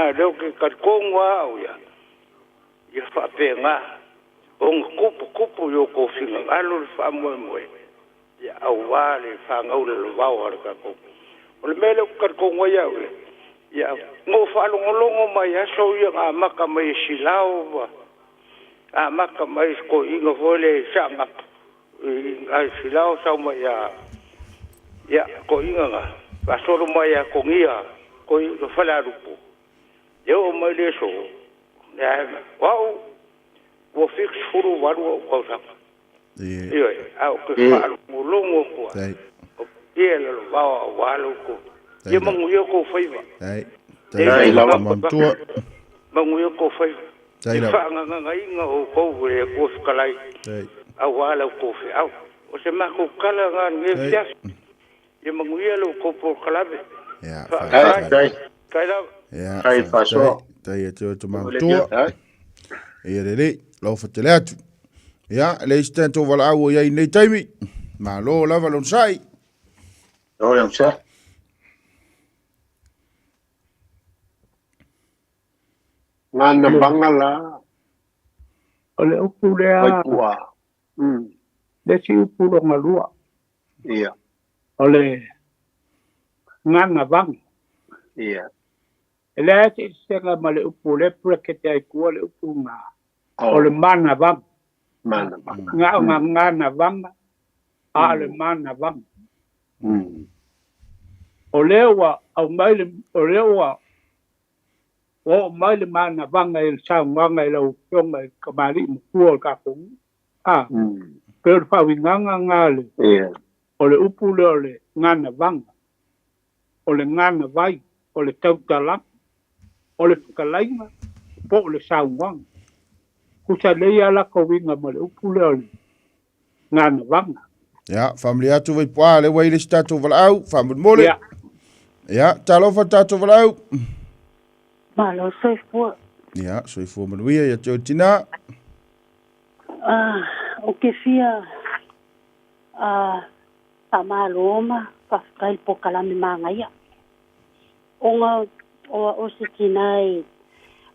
o lea ou te talitonu lava au ia, ia faapena ona tuputupu i outou finagalo le faamoemoe, ia aua le fanau lalovao a le tatou. O le mea lea ou te talitonu ai au ia, ia na ou faalogologo mai aso ia na amata mai e Silao ma amata mai si toeaina foi lea i Saanapu, i Silao sau mai ia, ia toeaina na faasolo mai ia Togia, toeaina Falealupo, e oo mai le aso, o au ua 78 ou tausaga. Ioe, a ou te faalogologo atu lava, o paia lalovao aua lo outou. Ia manuia outou faiva. Manuia outou faiva. I faagagagaina outou e le Atua Fetalai aua la outou feau. O se matou tala lena i lenei afiafi. Ia manuia lo outou polokalame. Faafetai. Faafetai lava. Ia, faafetai. Tai ia te oe tama matua. Ia lelei, lau fatele atu. Ia, le isi tatou valaau o i ai i nei taimi. Malo lava le onosai. O le onosai. Ngana vanga la. O le upu lea. Vaipua. Le isi upu lona lua. Ia. O le gana vaga. Ia. E leai se eseesega ma le upu lea bracket ai tua le upu ga. O le mana vaga. Mana vaga. Ga o ga gana vaga, a o le mana vaga. O lea ua aumai le, o lea ua oo mai le mana vaga i le saunoaga i lau Afioga i le tamalii matua o le tatou nuu. A, pei o le faauigaga lena le, o le upu lea o le gana vaga, o le gana vai, o le tautalaga, o le fetalaiga po o le saunoaga. Tusa lelei lava latou uiga ma le upu lea o le gana vaga. Ia, faamalie atu Vaipuaa, lea ua i le isi tatou valaau, faamolemole. Ia. Ia, talofa tatou valaau. Malo soifua. Ia, soifua manuia ia te oe tina. Ah, ou te fia ah, faamalo ma faafetai i le polokalame manaia. Ona o o se tina e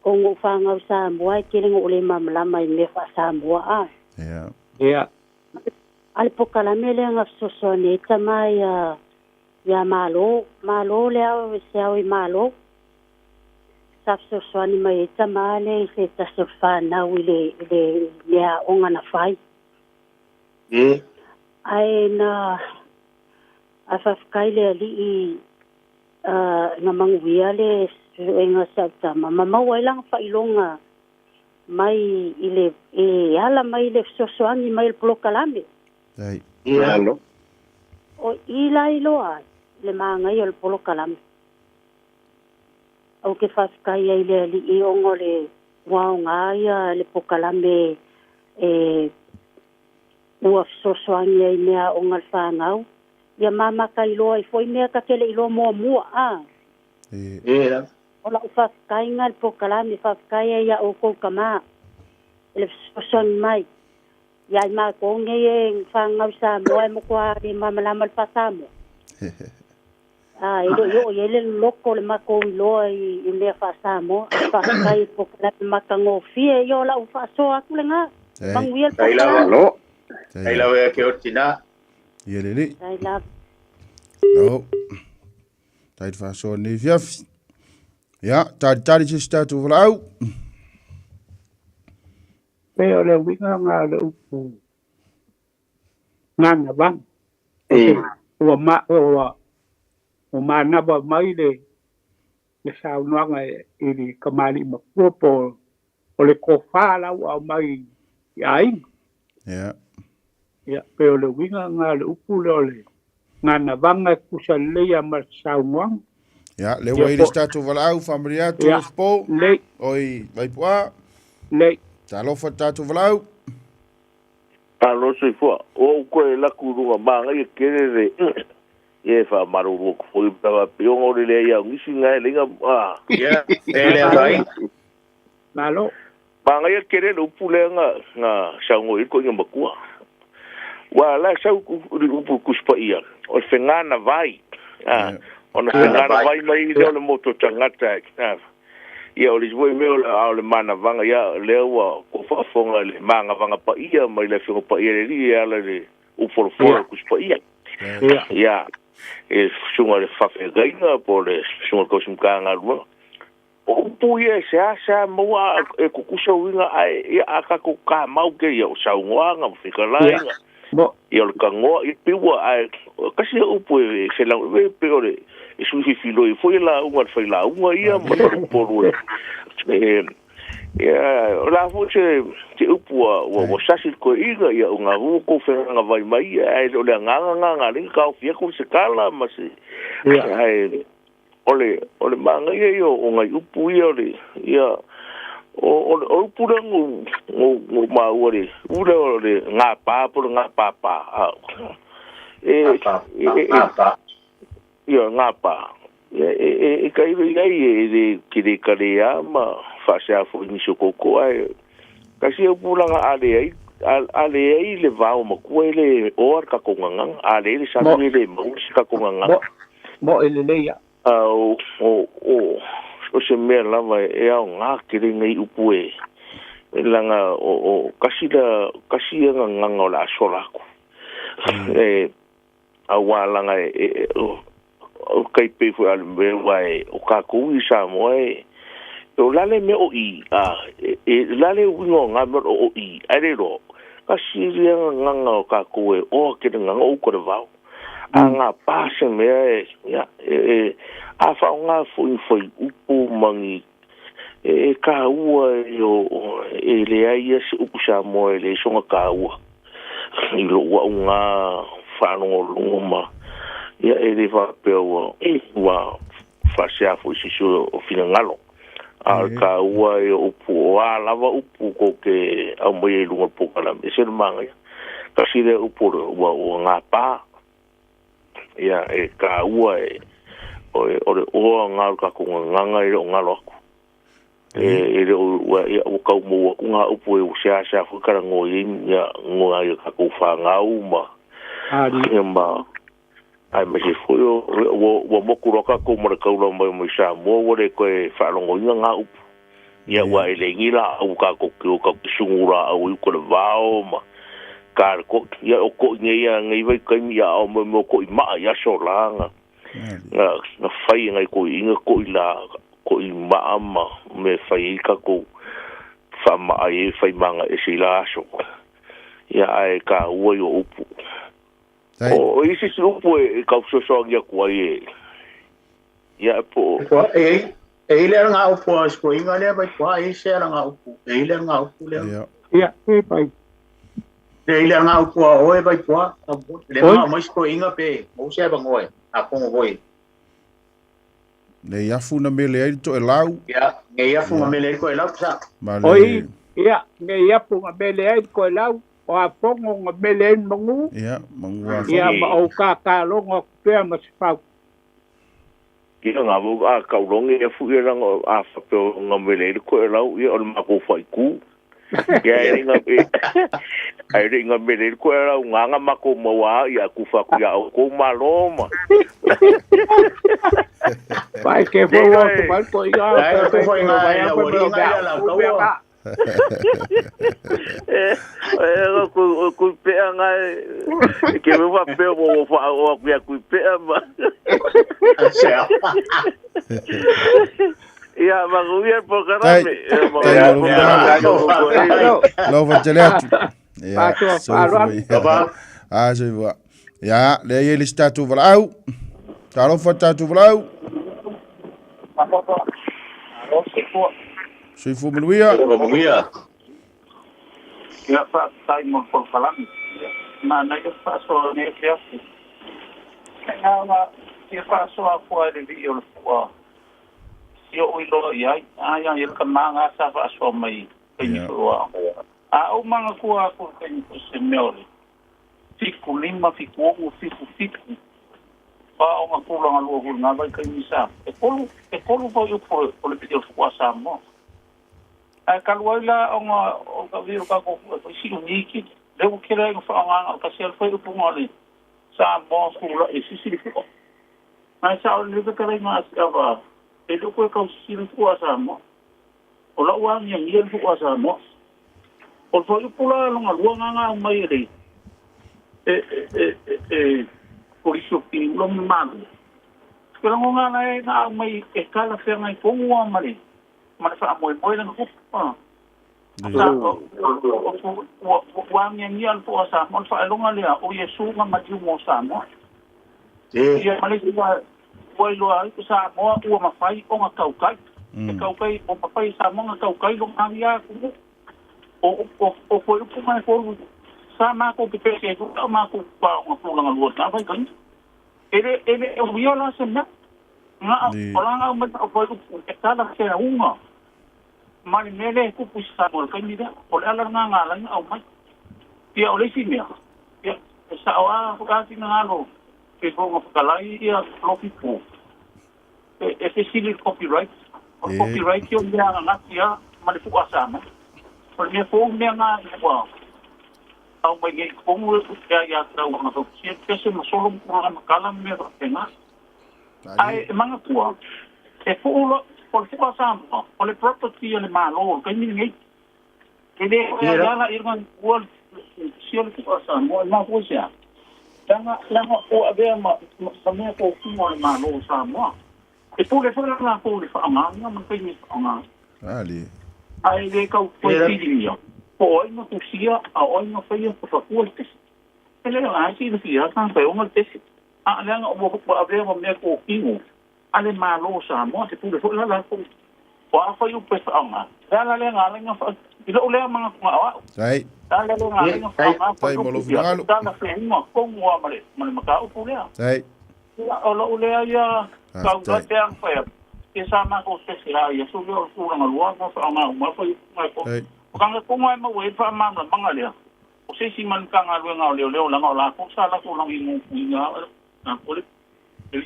o na ou fanau i Samoa e tele na ou le malamalama i mea faa-Samoa a. Ia. Ia. A le polokalame lea na fesoasoani ai tama ia ia Malo, Malo le ao se ao i Malo. Sa fesoasoani mai ai tama lea i se tasi o fanau i le i le mea aoga na fai. Ae na ae faafetai le Alii na manuia le suesuega a si au tama ma maua ai lana faailoga. mai i le e ala mai le fesoasoani mai le polokalame. Ia. O i la iloa ai le magaia o le polokalame. Ou te faafetai ai i le Alii ona o le ua aoga ia le polokalame e ua fesoasoani ai i meaaoga a le fanau. Ia ma matailoa ai foi mea ta te le i iloa muamua a. Ia. O lau faafetaiga i le polokalame, faafetai ai ia outou tama i le fesoasoani mai. Ia i matou nei e fanau i Samoa e matua le malamalama i le faa-Samoa. A e le i oo i ai le loloto o le matou iloa i mea faa-Samoa. Faafetai i le polokalame matagofie. Ia o lau faasoa atu lena. Manuia le polokalame. Tai lava ia ke o tina. Ia lelei. Tai lava. Alo. Tai le faasoa nei fiafi. Ia, talitali se isi tatou valaau. Pe o le uiga nga o le upu gagavaga. Ua ma, ua, ua manava mai le, le saunoaga i le kamali'i matua po o le tofa la ua aumai i aiga. Ia. Ia, pe o le uiga nga o le upu lea o le gagavaga e tusa lelei lava ma le saunoaga. Ia, lea ua i le isi tatou valaau, faamalie atu Ia, Ufipo, lei. oi Vaipu'a. Lei. Talofa le tatou valaau. Malo soifua. Ua ou toe laku i luga manaia tele le ia e faamalulu atu foi pe a faapea ona o le leai o nisi na e leai na Ia, e le afaina. Malo. Manaia tele le upu lea na na saunoa i ai le toeaina matua. Ua la e sau le upu Tusi Paia, o le fegana vai. Ona fegana vai mai lea o le moto tagata Ia, o le isi foi mea, a o le manavaga, ia, lea ua tou faafofoga i le manavaga paia mai le Afioga Paia i le Alii e ala i le upu folafola o le Tusi Paia. Ia, i le susuga i le faafeagaiga po o le susuga i le tausi Matagaluega. O upu ia e seasea maua e tutusa uiga, ae ia a tatou tamau kēia o saunoaga ma fetalaiga, ia o le tanoa, ia pei ua, ae tasi ia upu e felauaiga, e pei o le e sui filifiloi foi e lauga a le failauga ia ma le faleupolu e, e, ia, o le a foi se, se upu ua, ua, ua sasi le toeaina, ia o ngā ua tou fegagavai mai ia, ae le o le agaga ngā ngā lea taofi atu se tala ma se, ae, o le, o le manaia ia o nai upu ia o le, ia, o, o le o upu lea na ou, na ou, na ou maua le upu lea o le gapa po o le gapapa, a, e, e, e, e, ia, gapa, ia, e, e, e tailo i ai e le tele kale ma faasea foi i nisi o koko, ae kasi ia upu laga a leai, a, a leai le vao matua e le oa le tatou gagana, a leai le sami e le maua se tatou gagana. Mo e lelei a. A o, o, o, o se mea lava e aoga tele nei upu e, e laga o, o kasi la, kasi ia gagana o le a sola atu. E, Aua laga e, o kai pei foi a le mea ua e, o kakou i Samoa e, o la le mea o i, a, e, la le uiga o nga mea o i, ai le loa, ka sili a nganga o kakou e oa ke le nganga o uka le vao. A nga pa se mea e, ia, e, e, a whaonga foi foi upu mangi, e, e kāua e, o, e leai ia se upu Samoa e leai sona kāua. I lou au ngā whaalongolongo ma, ia e le faapea ua, ua faasea foi se isi o finagalo. A o le kāua e o upu, o a lava upu kou te aumaia i luga o le polokalame, e se le manaia. Kasi lea upu o le, ua, ua gapa, ia e kāua e, o, o le oa ngā o le tatou gagaga e le o galo atu. E, e le o, ua, ia, ua tau maua atu ngā upu e ua seasea foi talanoa i ai, ia, ngoa ai a tatou fanau ma, ia ma, aemaise foi o, ua, ua moku loa tatou ma le taula mai mai Samoa, ua le toe faalogoina ngā upu. Ia, ua e leai ni laau tatou te o tatou te sugu laau ai uka le vao ma ka le koʻi. Ia, o koʻi nei ia nei vaitaimi ia ao mo mea o koʻi maa i aso la na, na, na fai e nai toeaiina koʻi la, koʻi maa ma mea e fai ai tatou faamaa ai e fai magaese i la aso. Ia, ae kāua i o upu. O, o isi isi upu e, e tau fesoasoani atu ai e, ia, po o. E, E ile nga upu a sko inga le vai kwa e se nga upu. E ile nga upu le. Ia, e pai. E ile nga upu a oe vai kwa. Le nga mo sko inga pe mo se ba ngoi. A kongo hoi. Nei afu na mele ai to e lau. Ia, nei afu na mele ai ko e lau sa. Oi, ia, nei afu na mele ai ko e lau. O a pongo nga mele ai mangu. Ia, mangu a. Ia, ma o ka longo pea ma se fau. Ia ngā vau a kaurongi e fu ia ranga a whapeo ngā mele ai ko e lau ia o le mako whaiku. Ia ai ringa mele ko e lau ngā ngā mako maua ia kufa ku ia o kou maloma. Vai ke fo o tu mai ko ia. Ai ko fo inga ia o ringa ia lau kaua. Ko pea ngai ke me fa pea mo fa o ku ia ku pea ma. Ia ma ku ia po karame. Lau fa tele atu. Ia. Ah soifua. Ia le ia le statu valau. Talofa tatu valau. Soifua manuia. Manuia. Ia fa tai mo ko kalami. Ma na ia fa so ne ia. Ka na ia fa so a ko le vi o le fua. Ia o ilo ia ai ia ka manga sa fa so mai ni fua. A o manga ko a ko ka ni se meole. Fiku lima fiku o fiku fiku. Pa o nga kula nga lua hul nga vai ka ni sa. E kolu fo yo po o le piti o fua sa mo. A kaluaila o nga o ka viro ka ko si uniki le o kira ngo fa nga ka se foi o punga le sa mo kula e si si fo. Mas sa o le ka ka nga ava e lo ko ka si fo sa mo. O la wa ni ni fo sa mo. O foi pula lo nga lua nga mai le e por iso ki lo malu. Pero nga na nga mai e kala fe nga ko ngua mali. Ma fa mo mo le ko pa. Sa o wa ni ni al po sa mo fa longa le o Yesu nga ma mo sa mo. Ia mali wa wa lo ai ko sa mo o ma fai o nga kaukai. E kaukai o papai sa mo nga kaukai lo nga ia ku o o foi o mai ko sa ma ko pe ke ko ma ko pa nga ko nga lo ta vai kan. Ele ele o viola se na nga o la nga ma o foi o kala se unga. Mali mele ku pusa mo ka ni da o la nga nga la au mai. Ia o le si mea. Ia sa o a ka ti nga lo ke ko nga kala ia lofi po. E se sili copyright. O copyright yo nga nga tia mali fu asa ma. O me fo me nga wa. Au mai ge ko mo ia ia ta o nga ko si se mo solo ko nga kala me ro tenga. Ai manga tua. E fo lo por fu asa ma. O le property le malo ka ni ngi. Ke le ya la irman o si le fu asa mo ma fo sia. Langa langa o avea ma ma me ko fu mo malo sa mo. E pule fo la ko le fa nga nga ma pe ni nga. Ali. Ai le ka ko ti ia. Po ai no tusia a oi no fe ia ko ko te. Ele la si de ia kan pe o te. A langa o ko avea ma me ko ki ale malo sa mo te pule fo la la ko. O a fa yu pe fa nga. La la le nga le nga fa i lo le ma nga wa. Sai. La la le nga le nga fa nga. Tai mo lo finalo. Ta la fe nga ko mo ma le ma ka o pule. Sai. O lo le ia ka u te ang fa. Ke sa ma ko se la ia su lo ku nga lua ko fa nga ma fa ma ko. O ka nga ko ma we fa ma ma nga le. O se si man ka nga lo nga le le la nga la ko sa la ko la ngi nga na ko le. Hey,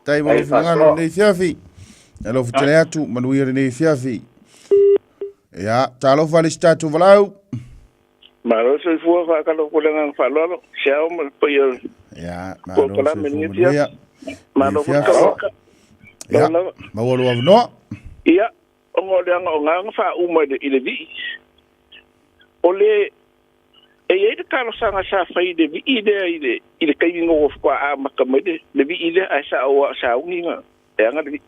tai mo finalo nei fiafi. Alo futele atu manuia nei fiafi. Ia, talofa le statu valau. Malo soifua faakalo ko le agaga faaaloalo seao ma le paia Ia, malo malo polokalame soifua lenei manuia. Malo Nei fiafi. Ia, lava maua lou avanoa. Ia ona o le aga o gaga faauma i le vi'i o le e iai le talosaga sa fai i le vi'i lea i le kaimiga ua faatoa amata mai le vi'i lea ae sa o saugiga e aga le vi'i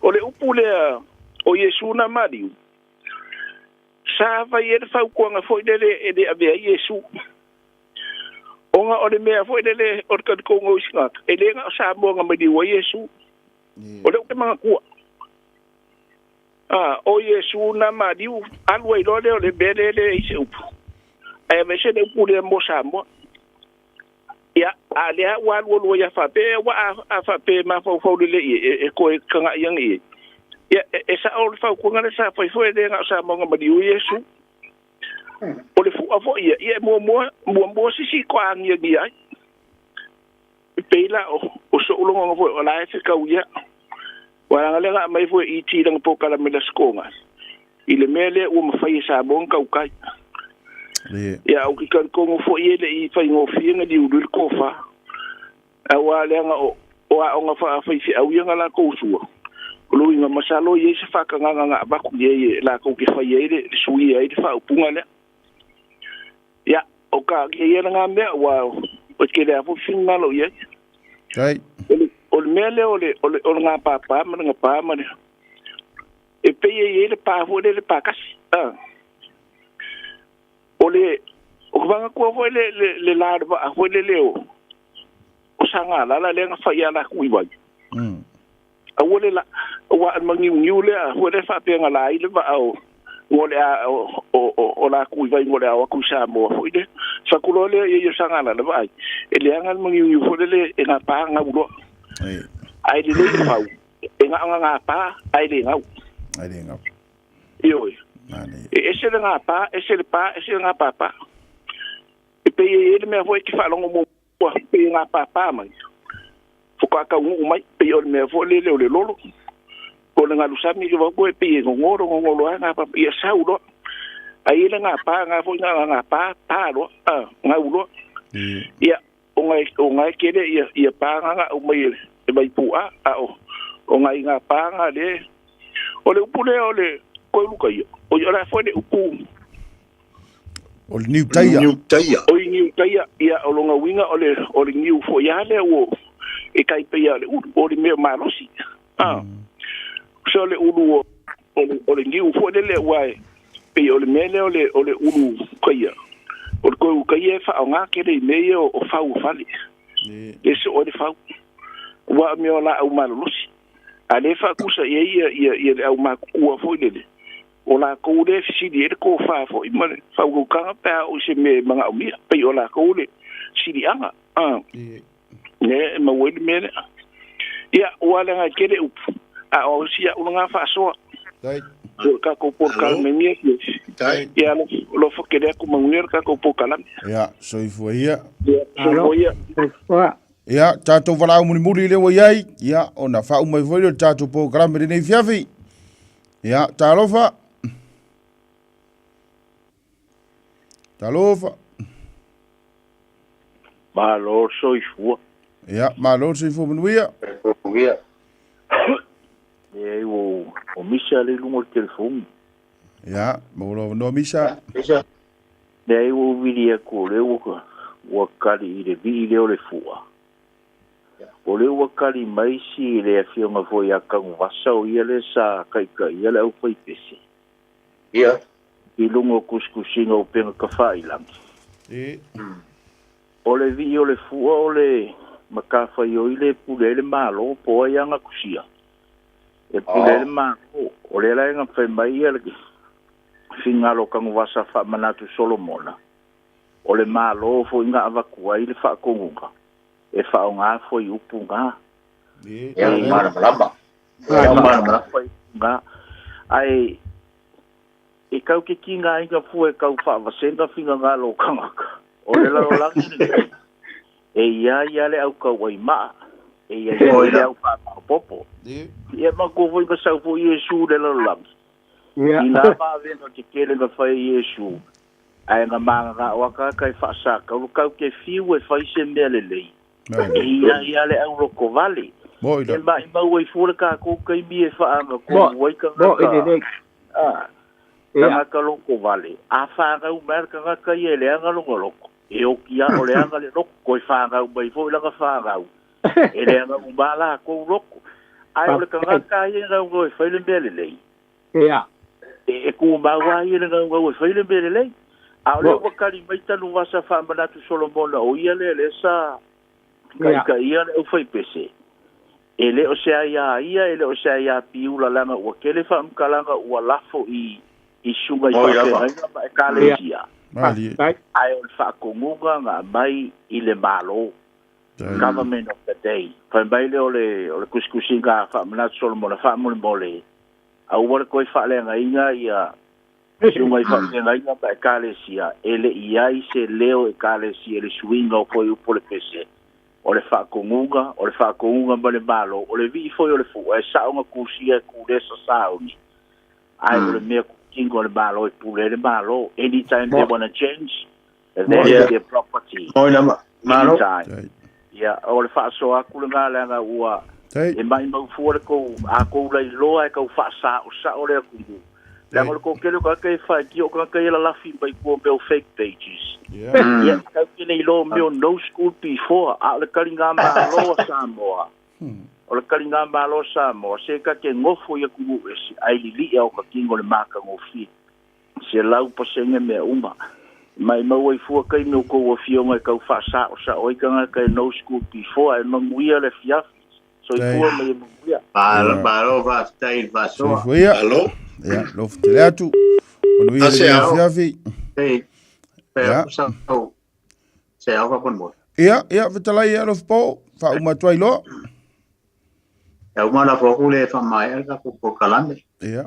o le upu lea o Iesu na maliu sa fai e le fautuaga fo'i lele e le avea ai Iesu Ona o le mea foi lele o le talitonuga o isi tagata, e le na o Samoa na maliu ai Iesu. O lea ou te manatua. A, o Iesu na maliu, alu ai loa lea o le mea lea e leai se upu. Ae aveese le upu lea mo Samoa. Ia, a o lea ua alualu ai a faapea, aua a faapea e mafaufau lelei i ai, e toe tagai ane i ai. Ia, e sao le fautuaga lea sa fai foi, e le na o Samoa na maliu ai Iesu. O le fu'a foi ia, ia e muamua, muamua sisi toagiagia ai. E pei la o, o so'u logona foi o la e fetau ia. Ua leaga lea na aumai foi e ET lana polokalame i le Aso Toonai, i le mea lea ua mafai e Samoa ona tautai. Ia, ou te talitonu foi e le i faigofie ona liuliu le tofa. Aua leaga o, o aoga faafaifeau ia na latou usuina, o lona uiga masalo e i ai se faatagaga na avatu i ai e latou te faia ai le, le suia ai le faaupuga lea. Ia, o taatia ia lena mea, aua e tele lava foi finagalo i ai. Tai. O le mea lea o le, o le, o le gapapa ma le gapa ma le... E pei e i ai le pa foi lea le pakasi. A. O le, o le manatua foi le, le, le la o le vaa foi lele o, o Sagalala lea na fai ia latou i vai. Aua le la, aua o le magiugiu lea foi lea faapea na la ai le vaa o, o le a, o, o, o, o latou i vai mo le a o atu i Samoa foi lea. Fatu loa lea ia i o Sagalala vaai, e leaga le magiugiu foi lele e gapa gau loa. Ae lelei le fau, e na ona gapa ae le gau. Ae le gau. Ioe. E ese le gapa, ese le pa, ese le gapapa. E pei e i ai le mea foi e te faalogo muamua, pei e gapapa mai, faatoa taunuu mai, pei o le mea foi lele o le lolo, po o le galusami ke vau e pei e gogolo, gogolo lava gapapa, ia sau loa. Ae i ai le gapa, na foi na ona gapa, pa loa, a, gau loa. Ia, ona e, ona e tele ia, ia pa na na aumai e le Vaipu'a, a o, o nai gapa na lea, o le upu lea o le Koeulukaia, o ia o le a foi le upu O le niu taia. Niu taia. O i niu taia, ia, o lona uiga o le, o le niu foi lava lea ua e tai pei lava o le ulu, o le mea malosi. A. So le ulu o, o le, o le niu foi lele aua e pei o le mea lea o le, o le ulu taia. O le koe taia e faaaoga tele i mea ia o, o fau o fale. E soo ai le fau. Aua o mea o laau malolosi. A lea e faatusa i ai ia, ia, ia le aumatutua foi lele, o latou lea e fesili ai le tofa foi ma le faautautaga pe a oo i se mea e manaomia, pei o latou le siliaga, a, lea e maua ai le mea lea. Ia, ua leaga e tele upu, a o si au lena faasoa. O le tatou polokalame i lenei afiafi. Ia, alofa tele atu, manuia le tatou polokalame. Ia, soifua ia. Ia, soifua ia. Soifua. Ia, tatou valaau mulimuli lea ua i ai, ia, ona faauma ai foi lea o le tatou polokalame i lenei afiafi. Ia, talofa. Talofa. Malo le soifua. Ia, malo le soifua manuia. Manuia. Leai, ua o Misa lea i luga o le telefoni. Ia, maua lou avanoa Misa. Misa. Leai, ua ou vili atu o lea ua, ua kali i le vii lea o le fua. O lea ua kali mai si le afioga foi ia Tanuvasa o ia lea sa taitaia le aufaipese. Ia. I luga o tusitusiga o upega tafailagi. O le vii o le fua o le matafaioi lea e pule ai le Malo po o ai ana tusia e pule ai le Malo. O lea la e na fai mai ia le finagalo o Tanuvasa faamanatu Solomona, o le Malo foi na avatu ai le faatonuga e faaaoga fuaiupu na. Ia, malamalama. Malamalama fuaiupu na. Ae e tau te tigaina fua e tau faavasega finagalo o tagata o le lalolagi lenei, e i ai lava le autauaimaa, e i ai foi le aufaamaopoopo. Ia manatua foi na sau foi Iesu i le lalolagi, i na vavega tetele na fai e Iesu, Ae na mananao lava tagata e faasataulu, tau te fiu e fai se mea lelei, e i ai lava le aulotovale. E maimau ai fua le tatou taimi e faagatonu ai tagata, a, tagata lotovale, a fanau mai lava le tagata ia e leaga lona loto, e oti lava o leaga le loto, toe fanau mai foi lana fanau, e leaga uma lava latou loto. Ae o le tagata lava ia e naunau e fai le mea lelei, Ia. E tumau lava ia le naunau e fai le mea lelei. A o lea ua tali mai Tanuvasa faamanatu Solomona o ia lea lea sa taitaia le aufaipese, e le o se aiā ia, e le o se aiā Piula leaga ua tele faamatalaga ua lafo i i susuga i faafeagaiga ma ekalesia, ae o le faatonuga na aumai i le Malo, government of the day. Fai mai lea o le o le tusitusiga a Faamanatu Solomona, faamolemole, aua le toe faaleagaina ia susuga i faafeagaiga ma ekalesia, e le i ai se leo o ekalesia i le suiga o fuaiupu o le pese, o le faatonuga, o le faatonuga mai le Malo, o le vii foi o le fua, e sao na tusia e Kulesa sauni, ae o le mea kutino a le Malo e pule ai le Malo, anytime they wanna change, that is their property, anytime. Ia, o le faasoa atu lena leaga ua e maimau fua le tou, a tou lailoa e tau faasaosao le atunuu, leaga o le toatele o tagata e faitio o tagata ia e lalafi mai tua o mea o fake pages. Ia, tatou te le iloa o mea o no school before, a o le taligamalo a Samoa, O le taligamalo a Samoa, se ta te nofo i atunuu ese, ae lili'a o ta tino le matagofie. 100% mea uma. Maimau ai fua taimi o tou afioga e tau faasaosao ai tagata e no school before, ae manuia le afiafi. Soifua ma ia manuia. Malo, malo, faafetai i le faasoa. Soifua ia. Malo. Ia, lofu tele atu. Manuia le afiafi. Ei, pe sa se ao faamolemole. Ia, ia, fetalai ia alofa po, faauma atu ai loa. Ia uma lafo aku le faamaea le tatou polokalame. Ia.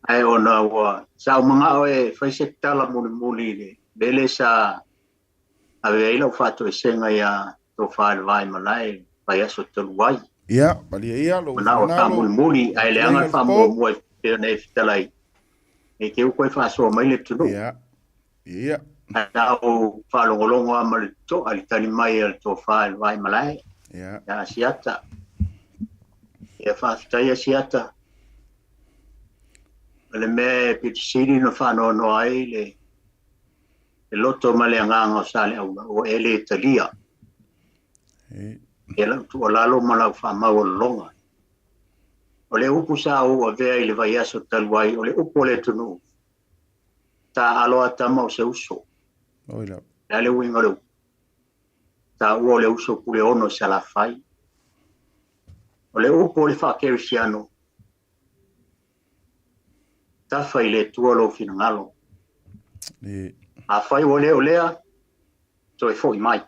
Ae ona ua sa ou manao e fai se tala mulimuli i le mea lea sa ave ai lau faatoesega iā Tofa i le Vaimalae i le vaiaso talu ai. Ia, malie ia lou Manao e finagalo. faamulimuli ae leaga le faamuamua e pei ona e fetalai, ne i te i ua toe faasoa mai le atunuu. Ia. Ia. Ae na ou faalogologo lava ma le totoa i le tali mai a le tofa i le Vaimalae, Ia. ia Asiata. Ia faafetai Asiata. O le mea e pito sili ona faanoanoa ai le le loto ma le agaga o Saleaula ua e le talia. Ia lau tuualalo ma lau faamaualaloga. O le upu sa ou avea i le vaiaso talu ai, o le upu a le atunuu, Taaalo a tama o se uso. Oi la. O le a le uiga o le upu? Taua o le uso Puleono i Salafai. O le upu o le faakerisiano, tafa i le Atua lou finagalo. Afai ua le o lea, toe foi mai.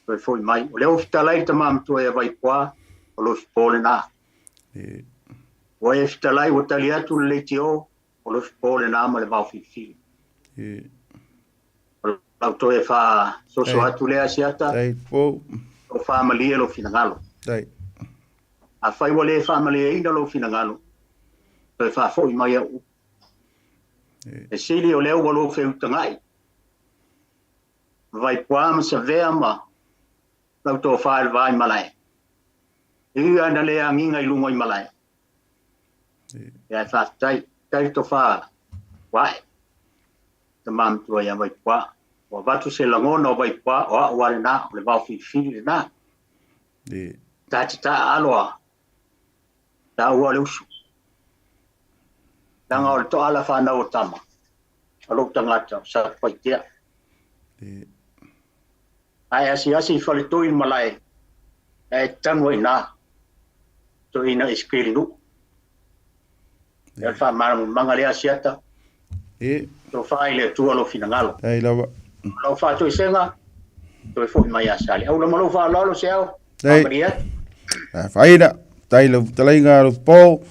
Toe foi mai. O lea ua fetalai le tama matua ia Vaipoa, o lou fofo lena. Ua e fetalai ua tali atu le leitio, o lou fofo lena ma le vaofilifili. O lau toe faasoso atu lea Asiata, o faamalie lou finagalo. Afai ua le faamalieina lou finagalo, toe faafoi mai au upu. E sili o lea ua lou feutagai, ma Vaipoa ma Savea ma lau tofa i le va i malae. E ui lava ina le agiga i luga i malae, ae faafetai, faafetai le tofa ua ae. Tama matua ia Vaipoa. Ua avatu se lagona o Vaipoa, o au lava lena, o le vaofilifili lena. Ta te taaalo a taua o le uso. Leaga o le toala fanau o tama, o lou tagata o Satupaitea. Ae asiasi i faletoi le malae, ae tanu ai i ina, toeaina i Sikeli nuu. Ia o le faamalamalamaga lea Asiata. Tofa i le Atua lou finagalo. Ai lava. O lau faatoesega, toe foi mai ia Saleaula ma lou faaaloalo Seao. Faamalie atu. Afaina, faafetai i lau fetalaiga Alofa-po,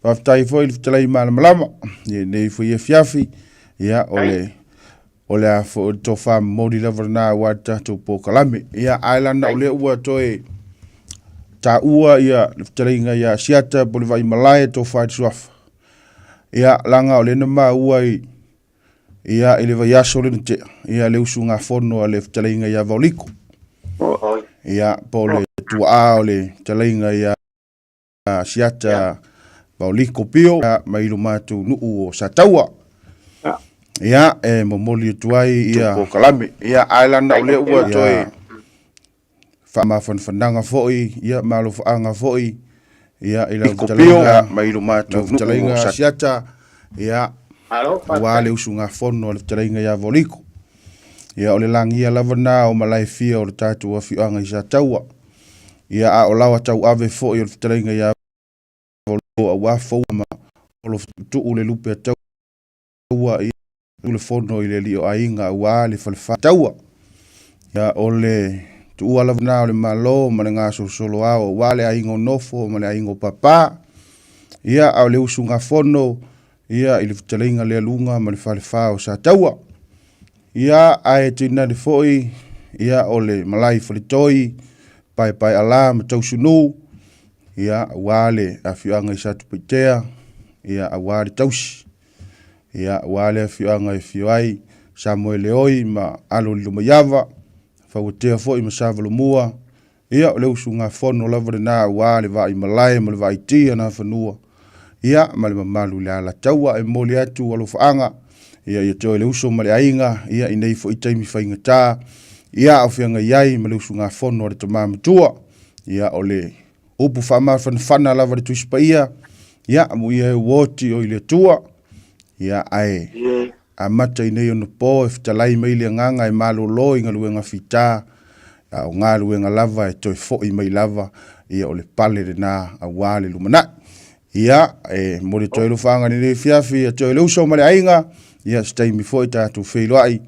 faafetai foi i le fetalai malamalama i lenei foi afiafi. Ia, o le o le a foi o le tofa momoli lava lena aua le tatou polokalame. Ia, ae lana o lea ua toe taua ia le fetalaiga ia Asiata po o le Vaimalae tofa i le suafa. Ia, laga o lea na maua i ia i le vaiaso lea na tea, ia le usugafono a le fetalaiga ia Vaoliko. Ia, po o le tuaa o le fetalaiga ia Asiata Vaoliko Pio mai lo matou nuu o Sataua. Ia, e momoli atu ai ia polokalame. Ia, ae lana o lea ua toe faamafanafanaga foi, ia ma alofaaga foi, ia i lau fetalaiga, mai lo matou nuu o Asiata. Ia, Aua le usugafono a le fetalaiga ia Voliko. Ia, o le lagia lava na o malae fia o le tatou afioaga i Sataua. Ia, a o laoa tauave foi o le fetalaiga ia Voliko aua foua ma olotuutuu le lupe a taua i le fono i le alii o aiga aua le falefa taua. Ia, o le tuua lava na o le Malo ma le gasolosolo ao aua le aiga o nofo ma le aiga o papa. Ia, a o le usugafono ia i le fetalaiga lea luga ma le falefa o Sataua. Ia, ae tainane foi, ia, o le malae i Faletoi, Paepaealā ma Tausunū, ia, aua le afioaga i Satupaitea, ia, aua le tausi. Ia, aua le afioaga e afio ai Samoeleoi ma Alo Lilomaiava, Fauatea foi ma Savalomua, Ia, o le usugafono lava lena aua le vaaimalae ma le vaaiti o Nafanua, ia, ma le mamalu i le Alataua. E momoli atu alofaaga, ia, ia te oe le uso ma le aiga, ia, i nei foi taimi faigata, ia, a o feagai ai ma le usugafono a le tama matua. Ia, o le upu faamafanafana lava a le Tusi Paia, ia, amuia e uoti o i le Atua, ia, ae amata i nei ona po e fetalai mai le agaga e malolo i galuega fita, a o galuega lava e toe foi mai lava, ia o le pale lena aua le lumanai. Ia, e momoli atu ai alofaaga i lenei afiafi ia te oe le uso ma le aiga, ia se taimi foi tatou feiloai,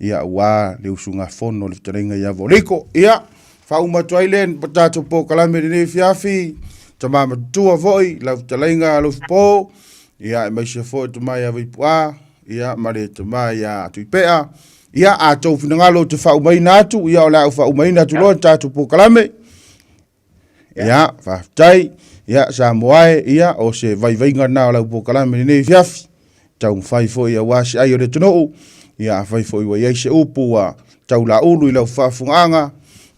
ia aua le usugafono a le fetalaiga ia Voliko. Ia, faauma atu ai lea tatou polokalame i lenei afiafi, tama matutua foi, lau fetalaiga Alofipo, ia aemaise foi tama ia Vaipu'a, ia ma le tama ia Tuipea. Ia, a tou finagalo ou te faaumaina atu, ia o le a ou faaumaina atu loa le tatou polokalame. Ia, faafetai. Ia, Samoa e, ia, o se vaivaiga lena o lau polokalame i lenei afiafi. Taumafai foi aua se ai o le atunuu. Ia, afai foi ua i ai se upu ua taulaulu i lau faafofogaaga,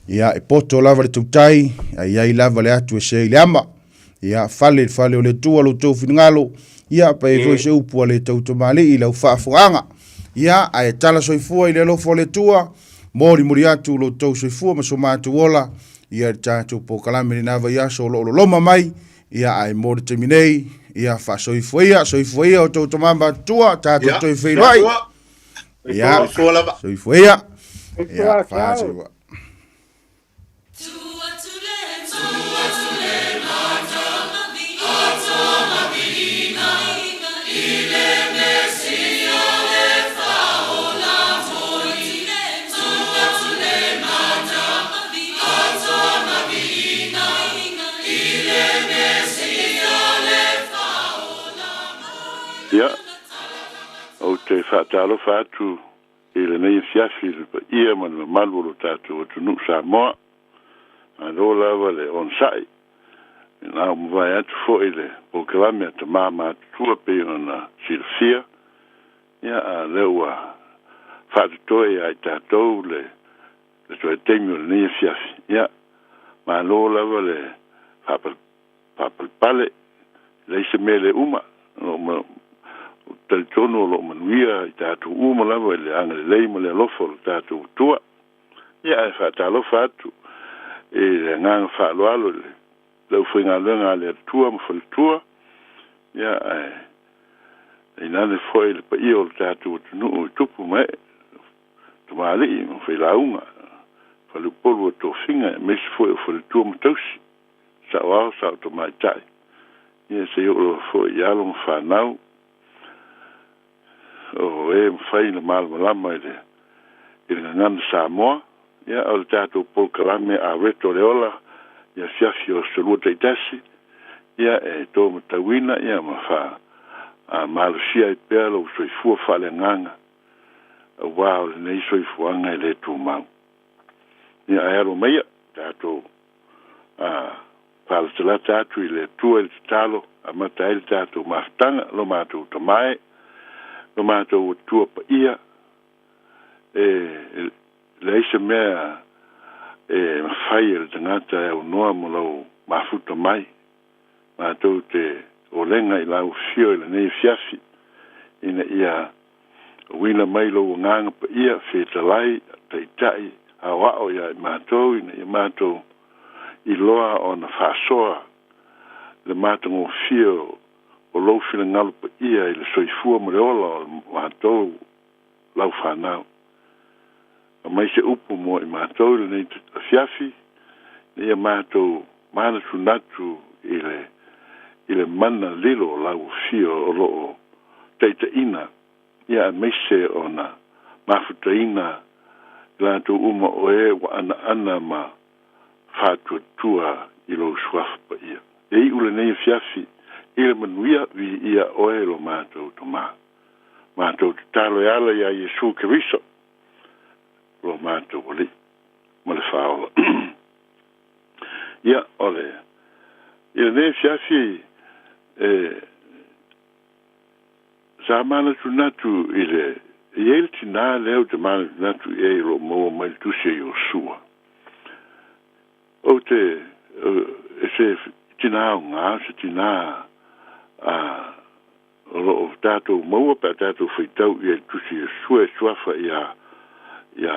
ia, e poto lava le tautai, ae i ai lava le atu e se i le ama. Ia, fale i le fale o le Atua lo outou finagalo, ia, pe i ai foi se upu a le tautamalii i lau faafofogaaga. Ia, ae tala soifua i le alofa o le Atua, molimoli atu lo outou soifua ma so matou ola, ia i le tatou polokalame i lena vaiaso o lo o loloma mai, ia, ae mo le taimi nei, ia, faasoifua ia, soifua ia outou tama matutua, tatou Ia, toe feiloai. soifua. Ia, Soifua lava. soifua ia. Soifua, Ia, ciao. faasoifua. Ia, ou te faatalofa atu I lenei afiafi i le paia ma le mamalu o lo tatou atunuu Samoa, malo lava le onosai. Ina ua mavae atu foi le polokalame a Tama Matutua pei ona silafia, ia a o lea ua faatotoe ia i tatou le le toe taimi o lenei afiafi. Ia, malo lava le faapalepale, e leai se mea le uma. O lo o talitonu o lo o manuia i tatou uma lava i le agalelei ma le alofa o lo tatou Atua. Ia, ae faatalofa atu i le agaga faaaloalo i le aufaigaluega a le Atua ma faletua, ia, ae tainane foi le paia o lo tatou atunuu i tupu ma ee, tamalii ma failauga, faleupolu o tofiga, aemaise foi o faletua ma tausi. Saoao, sao tamaitai, ia se i oo lava foi i alo ma fanau o e mafai ona malamalama i le i le gagana Samoa. Ia, o le tatou polokalame a Reto le Ola i afiafi o aso Lua taitasi, ia e to matauina ia ma fa malosia ai pea lou soifua faaleagaga aua o lenei soifuaga e le tumau. Ia ae alo maia tatou a faalatalata atu i le Atua i le tatalo, amata ai le tatou mafutaga, lo matou Tama e, lo matou Atua paia, e leai se mea e mafai e le tagata e aunoa ma lou mafuta mai. Matou te olega i lau afio i lenei afiafi, ina ia uina mai lou agaga paia, fetalai, taitai, aoao ia i matou, ina ia matou iloa ona faasoa le matagofie o lou finagalo paia i le soifua ma le ola o matou lau fanau. Aumai se upu mo i matou i lenei afiafi, ina ia matou manatunatu i le i le mana lilo o lau afio o lo o taitaiina ia aemaise ona mafutaina i latou uma o e ua anaana ma faatuatua i lou suafa paia. E iu lenei afiafi i le manuia, viia oe lo matou Tama. Matou tatalo e ala iā Iesu Keriso lo matou Alii ma le Faaola. Ia, o le, i lenei afiafi e, sa manatunatu i le, e i ai le tinā lea ou te manatunatu i ai o lo o maua mai le Tusi a Iosua. Ou te, e se tinā aoga, se tinā a, o lo o tatou maua pe a tatou faitau i ai i le Tusi a Iosua e suafa iā, iā,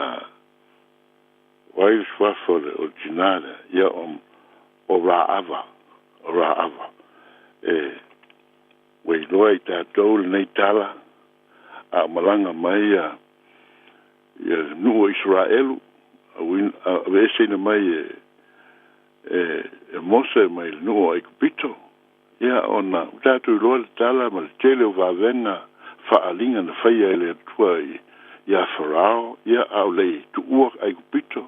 o ai le suafa o le, o le tinā lea? Ia, o, o Raava, o Raava. E, ua iloa i tatou lenei tala, a o malaga mai ia, ia le nuu o Isaraelu, aveeseina mai e, e, e Mose mai le nuu o Aikupito, ia ona ua tatou iloa le tala ma le tele o vavega faaaliga na faia e le Atua i, iā Farao, ia a o le i tuua Aikupito,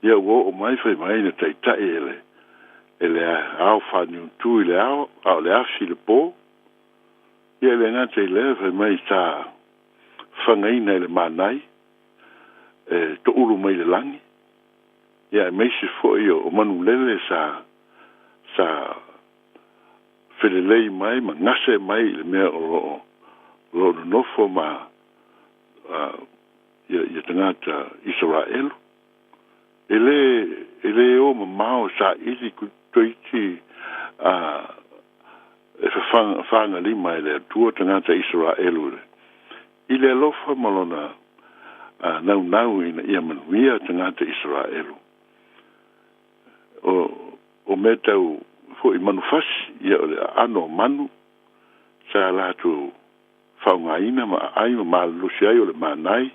ia ua oo mai fai mai na taitai e le, e le ao faaniutu i le ao, a o le afi i le po. Ia e le gata i lea, fai mai sa fagaina e le manai, e toulu mai le lagi, ia aemaise foi o manulele sa sa felelei mai ma gase mai i le mea o lo o lo o nonofo ma ia ia tagata Isaraelu. E lē e lē o mamao saili toeiti a e fafagalima e le Atua tagata Isaraelu i le i le alofa ma lona naunau ina ia manuia tagata Isaraelu. O o mea tau foi manufasi ia o le aano o manu sa latou faaaogaina ma aai ma malolosi ai o le manai.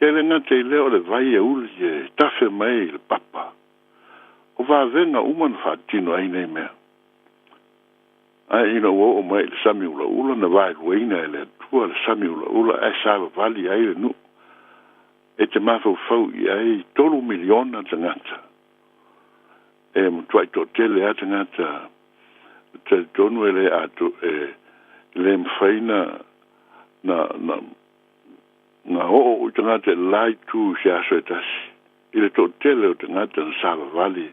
Ia le gata i lea o le vai e uli e tafe mai i le papa. O vavega uma na faatino ai nei mea. Ae ina ua oo mai i le sami ulaula na vaeluaina e le Atua le sami ulaula ae savavali ai le nuu e te mafaufau i ai 3 miliona tagata. E matuai toatele lava tagata talitonu e le ato e le mafai na na na na oo i tagata i le la itu i se aso e tasi i le toatele o tagata na savavali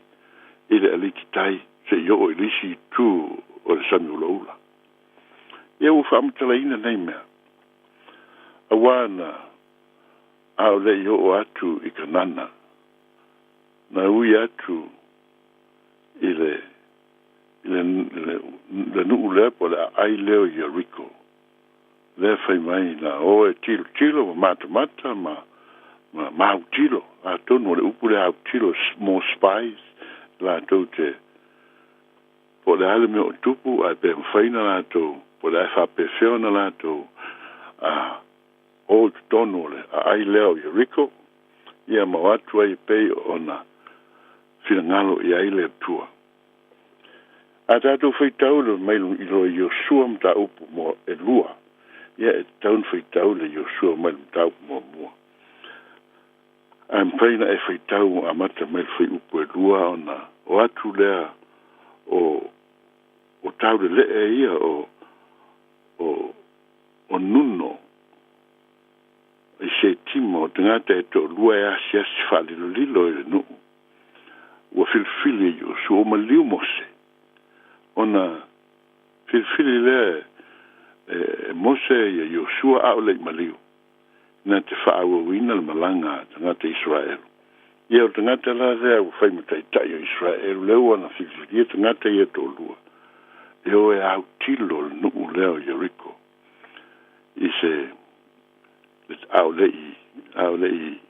i le alititai seia oo i le isi itu o le sami ulaula. Ia ua faamatalaina nei mea auā na a o le i oo atu i Kanana na ui atu i le i le le le nuu lea po o le aai lea o Ieriko lea fai mai na o e tilotilo ma matamata ma ma ma autilo atonu o le upu lea autilo more spies latou te po o le a le mea o tupu ae pe mafai ona latou po o le a e faapefea ona latou a o i totonu o le aai lea o Ieriko ia ma o atu ai e pei ona finagalo i ai le Atua. A tatou faitau le mai i lo Iosua mataupu mo e lua, ia e tatau ona faitau le Iosua mai le mataupu muamua. Ae mafai ona e faitau amata mai le fuaiupu e lua ona o atu lea o o taulelee ia o o o Nuno i Setima o tagata e toalua e asiasi faalilolilo i le nuu ua filifili e Iosua ua maliu Mose ona filifili lea e Mose ia Iosua a o le i maliu na te faaauauina le malaga a tagata Isaraelu. Ia o le tagata la lea ua fai ma taitai o Isaraelu lea ua na filifilia tagata ia e toalua e o e autilo le nuu lea o Ieriko i se a o le i a o le i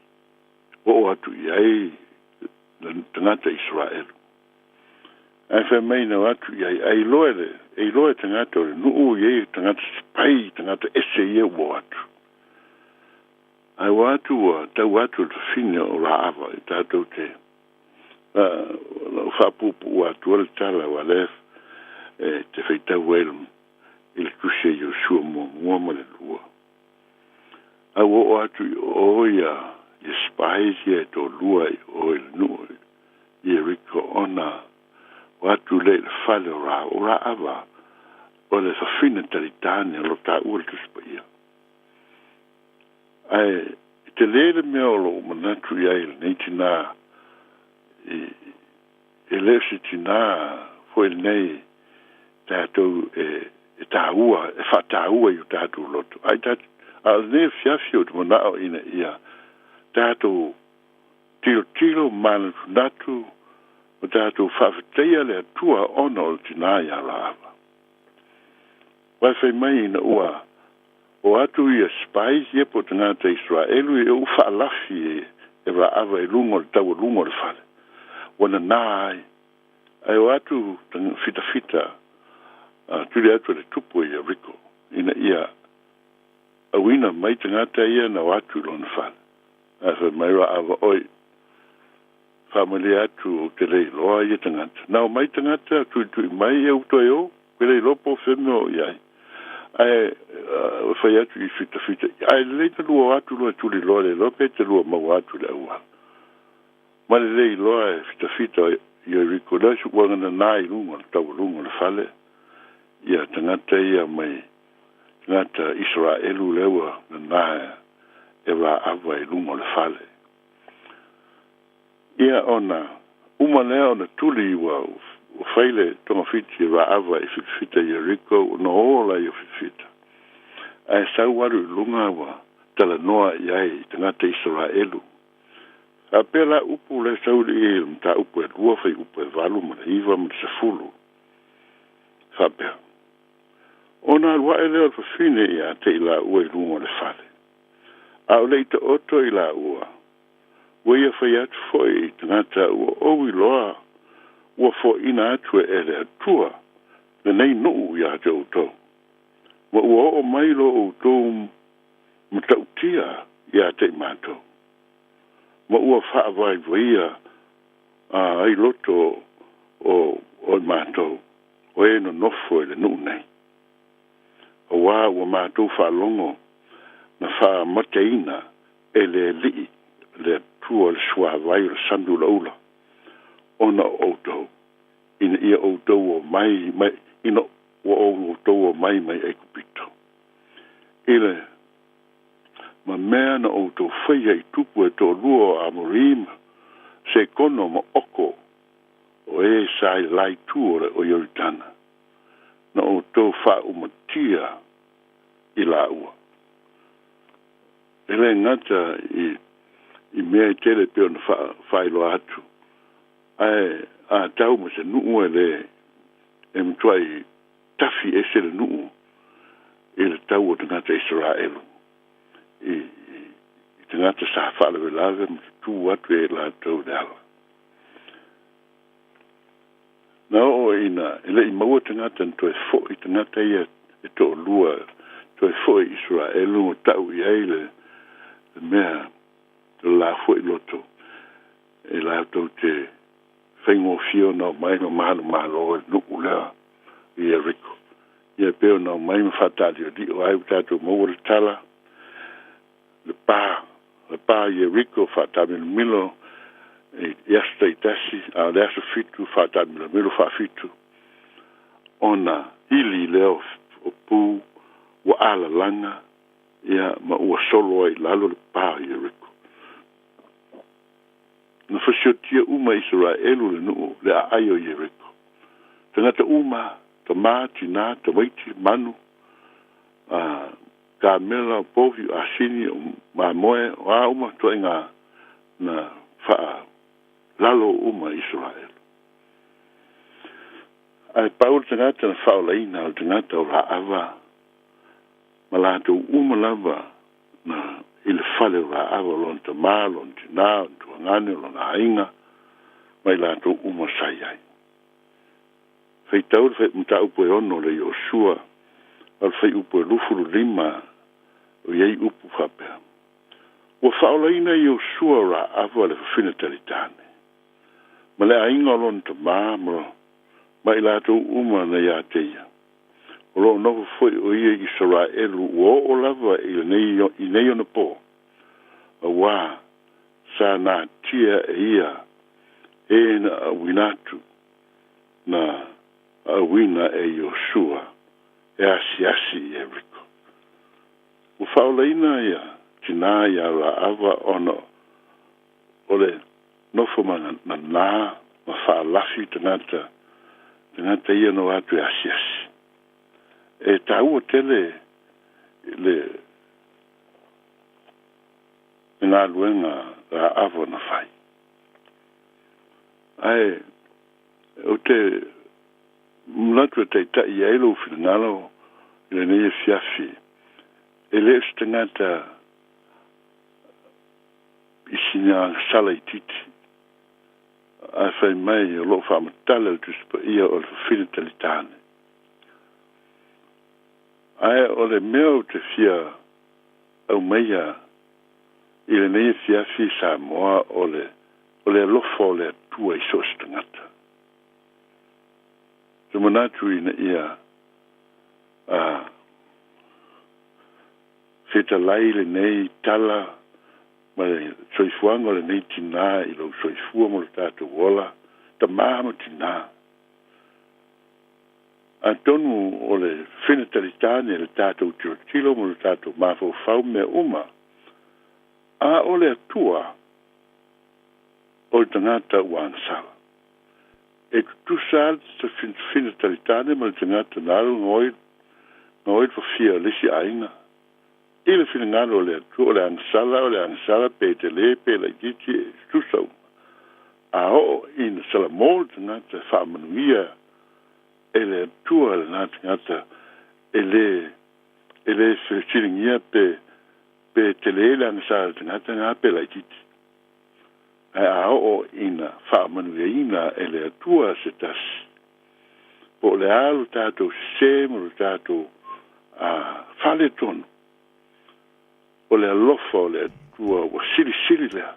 oo atu i ai le tagata Isaraelu. Ae fai mai na o atu i ai, a iloa e le, e iloa e tagata o le nuu i ai tagata sipai, tagata ese ia ua o atu. Ae ua atu ua tau atu le fafine o Raava i tatou te lau faapuupuu atua le tala ua lea e te faitau ai i le tusi a Iosua muamua ma le lua. A ua oo atu i o ia spies ia e toalua i o i le nuu Ieriko ona o atu lea i le fale o Raava. O Raava o le fafine talitane o lo taua le Tusi Paia. Ae i te lē le mea o lou manatu i ai i lenei tinā i e le o se tinā foi lenei tatou e e taua e faataua i o tatou loto. Ai ta a o lenei afiafi ou te manao ina ia tatou tilotilo manatunatu o tatou faafetaia le Atua ona o le tinā ia Raava. Uae fai mai ina ua o atu ia spies ia po o tagata Iseraelu ia ua faalafi e Raava i luga o le taualuga o le fale ua nanā ai. Ae o atu fitafita tuli atu e le tupu o Ieriko ina ia auina mai tagata ia na o atu i lona fale. Ae fai mai Raava, Oi, faamalie atu ou te le iloa ia tagata. Na omai tagata tuitui mai ia ua toe o, ke le iloa po o fea mea o i ai. Ae fai atu i fitafita, ae lelei na lua o atu loa e tuliloa le iloa pe te lua maua atu i le auala. Ma le le iloa e fitafita i Ieriko lea ua nanā i luga o le taualuga o le fale ia tagata ia mai tagata Iseraelu lea ua nanā e Raava i luga o le fale. Ia ona uma lea ona tuli ua fai le togafiti e Raava i fitafita i Ieriko ona o laia o fitafita. Ae sau alu i luga ua talanoa i ai i tagata Iseraelu. Faapea la upu lea sau i le mataupu e 2 fuaiupu e 8 ma le 9 ma le 10. Faapea. Ona alu ae lea o le fafine ia te i laua i luga o le fale. A o le i taoto i laua, ua ia fai atu foi i tagata ua ou iloa ua foaiina atu e le Atua lenei nuu ia te outou. Ma ua oo mai lo outou matautia ia te i matou. Ma ua faavaivaia ai loto o i matou, o e nonofo i le nuu nei. Auā ua matou faalogo na faamateina e le Alii le Atua le suavai o le sami ulaula ona o outou, ina ia outou o mai mai ina ua outou o mai mai Aikupito. I le ma mea na outou faia i tupu e toalua o Amori ma Sekono ma Oko o e sa i le la itu o le o Ioritana, na outou faaumatia i laua. E le gata i mea e tele pei ona faailoa atu, ae a tau ma se nuu e le e matuai tafi ese le nuu i le tau o tagata Iseraelu i tagata sa faalavelave ma tutū atu e latou le ala. Na oo ina e le i maua tagata na toe foi tagata ia e toalua toe foi Iseraelu ma tau i ai le mea le la foi loto e latou te faigofie ona omai ma manumalo i le nuu lea i Ieriko. Ia pei ona omai ma faataliolio ai ua tatou maua le tala le pa i Ieriko faataamilomilo i aso taitasi, a o le aso 7 faataamilomilo faafitu ona ili lea o pu ua alalaga ia ma ua solo ai i lalo le pa o Ieriko. Na fasiotia uma Iseraelu le nuu le aai o Ieriko. Tagata uma, tamā, tinā, tamaiti, manu, kamela, o povi, o asini, o mamoe, o a uma toaiga na faalalo uma Iseraelu. Ae pau le tagata na faaolaina o le tagata o Raava ma latou uma lava na i le fale o Raava, o lona tamā, lona tinā, o tuagane, o lona aiga, ma i latou uma sa i ai. Faitau le mataupu e 6 o le Iosua, o le fuaiupu e 25, o i ai upu faapea. Ua faaolaina e Iosua o Raava le fafine talitane, ma le aiga o lona tamā ma i latou uma na ia te ia. O loo nofo foi o ia i Isaraelu ua oo lava i nei ona pō, auā sa natia e ia e na auina atu na auina e Iosua e asiasi i Ieriko. Ua faaolaina ia tinā iā Raava ona o le nofo mananā ma faalafi tagata tagata ia na o atu e asiasi. E taua tele le galuega Raava na fai. Ae ou te manatu e taitai ai lou finagalo i lenei afiafi, e le o se tagata i sina agasala itiiti, ae fai mai o loo faamatala le Tusi Paia o le fafine talitane. Ae o le mea ou te fia aumaia i lenei afiafi Samoa, o le alofa o le Atua i so o se tagata. Te manatu ina ia fetalai lenei tala ma le soifuaga o lenei tinā i lou soifua ma lo tatou ola, tamā ma tinā. Atonu o le fafine talitane le tatou tilotilo ma lo tatou mafaufau mea uma, a o le Atua o le tagata ua agasala. E tutusa le fafine talitane ma le tagata na alu na oi fafia o le isi aiga. I le finagalo o le Atua, o le agasala, o le agasala, pe tele pe laitiiti, e tutusa uma. A oo ina salamo le tagata e faamanuia e le Atua lena tagata, e le fesiligia pe tele le agasala le tagata na pe laitiiti. Ae a oo ina faamanuiaina e le Atua se tasi, po o le a lo tatou sesē ma lo tatou faaletonu, o le alofa o le Atua ua silisili lea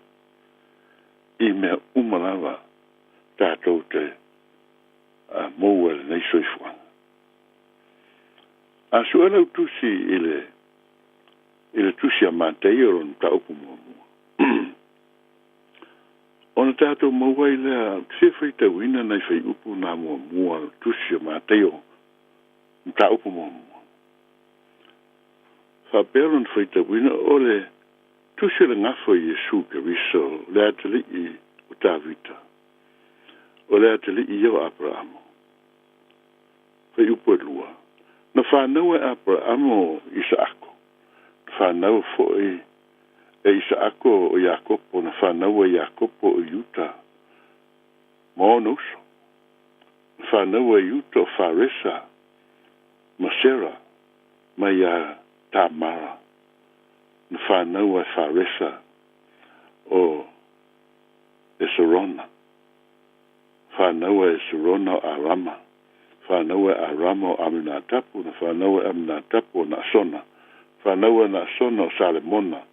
i mea uma lava tatou te maua i lenei soifuaga. A sue lau tusi i le tusi a Mateio lona mataupu muamua, ona tatou maua ai lea, ou te fia faitauina nai fuaiupu na muamua o le tusi a Mateio mataupu muamua. Faapea lona faitauina, o le tusi o le gafa o Iesu Keriso, le atalii o Tavita, o le atalii ia o Aperaamo. Fuaiupu e 2, na fanau e Aperaamo Isaako, na fanau foi e Isaako o Iakopo, na fanau e Iakopo o Iuta ma ona uso. Na fanau e Iuta o Faresa ma Sera mai ia Tamara. Na fanau e Faresa o Eserona. Fanau e Eserona o Arama. Fanau e Arama o Aminatapu. Na fanau e Aminatapu o Naasona. Fanau e Naasona o Salemona.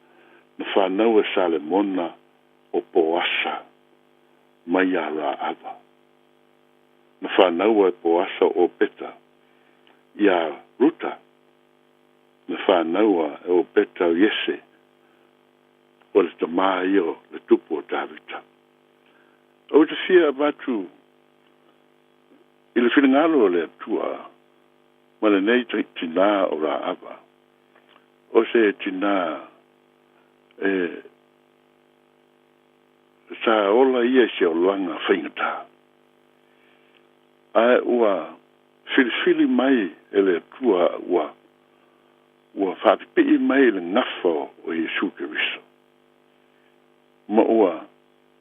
Na fanau e Salemona o Poasa mai ia Raava. Na fanau e Poasa o Opeta ia Ruta. Na fanau e Opeta o Iese, o le tamā ia o le tupu o Tavita. Ou te fia avatu i le finagalo o le Atua ma lenei tinā o Raava. O se tinā e sa ola ia i se olaga faigata. Ae ua filifili mai e le Atua, ua faapipii mai le gafa o Iesu Keriso. Ma ua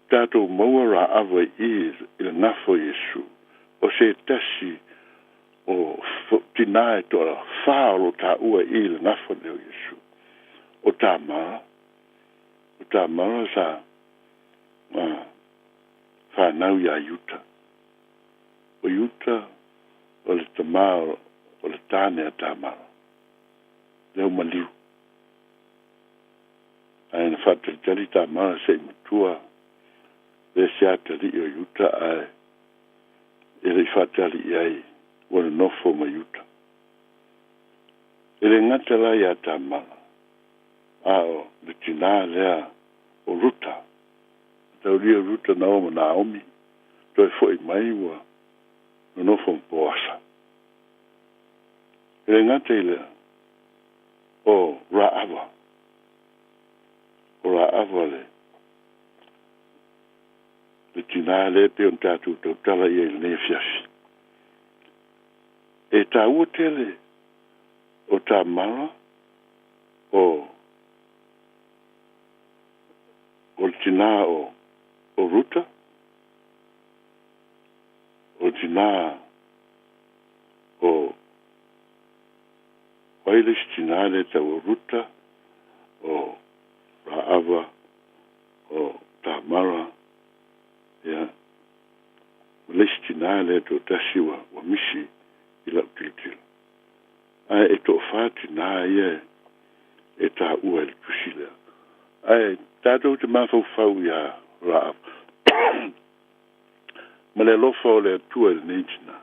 tatou maua Raava i le gafa o Iesu, o se tasi o tinā e toa whā o lo tāua i le gafa lea o Iesu. O Tamara, sa whanau ia Iuta. O Iuta o le tamā o le tāne a Tamara, le aumaliu. Ae na faatalitali Tamara seʻi matua le se atalii o Iuta ae e leʻi faatali i ai ua nonofo ma Iuta. E lē gata la iā Tamara, a o le tinā lea o Ruta. Taulia Ruta na o ma Naomi, toe foʻi mai ua nonofo ma Poasa. E lē gata i lea, o Raʻava, o Raʻava le le tinā lea e pei ona tatou tautala i ai i lenei afiafi. E tāua tele o Tamara o o le tinā o o Ruta, o le tinā o o ai le isi tinā lea e tau o Ruta, o Raʻava, o Tamara, ia, ma le isi tinā lea toatasi ua ua misi i la'u tilotilo. Ae e toʻafā tinā ia e taua i le tusi lea. Ae tatou te mafaufau iā Raʻava ma le alofa o le Atua i lenei tinā.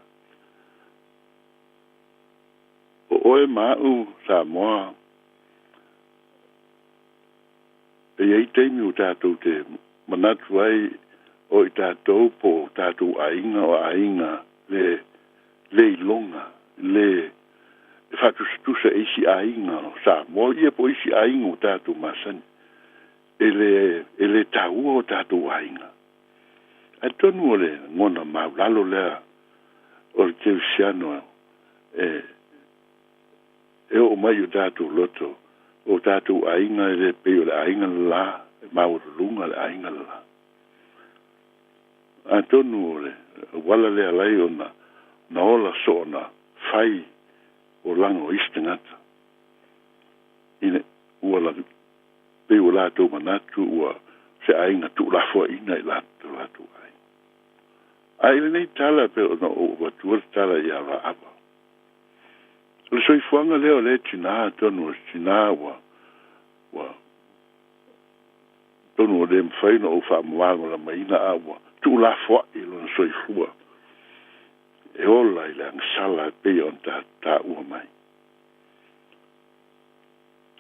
O oe ma aʻu, Samoa, e i ai taimi ua tatou te manatu ai o i tatou po o tatou aiga o aiga le le iloga, le e faatusatusa e isi aiga o Samoa ia po o isi aiga ua tatou masani, e le e le taua o tatou aiga. Ae tonu o le lagona maulalo lea o le kerisiano e e oo mai i o tatou loto, o tatou aiga e le pei o le aiga le la, e maualuluga le aiga le la. Atonu o le auala lea alai ona na ola soona fai olaga o isi tagata, ina ua la, pei ua latou manatu ua se aiga tuulafoaiina i latou latou aiga. A i lenei tala pei ona ou avatua le tala iā Raʻava, O le soifuaga lea o lea tinā, atonu o se tinā ua, ua, atonu ua le mafai ona ou faamalamalamaina, a ua tuulafoaʻi lona soifua e ola i le agasala e pei ona ta taua mai.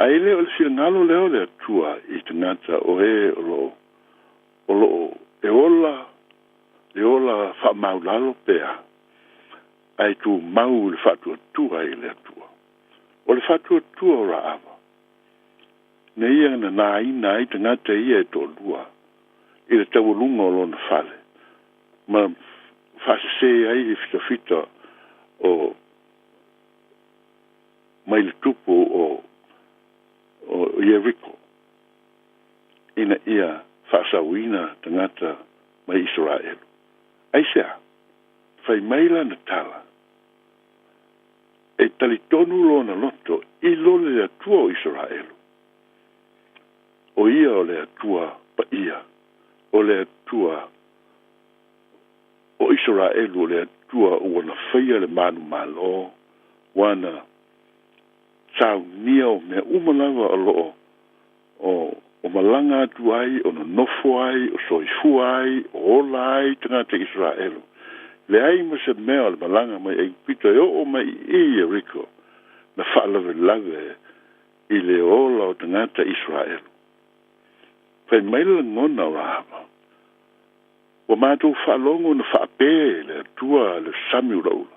Ae le o le finagalo lea o le Atua i tagata o e o loo, o loo e ola, e ola faamaulalo pea, ae tumau i le faatuatua i le Atua. O le faatuatua o Raʻava, na ia na nāina ai tagata ia e toalua i le taualuga o lona fale, ma faasesē ai le fitafita o mai le tupu o o Ieriko, ina ia faasaoina tagata mai Isaraelu. Aisea? Fai mai lana tala, E talitonu lona loto i lo le Atua o Isaraelu, o ia o le Atua paia, o le Atua o Isaraelu, o le Atua ua na faia le manumalo, ua na saunia o mea uma lava o loo o o malaga atu ai, o nonofo ai, o soifua ai, o ola ai tagata Isaraelu. Leai ma se mea o le malaga mai Aikupito e oo mai i Ieriko na faalavelave i le ola o tagata Isaraelu. Fai mai le lagona o Rahava, Ua matou faalogo na faapē le Atua le sami ulaula.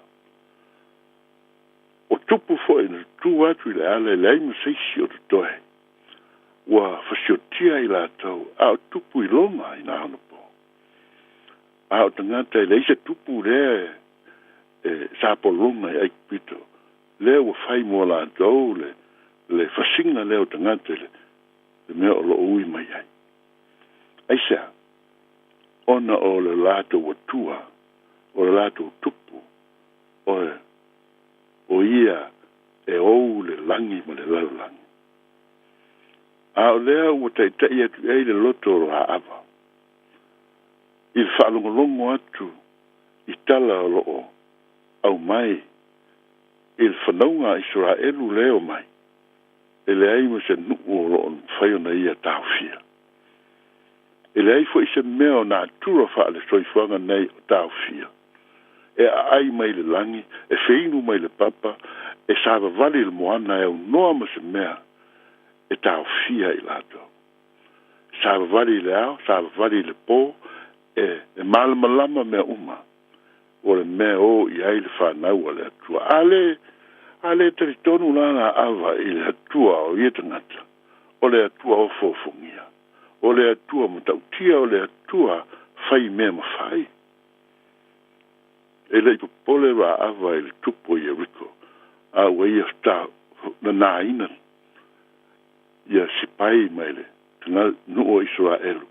O tupu foi na tutū atu i le ala e leai ma se isi o totoe. Ua fasiotia i latou, a o tupu i loga i nā honopo. A o tagata e leai se tupu lea e sapologa i Aikupito, lea ua fai mo latou le le fasiga lea o tagata i le le mea o loo ui mai ai. Aisea? Ona o le latou Atua, o le latou tupu, o o ia e ou le lagi ma le lalolagi. A o lea ua taitaʻi atu i ai le loto o Raʻava i le faalogologo atu i tala o loo aumai i le fanauga a Isaraelu lea e omai, e leai ma se nuu o lo o mafai ona ia taofia. E leai foi se mea o natura faale-soifuaga nei o taofia, e aai mai le lagi, e feinu mai le papa, e savavali i le moana e aunoa ma se mea e taofia i latou. E savavali i le ao, savavali i le po, e, e malamalama mea uma, o le mea o i ai le fanau a le Atua. A le, a le talitonu la Raava i le Atua o ia tagata, o le Atua ofoofogia, o le Atua matautia, o le Atua fai mea mafai. E le i popole Raava i le tupu o Ieriko, a ua ia nanaina ia sipai mai le nuu o Isaraelu,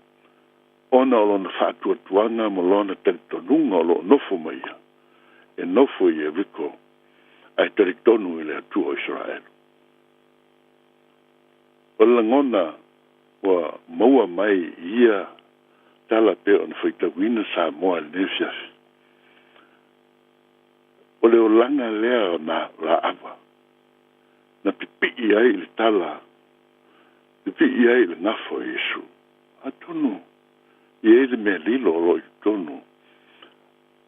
ona o lona faatuatuaga ma lona talitonuga o lo o nofo ma ia, e nofo i Ieriko, ae talitonu i le Atua o Isaraelu. O le lagona ua maua mai i ia tala pei ona faitauina Samoa i lenei afiafi, o le olaga lea o na Raava na pipii ai i le tala, pipii ai i le gafa o Iesu. Atonu e i ai le mea lilo o lo o i totonu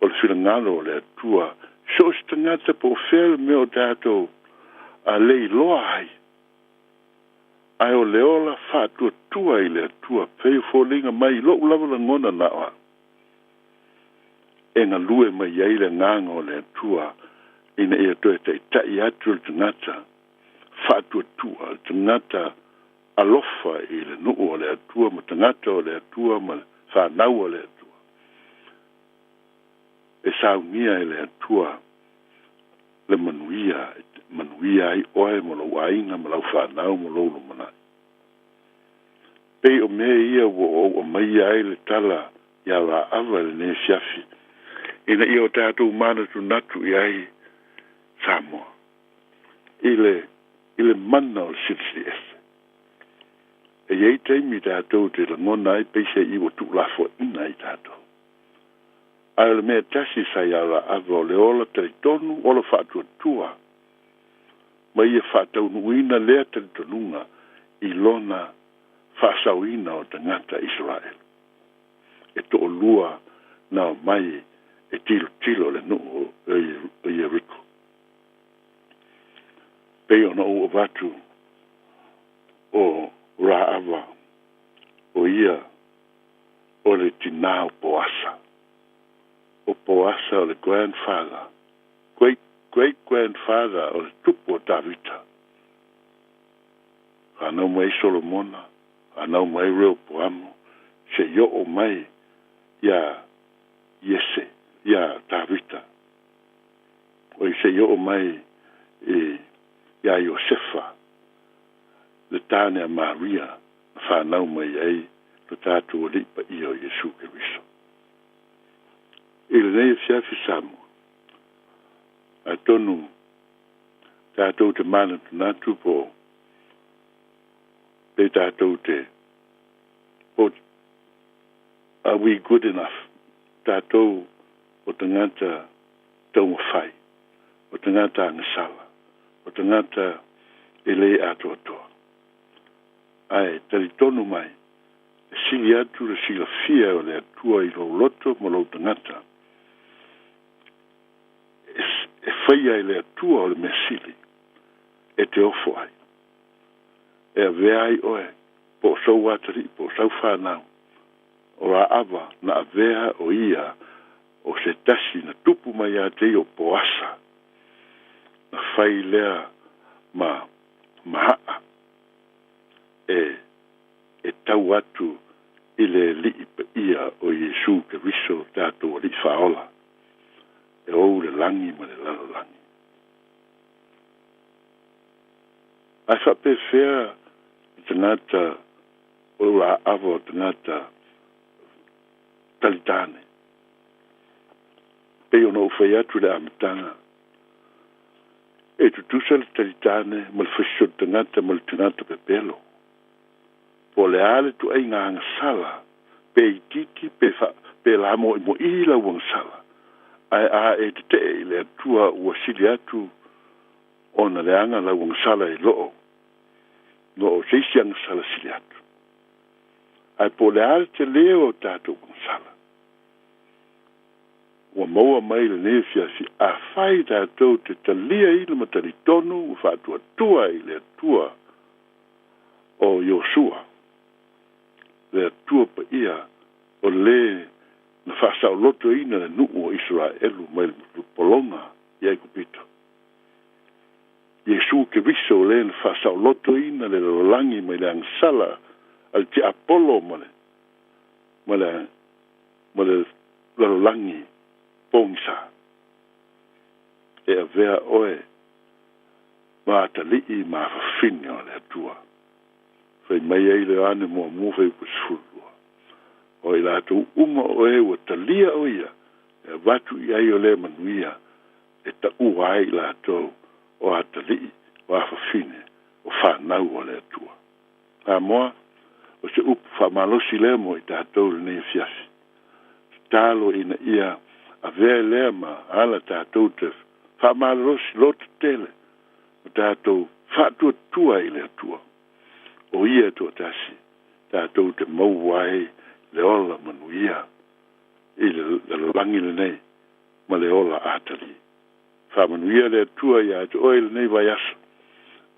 o le finagalo o le Atua, so o se tagata po o fea le mea o tatou a le iloa ai, ae o le ola faatuatua i le Atua pei o foliga mai i lo'u lava lagona na o au e galue mai ai le agaga o le Atua ina ia toe taita'i atu le tagata faatuatua, le tagata alofa i le nuu o le Atua ma tagata o le Atua ma le fanau o le Atua, e saunia e le Atua le manuia e manuia ai oe ma lou aiga ma lau fanau ma lou lumanai. Pei o mea ia ua ou aumaia ai le tala iā Raava i lenei afiafi, ina ia o tatou manatunatu i ai Samoa i le i le mana o le Silisili Ese. E i ai taimi tatou te lagona ai peiseai ua tuulafoaiina ai tatou. Ae o le mea tasi sa iā Raava o le ola talitonu, ola faatuatua, ma ia faataunuuina lea talitonuga i lona faasaoina o tagata Isaraelu e toalua na omai e tilotilo le nuu o Ieriko. Pei ona ou avatu o Raava o ia o le tinā o Poasa. O Poasa o le grandfather, great great grandfather o le tupu o Tavita. Fanau mai Solomona, fanau mai Reopoamo, seia oo mai iā Iese, iā Tavita. Oi, seia oo mai i iā Iosefa, le tāne a Maria na fanau mai ai lo tatou Alii Paia o Iesu Keriso. I lenei afiafi Samoa, atonu tatou te manatunatu po o pe tatou te po are we good enough, tatou o tagata taumafai, o tagata agasala, o tagata e le atoatoa. Ae talitonu mai, e sili atu le silafia o le Atua i lou loto ma lou tagata, e faia e le Atua o le mea sili e te ofo ai, e avea ai oe, po o sou atalii, po o sau fanau, o Raava na avea o ia o se tasi na tupu mai ia te ia o Poasa, na fai lea ma mahaa e e tau atu i le Alii Paia o Iesu Keriso tatou Alii Faaola, e ou le lagi ma le lalolagi. Ae faapefea le tagata o Raava o tagata talitane? Pei ona ou fai atu i le amataga, e tutusa le talitane ma le fasioli tagata ma le tagata pepelo. Po o le a le ituaiga agasala, pe itiiti pe fa, pe lamoimoī lau agasala, Ae a e tete'e i le Atua ua sili atu ona leaga lau agasala i loo no o se isi agasala sili atu. Ae po o le a le telē o a tatou agasala ua maua mai i lenei afiafi, afai tatou te taliaina ma talitonu ma faatuatua i le Atua o Iosua, le Atua paia o lē na faasaolotoina le nuu o Isaraelu mai le pologa i Aikupito. Iesu Keriso o lē na faasaolotoina le lalolagi mai le agasala a le tiapolo ma le ma le ma le lalolagi pogisa. E avea oe ma atalii ma afafine o le Atua. Fai mai ai le Ioane Muamua Fuaiupu 12, O i latou uma o e ua talia o ia, e avatu i ai o lea manuia e taua ai i latou o atalii, o afafine, o fanau o le Atua. Samoa, o se upu faamalosi lea mo i tatou i lenei afiafi. Tatalo ina ia avea lea ma ala tatou te faamalolosi loto tele ma tatou faatuatua i le Atua. O Ia e toatasi tatou te maua ai le ola manuia i le lalolagi lenei ma le ola atalii. Faamanuia le Atua ia te oe i lenei vaiaso,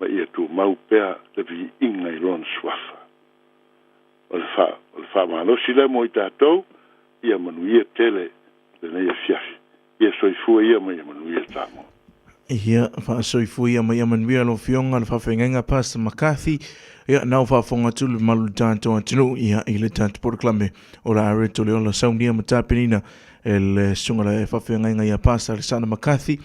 ma ia tumau pea le viiga i Lona Suafa. O le fa, o le faamalosi lea mo i tatou, ia manuia tele lenei afiafi. Ia soifua ia ma ia manuia Samoa. Ia, faasoifua ia ma ia manuia lau Afioga le faafeagaiga Pastor McCarthy. Ia, na o faafofoga atu le mamalu o le tatou atunuu, ia, i le tatou polokalame o le Areto o le Ola Saunia ma tapenina e le susuga le faafeagaiga ia Pastor Alexander McCarthy.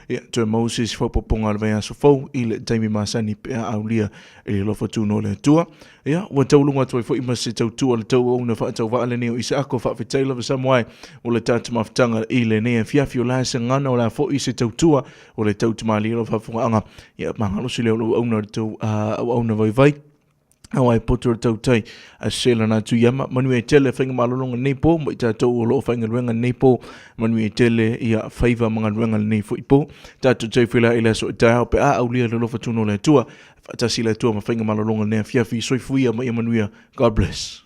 Ia, toe maua se isi faaopoopoga o le vaiaso fou i le taimi masani pe a aulia i le alofa tunoa o le Atua. Ia, ua tauluga atu ai foi ma se tautua le tauauna faatauvaa lenei o Isaako. Faafetai lava Samoa e o le tatou mafutaga i lenei afiafi. O le a se gagana, o le a foi se tautua o le tautamalie o lau faafofogaaga. Ia, magalosi lea o lau auauna i le tou auauna vaivai. Aua e poto le tautai a se lana atu iama. Manuia tele faiga malologa lenei po ma i tatou o lo o faigaluega lenei po. Manuia tele ia faiva ma galuega lenei foi po. Tatou te feiloai i le aso o taeao pe a aulia le alofa tunoa o le Atua. Faatasi le Atua ma faiga malologa i lenei afiafi. Soifua ia ma ia manuia. God bless.